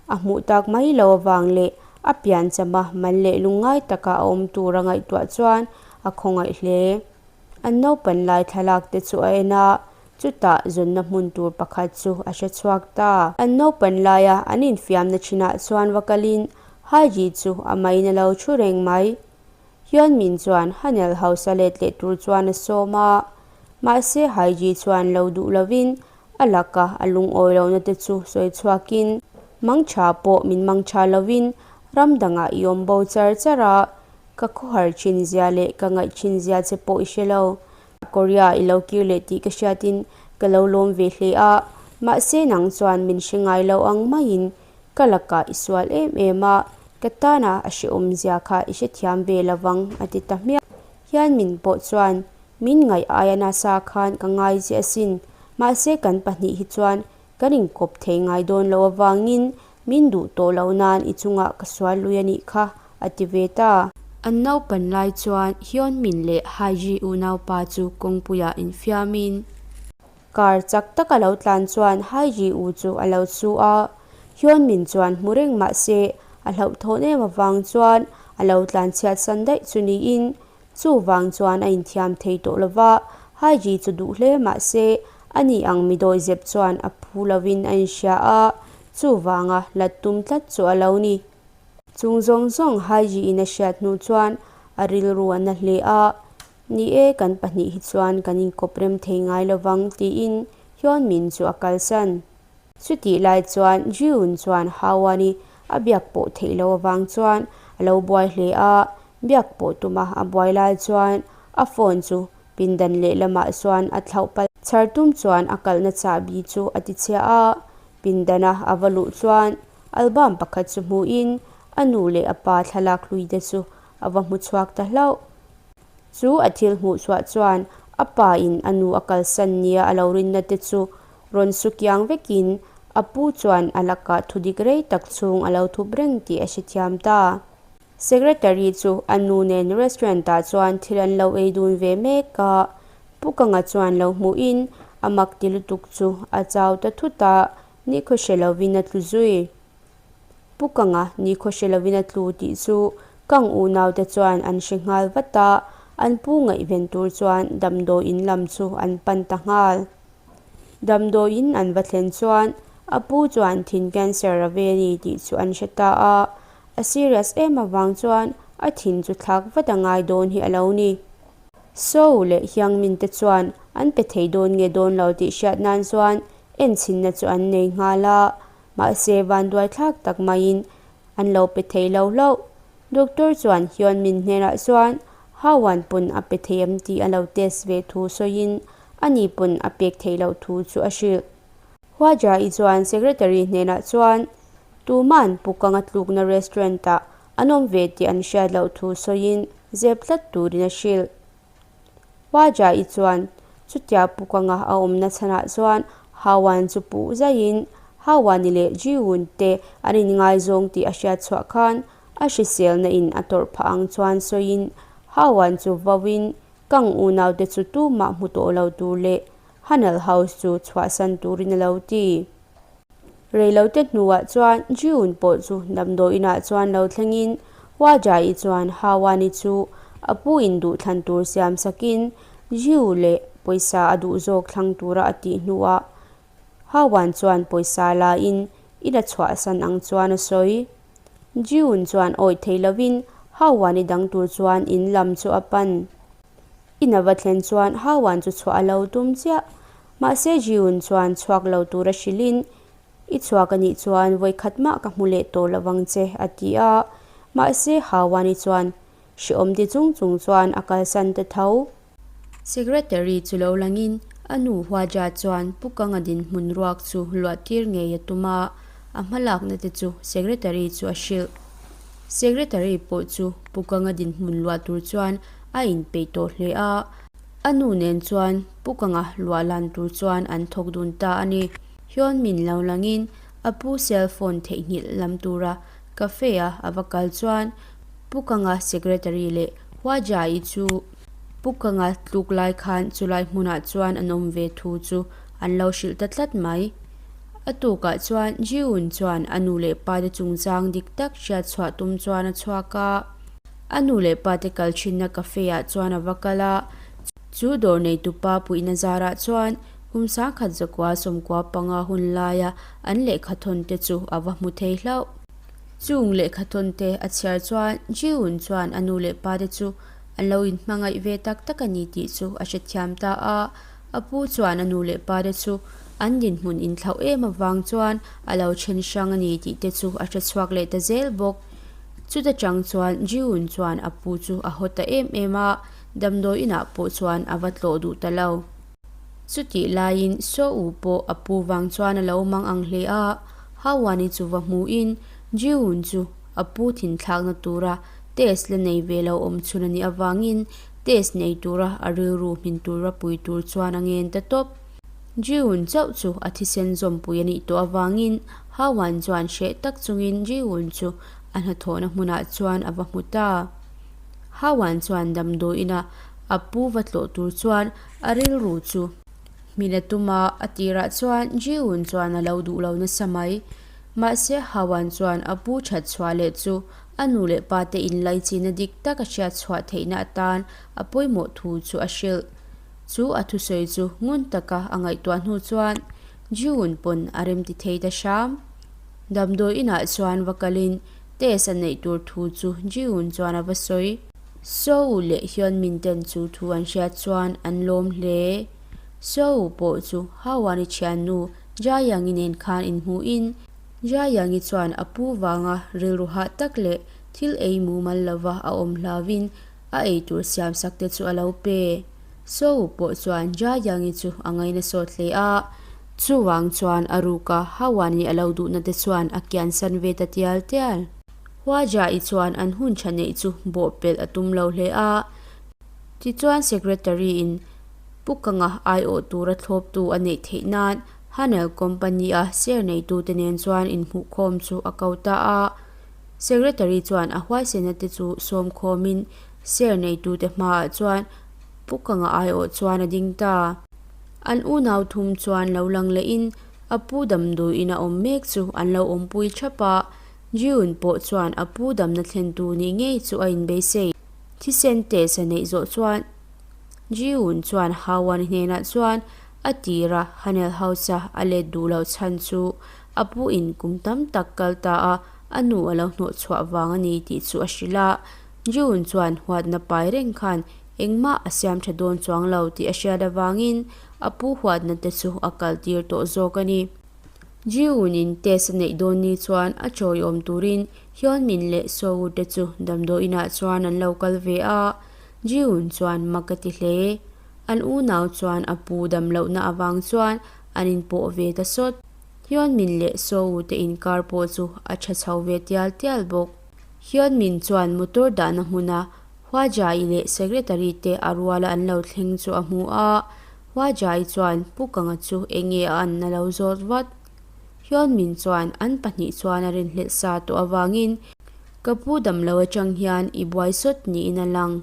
A hmuh tak mai lo avang leh a pianchama mal leh lungngai taka a awm tura ngaihtuah chuan a khawngaih hle. An naupan lai thlalak te chu a en a, chutah zawnna hmun tur pakhat chu a hre chhuak ta. An naupan laia an infiamna thinah chuan va kalin Haji chu a main a lo thu reng mai. Hyunmin chuan Hanel hausa let leh tur chuan a sawm a, mahse Haiji chuan lo duh lovin a laka a lungawi lohna te chu sawi chhuakin mangtha pawh min mangtha lovin ram dangah i awm bo char char a, ka khawhar thin zia leh ka ngaih thin zia che pawh i hre lo. Korea i lo kir leh tih ka hriatin ka lo lawm ve hle a, mahse nang chuan min hre ngai lo ang maiin Ka lakah i sual em em a, ka tana a hrehawmzia kha i hrethiam ve lovang a ti ta hmiah. Hian min pawh chuan min ngaih aia nasa khan ka ngai che asin, mahse kan pahnih hi chuan kan inkawp thei ngai dawn loh avangin min duh tawh loh nan i chungah ka sual lui a nih kha a ti ve ta. An naupan lai chuan Hyun Min leh Haiji unaupa chu kawngpuiah infiamin. Car chak tak a lo tlan chuan Haiji u chu a lo su a, Hyunmin chuan hmu reng mah se a hlauhthawn em avang chuan a lo tlan chhiat san daih chu niin chuvang chuan a inthiam thei tawh lo va, Haiji chu duh hle mah se ani ang mi dawi zep chuan a phu lovin a inhria a, chuvanga hlat tum tlat chu a lo ni. Chung zawng zawng Haiji in a hriat hnu chuan a rilru a na hle a, Ni e, kan pahnih hi chuan kan inkawp rem thei ngai lo vang, tiin Hyunmin chu a kalsan. Chutih lai chuan Jiun chuan Hawani a biak pawh theih loh avang chuan a lo buai hle a, biak pawh tuma a buai lai chuan a phone chu pindan lehlamah chuan a thlauh palh. Chhar tum chuan a kalhna chahbi chu a tichhia a, pindana a va luh chuan album pakhat chu hmuhin a nu leh a pa thlalak hlui te chu a va hmu chhuak ta hlauh. Chu a thil hmuh chhuah chuan a pa in a nu a kalsan nia a lo rinna te chu rawn su kiang vekin a pu chuan a lakah thudik rei tak chhung a lo thup reng tih a hrethiam ta. Secretary chu a nu nen restaurant ah chuan thil an lo ei dun ve mek a, Pu Kanga chuan lo hmuhin a mak ti lutuk chu a chau ta thut a, nikhaw hre lovin a tlu zui. Pu Kanga nikhaw hre lovin a tlu tih chu Kang unaute chuan an hre nghal vat a, an pu ngaihven tur chuan damdawiin lam chu an pan ta nghal. Damdawiin an va thlen chuan a pu chuan thin cancer a ve a ni tih chu an hre ta a, a serious em avang chuan a thin chu thlak vat a ngai dawn hi a lo ni. So leh Hyangmin te chuan an pe thei dawn nge dawn lo tih hriat nan chuan enchhinna chu an nei nghal a, Mahse, vanduai thlak tak maiin an lo pe thei lo hlauh. Doctor chuan Hyunmin hnenah chuan Hawan pawn a pe thei em tih a lo test ve thu sawiin ani pawn a pek theih loh thu chu a hrilh. Hwaja-i chuan secretary hnenah chuan tuman Pukanga tlukna restaurant-ah an awm ve tih an hriat loh thu sawiin zep tlat turin a hrilh. Hwaja-i chuan chutia Pukanga a awmna chhanah chuan Hawan chu puh zaiin Hawani leh Jiun te an inngaizawng tih a hriat chhuah khan a hriselna in a tawrh phah ang chuan sawiin Hawan chu vauin Kang unaute chu tumah hmu tawh lo tur leh Hanal House chu chhuahsan turin a lo ti. Reilote hnuah chuan Jiun pawh chu damdawiinah chuan lo thlengin Hwaja-i chuan Hawani chu a pu in duh thlan tur siam sakin Jiu leh pawisa a duh zawk thlang tura a tih hnuah Hawan chuan pawisa lain in a chhuahsan ang chuan a sawi. Jiun chuan awih thei lovin Hawani dang tur chuan in lam chu a pan. In a va thlen chuan Hawan chu chhuah a lo tum chiah. Mahse Jiun chuan chhuak lo tura hrilhin, I chhuak a nih chuan vawikhat mah ka hmu leh tawh lo vang che, a ti a. Mahse Hawani chuan hrehawm ti chung chung chuan a kalsan ta tho. Secretary chu lo langin A nu Huaja chuan Pu Kanga dinhmun ruak chu luah tir ngei a tum a, a hmalakna te chu Secretary chu a hrilh. Secretary pawh chu Pu Kanga dinhmun luah tur chuan a inpeih tawh hle a, a nu nen chuan Pu Kanga luah lan tur chuan an thawk dun ta a ni. Hyun min lo langin a pu cell phone theihnghilh lam tura cafe a a va kal chuan Pu Kanga Secretary leh Huaja-i chu Pu Kanga tluk lai khan chulai hmunah chuan an awm ve thu chu an lo hrilh ta tlat mai. A tukah chuan Ji-un chuan a nu leh pa te chungchang dik tak hriat chhuah tum chuan a chhuak a. A nu leh pa te kal thinna cafe ah chuan a va kal a, chu dawr neitupa puihna zarah chuan kum sangkhat zakua 95 hun laia an lehkhathawn te chu a va hmu thei hlauh. Chung lehkhathawn te a chhiar chuan Ji-un chuan a nu leh pa te chu an lo inhmangaih ve tak tak a ni tih chu a hrethiam ta a. A pu chuan a nu leh pa te chu an dinhmun inthlauh em avang chuan a lo then hrang a ni tih te chu a hrechhuak leh ta zel bawk. Chuta chang chuan Ji-un chuan a pu chu a haw ta em em a, damdawi inah pawh chuan a va tlawh duh ta lo. Chutih laiin Saw-u pawh a pu vang chuan a lo mang ang hle a, Hawani chu va hmuhin Ji-un chu a pu thinthlakna tura test la nei ve lo awm chhun a nih avangin test nei tura a rilru hmin tura pui tur chuan a ngen ta tawp. Ji-un chauh chu a thisen zawmpui a nih tawh avangin Hawan chuan hreh tak chungin Ji-un chu a hnathawhna hmunah chuan a va hmu ta. Hawan chuan damdawiina a pu va tlawh tur chuan a rilru chu hmin a tum a, a tirah chuan Ji-un chuan a lo duh lo nasa mai. Mahse Hawan chuan a pu that chhuah leh chu a nu leh pa te inlaichina dik tak a hriat chhuah theihna atan a pawimawh thu chu a hrilh. Chu a thusawi chu ngun taka a ngaihtuah hnu chuan Ji-un pawn a remti thei ta hram. Damdawi inah chuan va kalin Test a neih tur thu chu Ji-un chuan a va sawi. Seo leh Hyunmin ten chu thu an hriat chuan an lawm hle. Seo pawh chu Hawani thiannu Jaeyoung-i nen khan inhmuhin Jaeyoung-i chuan a pu vanga rilru hah tak leh thil ei mumal lova a awm hlauvin a eitur siamsak te chu a lo pe. Seo pawh chuan Jaeyoung-i chu a ngaina sawt hle a. Chuvang chuan a ruka Hawani a lo duhna te chuan a kiansan ve ta tial tial. Huaja-i chuan an hun tha neih chu bawhpelh a tum lo hle a. Tichuan Secretary-in Pu Kanga aiawh tura thlawptu a neih theih nan Hanel Company-a share neitute nen chuan inhmuhkhawm chu a ko ta a. Secretary chuan a huaisena te chu sawmkhawmin share neitute hmaah chuan Pu Kanga aiawh chuan a ding ta. An unau thum chuan lo lang lehin a pu damdawiin a awm mek chu an lo awmpui thap a, June pawh chuan a pu damna thlentu nih ngei chu a inbeisei. Thisen test a neih zawh chuan June chuan Hawan hnenah chuan a tira Hanel House-a a let duh loh chhan chu a pu in kum tam tak kal ta a, a nu a lo hnawh chhuah vang a ni tih chu a hrilh a. June chuan huatna pai reng khan engmah a siam tha dawn chuang lo tih a hriat avangin a pu huatna te chu a kal tir tawh zawk a ni. June in test a neih dawn ni chuan a chawiawm turin Hyunmin leh Soo te chu damdawiinah chuan an lo kal ve a, June chuan mak a ti hle. An unau chuan a pu damlohna avang chuan an inpawh ve ta sawt. Hyunmin leh Soo te inkar pawh chu a tha chho ve tial tial bawk. Hyunmin chuan motor dahna hmuna Hwajai leh secretary te a ruala an lo thleng chu a hmu a, Hwajai chuan Pu Kanga chu eng nge a anna lo zawt vat. Hyunmin chuan an pahnih chuan a rinhlelh sa tawh avangin ka pu dam lo atang hian i buai sawt niin a lang.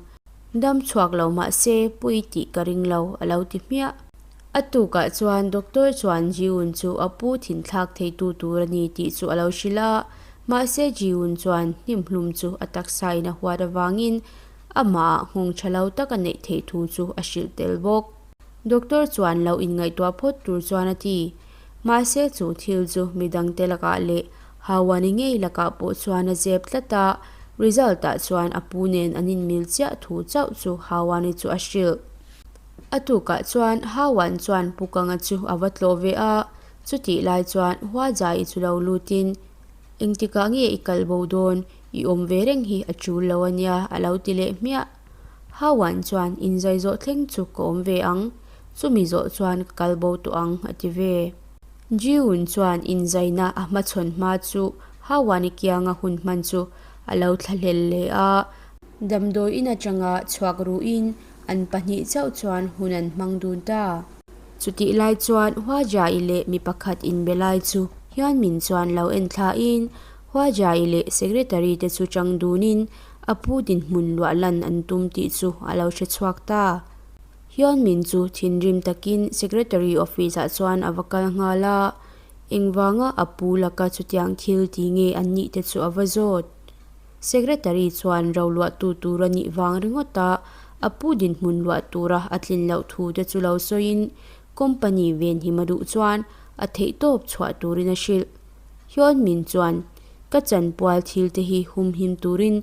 Dam chhuak lo mahse pu i tih ka ring lo a lo ti hmiah. A tukah chuan doctor chuan Jiun chu a pu thinthlak theitu tur a ni tih chu a lo hrilh a, Mahse Jiun chuan hnimhlum chu a taksa in a huat avangin amah ah nghawng tha lo tak a neih theih thu chu a hrilh tel bawk. Doctor chuan lo inngaihtuah phawt tur chuan a ti. Mahse chu thil chu midangte lakah leh Hawani ngei lakah pawh chuan a zep tlat a, result ah chuan a pu nen an inmil chiah thu chauh chu Hawani chu a hrilh. A tukah chuan Hawan chuan Pukanga chu a va tlawh ve a, chutih lai chuan Huajai chu lo lutin, Engtikah nge i kal bo dawn? I awm ve reng hi a tul lo a nia, a lo ti leh hmiah. Hawan chuan inzai zawh thleng chu ka awm ve ang. Chumi zawh chuan ka kal bo tawh ang, a ti ve. Ji-un chuan inzaina a hmachhawn hma chu Hawani kianga hun hman chu a lo thlahlel hle a. Damdawi in atanga chhuak ruhin an pahnih chauh chuan hun an hmang dun ta. Chutih lai chuan Huajai leh mi pakhat inbe lai chu Hyunmin chuan lo en thlain Huajai leh secretary te chu chang dunin a pu dinhmun luah lan an tum tih chu a lo hre chhuak ta. Hyunmin chu thinrim takin secretary office ah chuan a va kal nghal a, engvanga a pu laka chutiang thil ti nge an nih te chu a va zawt. Secretary chuan ro luahtu tur a nih vang ringawt a, a pu dinhmun luah tura a tlin loh thu te chu lo sawiin company venhim a duh chuan a theihtawp chhuah turin a hrilh. Hyunmin chuan, Ka chanpual thil te hi humhim turin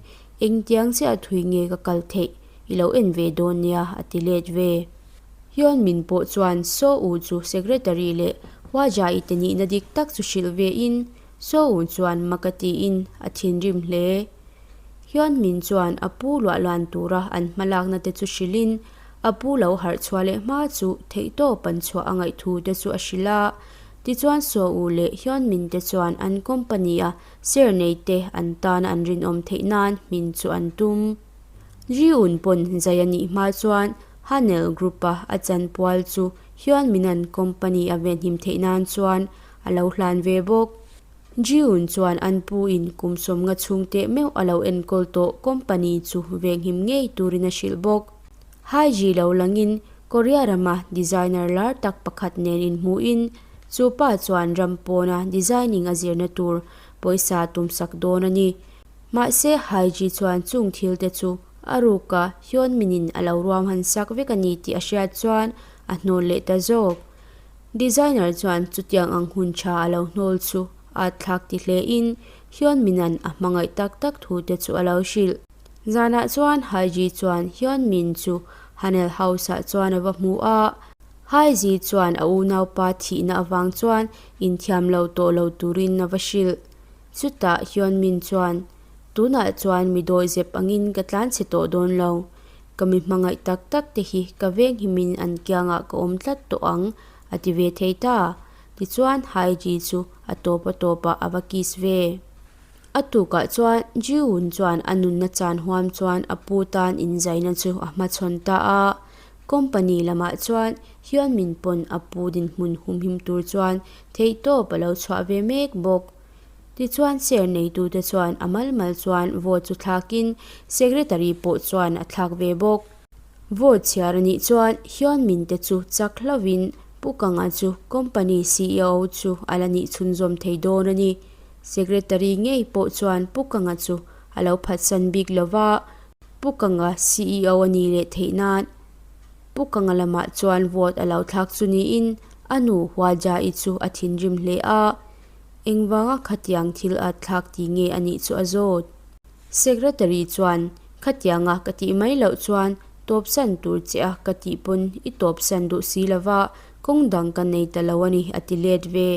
engtiang chiah thui nge ka kal theih i lo en ve dawn nia a ti let ve. Hyunmin pawh chuan Saw U chu secretary leh Hwaja i te nihna dik tak chu hrilh ve in Saw U chuan mak a tiin a thinrim hle. Hyunmin chuan a pu luahlan tura an hmalakna te chu hrilhin a pu lo harh chhuah leh hma chu theihtawp an chhuah a ngaih thu te chu a hrilh a. Tichuan Saw U leh Hyunmin te chuan an company a share nei te an tan an rinawm theih nan hmin chu an tum. Ji-un pawn zai a nih hma chuan Hanel Group-a a chanpual chu Hyunmin-a'n company a venhim theih nan chuan a lo hlan ve bawk. Ji-un chuan an pu-in kum sawmnga chhung teh meuh a lo enkawl tawh company chu venghim ngei turin a hrilh bawk. Haiji lo langin Korea rama designer lar tak pakhat nen inhmuhin chu pa chuan ram pawna designing a zirna tur pawisa tumsak dawn a ni. Mahse, Haiji chuan chung thil te chu a ruka Hyunmin-in a lo ruam han sak vek a ni tih a hriat chuan a hnawl leh ta zawk. Designer chuan chutiang ang hun tha a lo hnawl chu a thlak ti hle in Hyunmin-a'n a hmangaih tak tak thu te chu a lo hrilh. Zanah chuan Haiji chuan Hyunmin chu Hanel House-ah chuan a va hmu a. Haiji chuan a unaupa thihna avang chuan inthiam lo tawh lo turin a va hrilh. Chutah Hyunmin chuan, Tunah chuan mi dawihzep angin ka tlanchhe tawh dawn lo. Ka mi hmangaih tak tak te hi ka venghimin an kiangah ka awm tlat tawh ang, a ti ve thei ta. Tichuan Haiji chu a tawp a tawpah a va kiss ve. A tukah chuan Jiwoon chuan a nunna chan huam chuan a pu tan inzaina chu a hmachhawn ta a. Company lamah chuan Hyunmin pawn a pu dinhmun humhim tur chuan theihtawp a lo chhuah ve mek bawk. Tichuan share neitute chuan a mal mal chuan vote chu thlakin secretary pawh chuan a thlak ve bawk. Vote chhiar a nih chuan Hyunmin te chu chak hlauhin Pu Kanga chu company CEO chu a la nih chhunzawm thei dawn a ni. Secretary ngei pawh chuan Pu Kanga chu a lo phatsan bik lova, Pu Kanga CEO a nih leh theih nan Pu Kanga lamah chuan vote a lo thlak chu niin a nu Huaja-i chu a thinrim hle a, engvanga khatiang thil a thlak ti nge a nih chu a zawt. Secretary chuan, Khatianga ka tih mai loh chuan tawpsan tur che a ka tih pawn i tawpsan duh si lova kawng dang ka nei ta lo a ni a ti let ve.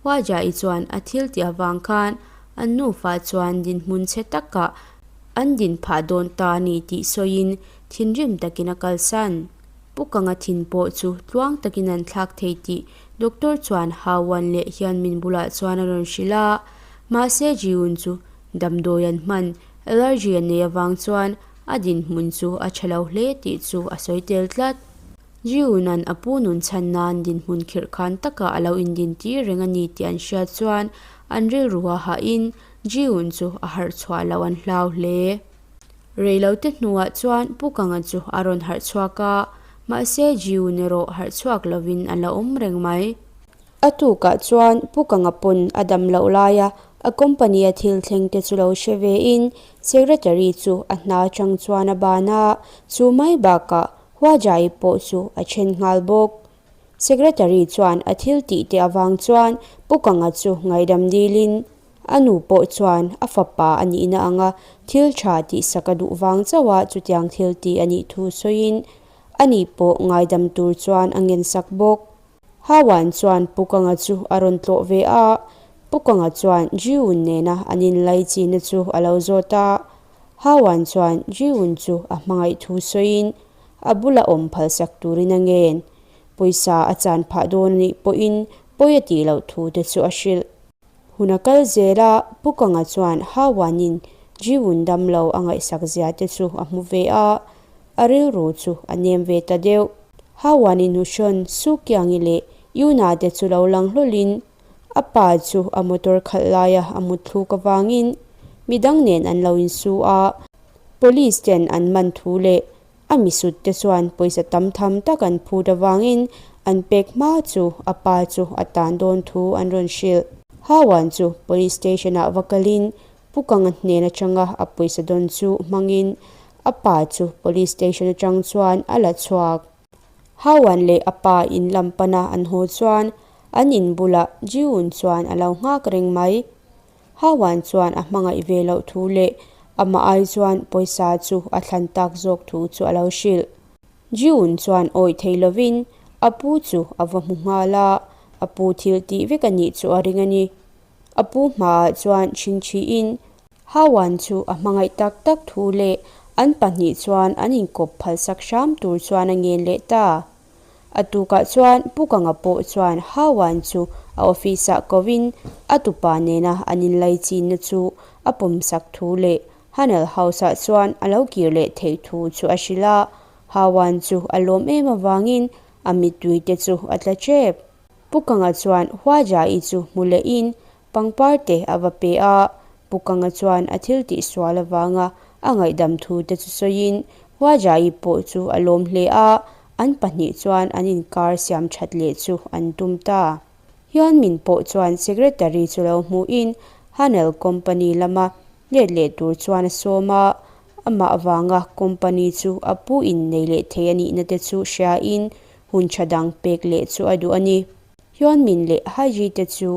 Huaja-i chuan a thil tih avang khan an nufa chuan dinhmun chhe takah an din phah dawn ta a ni tih sawiin thinrim takin a kalsan. Pu Kanga thin pawh chu tluang takin an thlak thei tih doctor chuan Hawan leh Hianmin bulah chuan a rawn hrilh a. Mahse Jiun chu damdawi an hman allergy a nei avang chuan a dinhmun chu a tha lo hle tih chu a sawi tel tlat. Jiuna'n a pu nun chhan nan dinhmun khirh khan takah a lo indintir reng a ni tih an hriat chuan an rilru a hahin Jiun chu a harh chhuah loh an hlau hle. Reilote hnuah chuan Pu Kanga chu a rawn harh chhuak a, mahse Jiun erawh harh chhuak lovin a la awm reng mai. A tukah chuan Pu Kanga pawn a dam loh laia a company a thil thleng te chu lo hre vein secretary chu a hna atang chuan a ban a, chu mai bakah Huajai pawh chu a then nghal bawk. Secretary chuan a thil tih te avang chuan Pu Kanga chu ngaihdam dilin a nu pawh chuan a fapa a nihna anga thil tha tihsak a duh vang chauh a chutiang thil tih a nih thu sawiin ani pawh ngaidam tur chuan a ngensak bawk. Hawan chuan Pu Kanga chu a rawn tlawh ve a, Pu Kanga chuan Jiun nena an inlaichina chu a lo zawt a. Hawan chuan Jiun chu a hmangaih thu sawiin a bula awm phalsak turin a ngen. Pawisa a chan phah dawn a nih pawhin pawi a tih loh thu te chu a hrilh. Hun a kal zel a, Pu Kanga chuan Hawanin Jiwun damlo a ngaihsak zia te chu a hmu ve a, a rilru chu a nem ve ta deuh. Hawanin hnuhrawn Sukiangi leh Yuna te chu lo lang hlawlhin a pa chu a motor khalh laia a mutthluk avangin midang nen an lo insu a, Police ten an man thu leh A misut te chuan pawisa tam tham tak an phut avangin an pek hma chu a pa chu a tan dawn thu an rawn hrilh. Hawan chu Police Station ah va kalin Pu Kanga hnen atanga a pawisa dawn chu hmangin a pa chu Police Station atang chuan a la chhuak. Hawan leh a pa in lam pana an haw chuan an in bulah Jiun chuan a lo nghak reng mai. Hawan chuan a hmangaih ve loh thu leh amah ai chuan pawisa chu a thlan tak zawk thu chu a lo hrilh. Jiun chuan awih thei lovin a pu chu a va hmu nghal a, a pu thil tih vek a nih chu a ring a ni. A pu hmaah chuan chhingchhiin Hawan chu a hmangaih tak tak thu leh an pahnih chuan an inkawp phalsak hram tur chuan a ngen leh ta. A tukah chuan Pu Kanga pawh chuan Hawan chu a office ah kovin a tupa nena an inlaichinna chu a pawmsak thu leh Hanel House ah chuan a lo kir leh theih thu chu a hrilh a. Hawan chu a lawm em avangin a mittui te chu a tla tep. Pu Kanga chuan Huaja-i chu hmu lehin Pangpar te a va pe a, Pu Kanga chuan a thil tih sual avanga a ngaihdam thu te chu sawiin Huajayi pawh chu a lawm hle a, an pahnih chuan an inkar siam that leh chu an tum ta. Hyunmin pawh chuan secretary chu lo hmuhin Hanel company lama let leh tur chuan a sawm a, amah avanga company chu a pu in nei leh thei a nihna te chu hriain hun tha dang pek leh chu a duh a ni. Hyunmin leh Haiji te chu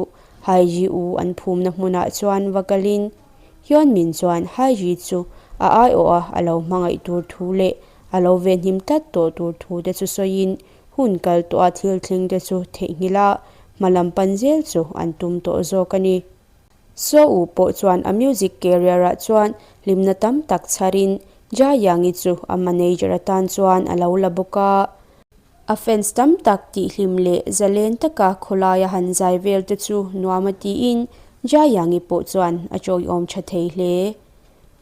Haiji u an phumna hmunah chuan va kalin Hyunmin chuan Haiji chu a aiawh a a lo hmangaih tur thu leh a lo venhim tlat tawh tur thu te chu sawiin hun kal tawh a thil thleng te chu theihnghilh a hma lam pan zel chu an tum tawh zawk a ni. Soo-u pawh chuan a music career ah chuan hlimna tam tak chharin Ja Yang-i chu a manager atan chuan a lo la bawk a. A fans tam tak tihhlim leh zalen taka khawlaia han zai vel te chu nuam a tiin Ja Yang-i pawh chuan a chawiawm tha thei hle.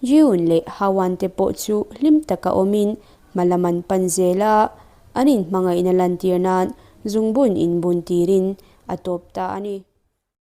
Jiun leh Hawan te pawh chu hlim taka awmin hma lam an pan zel a, an inhmangaihna lantir nan zungbun inbun tirin a tawp ta a ni.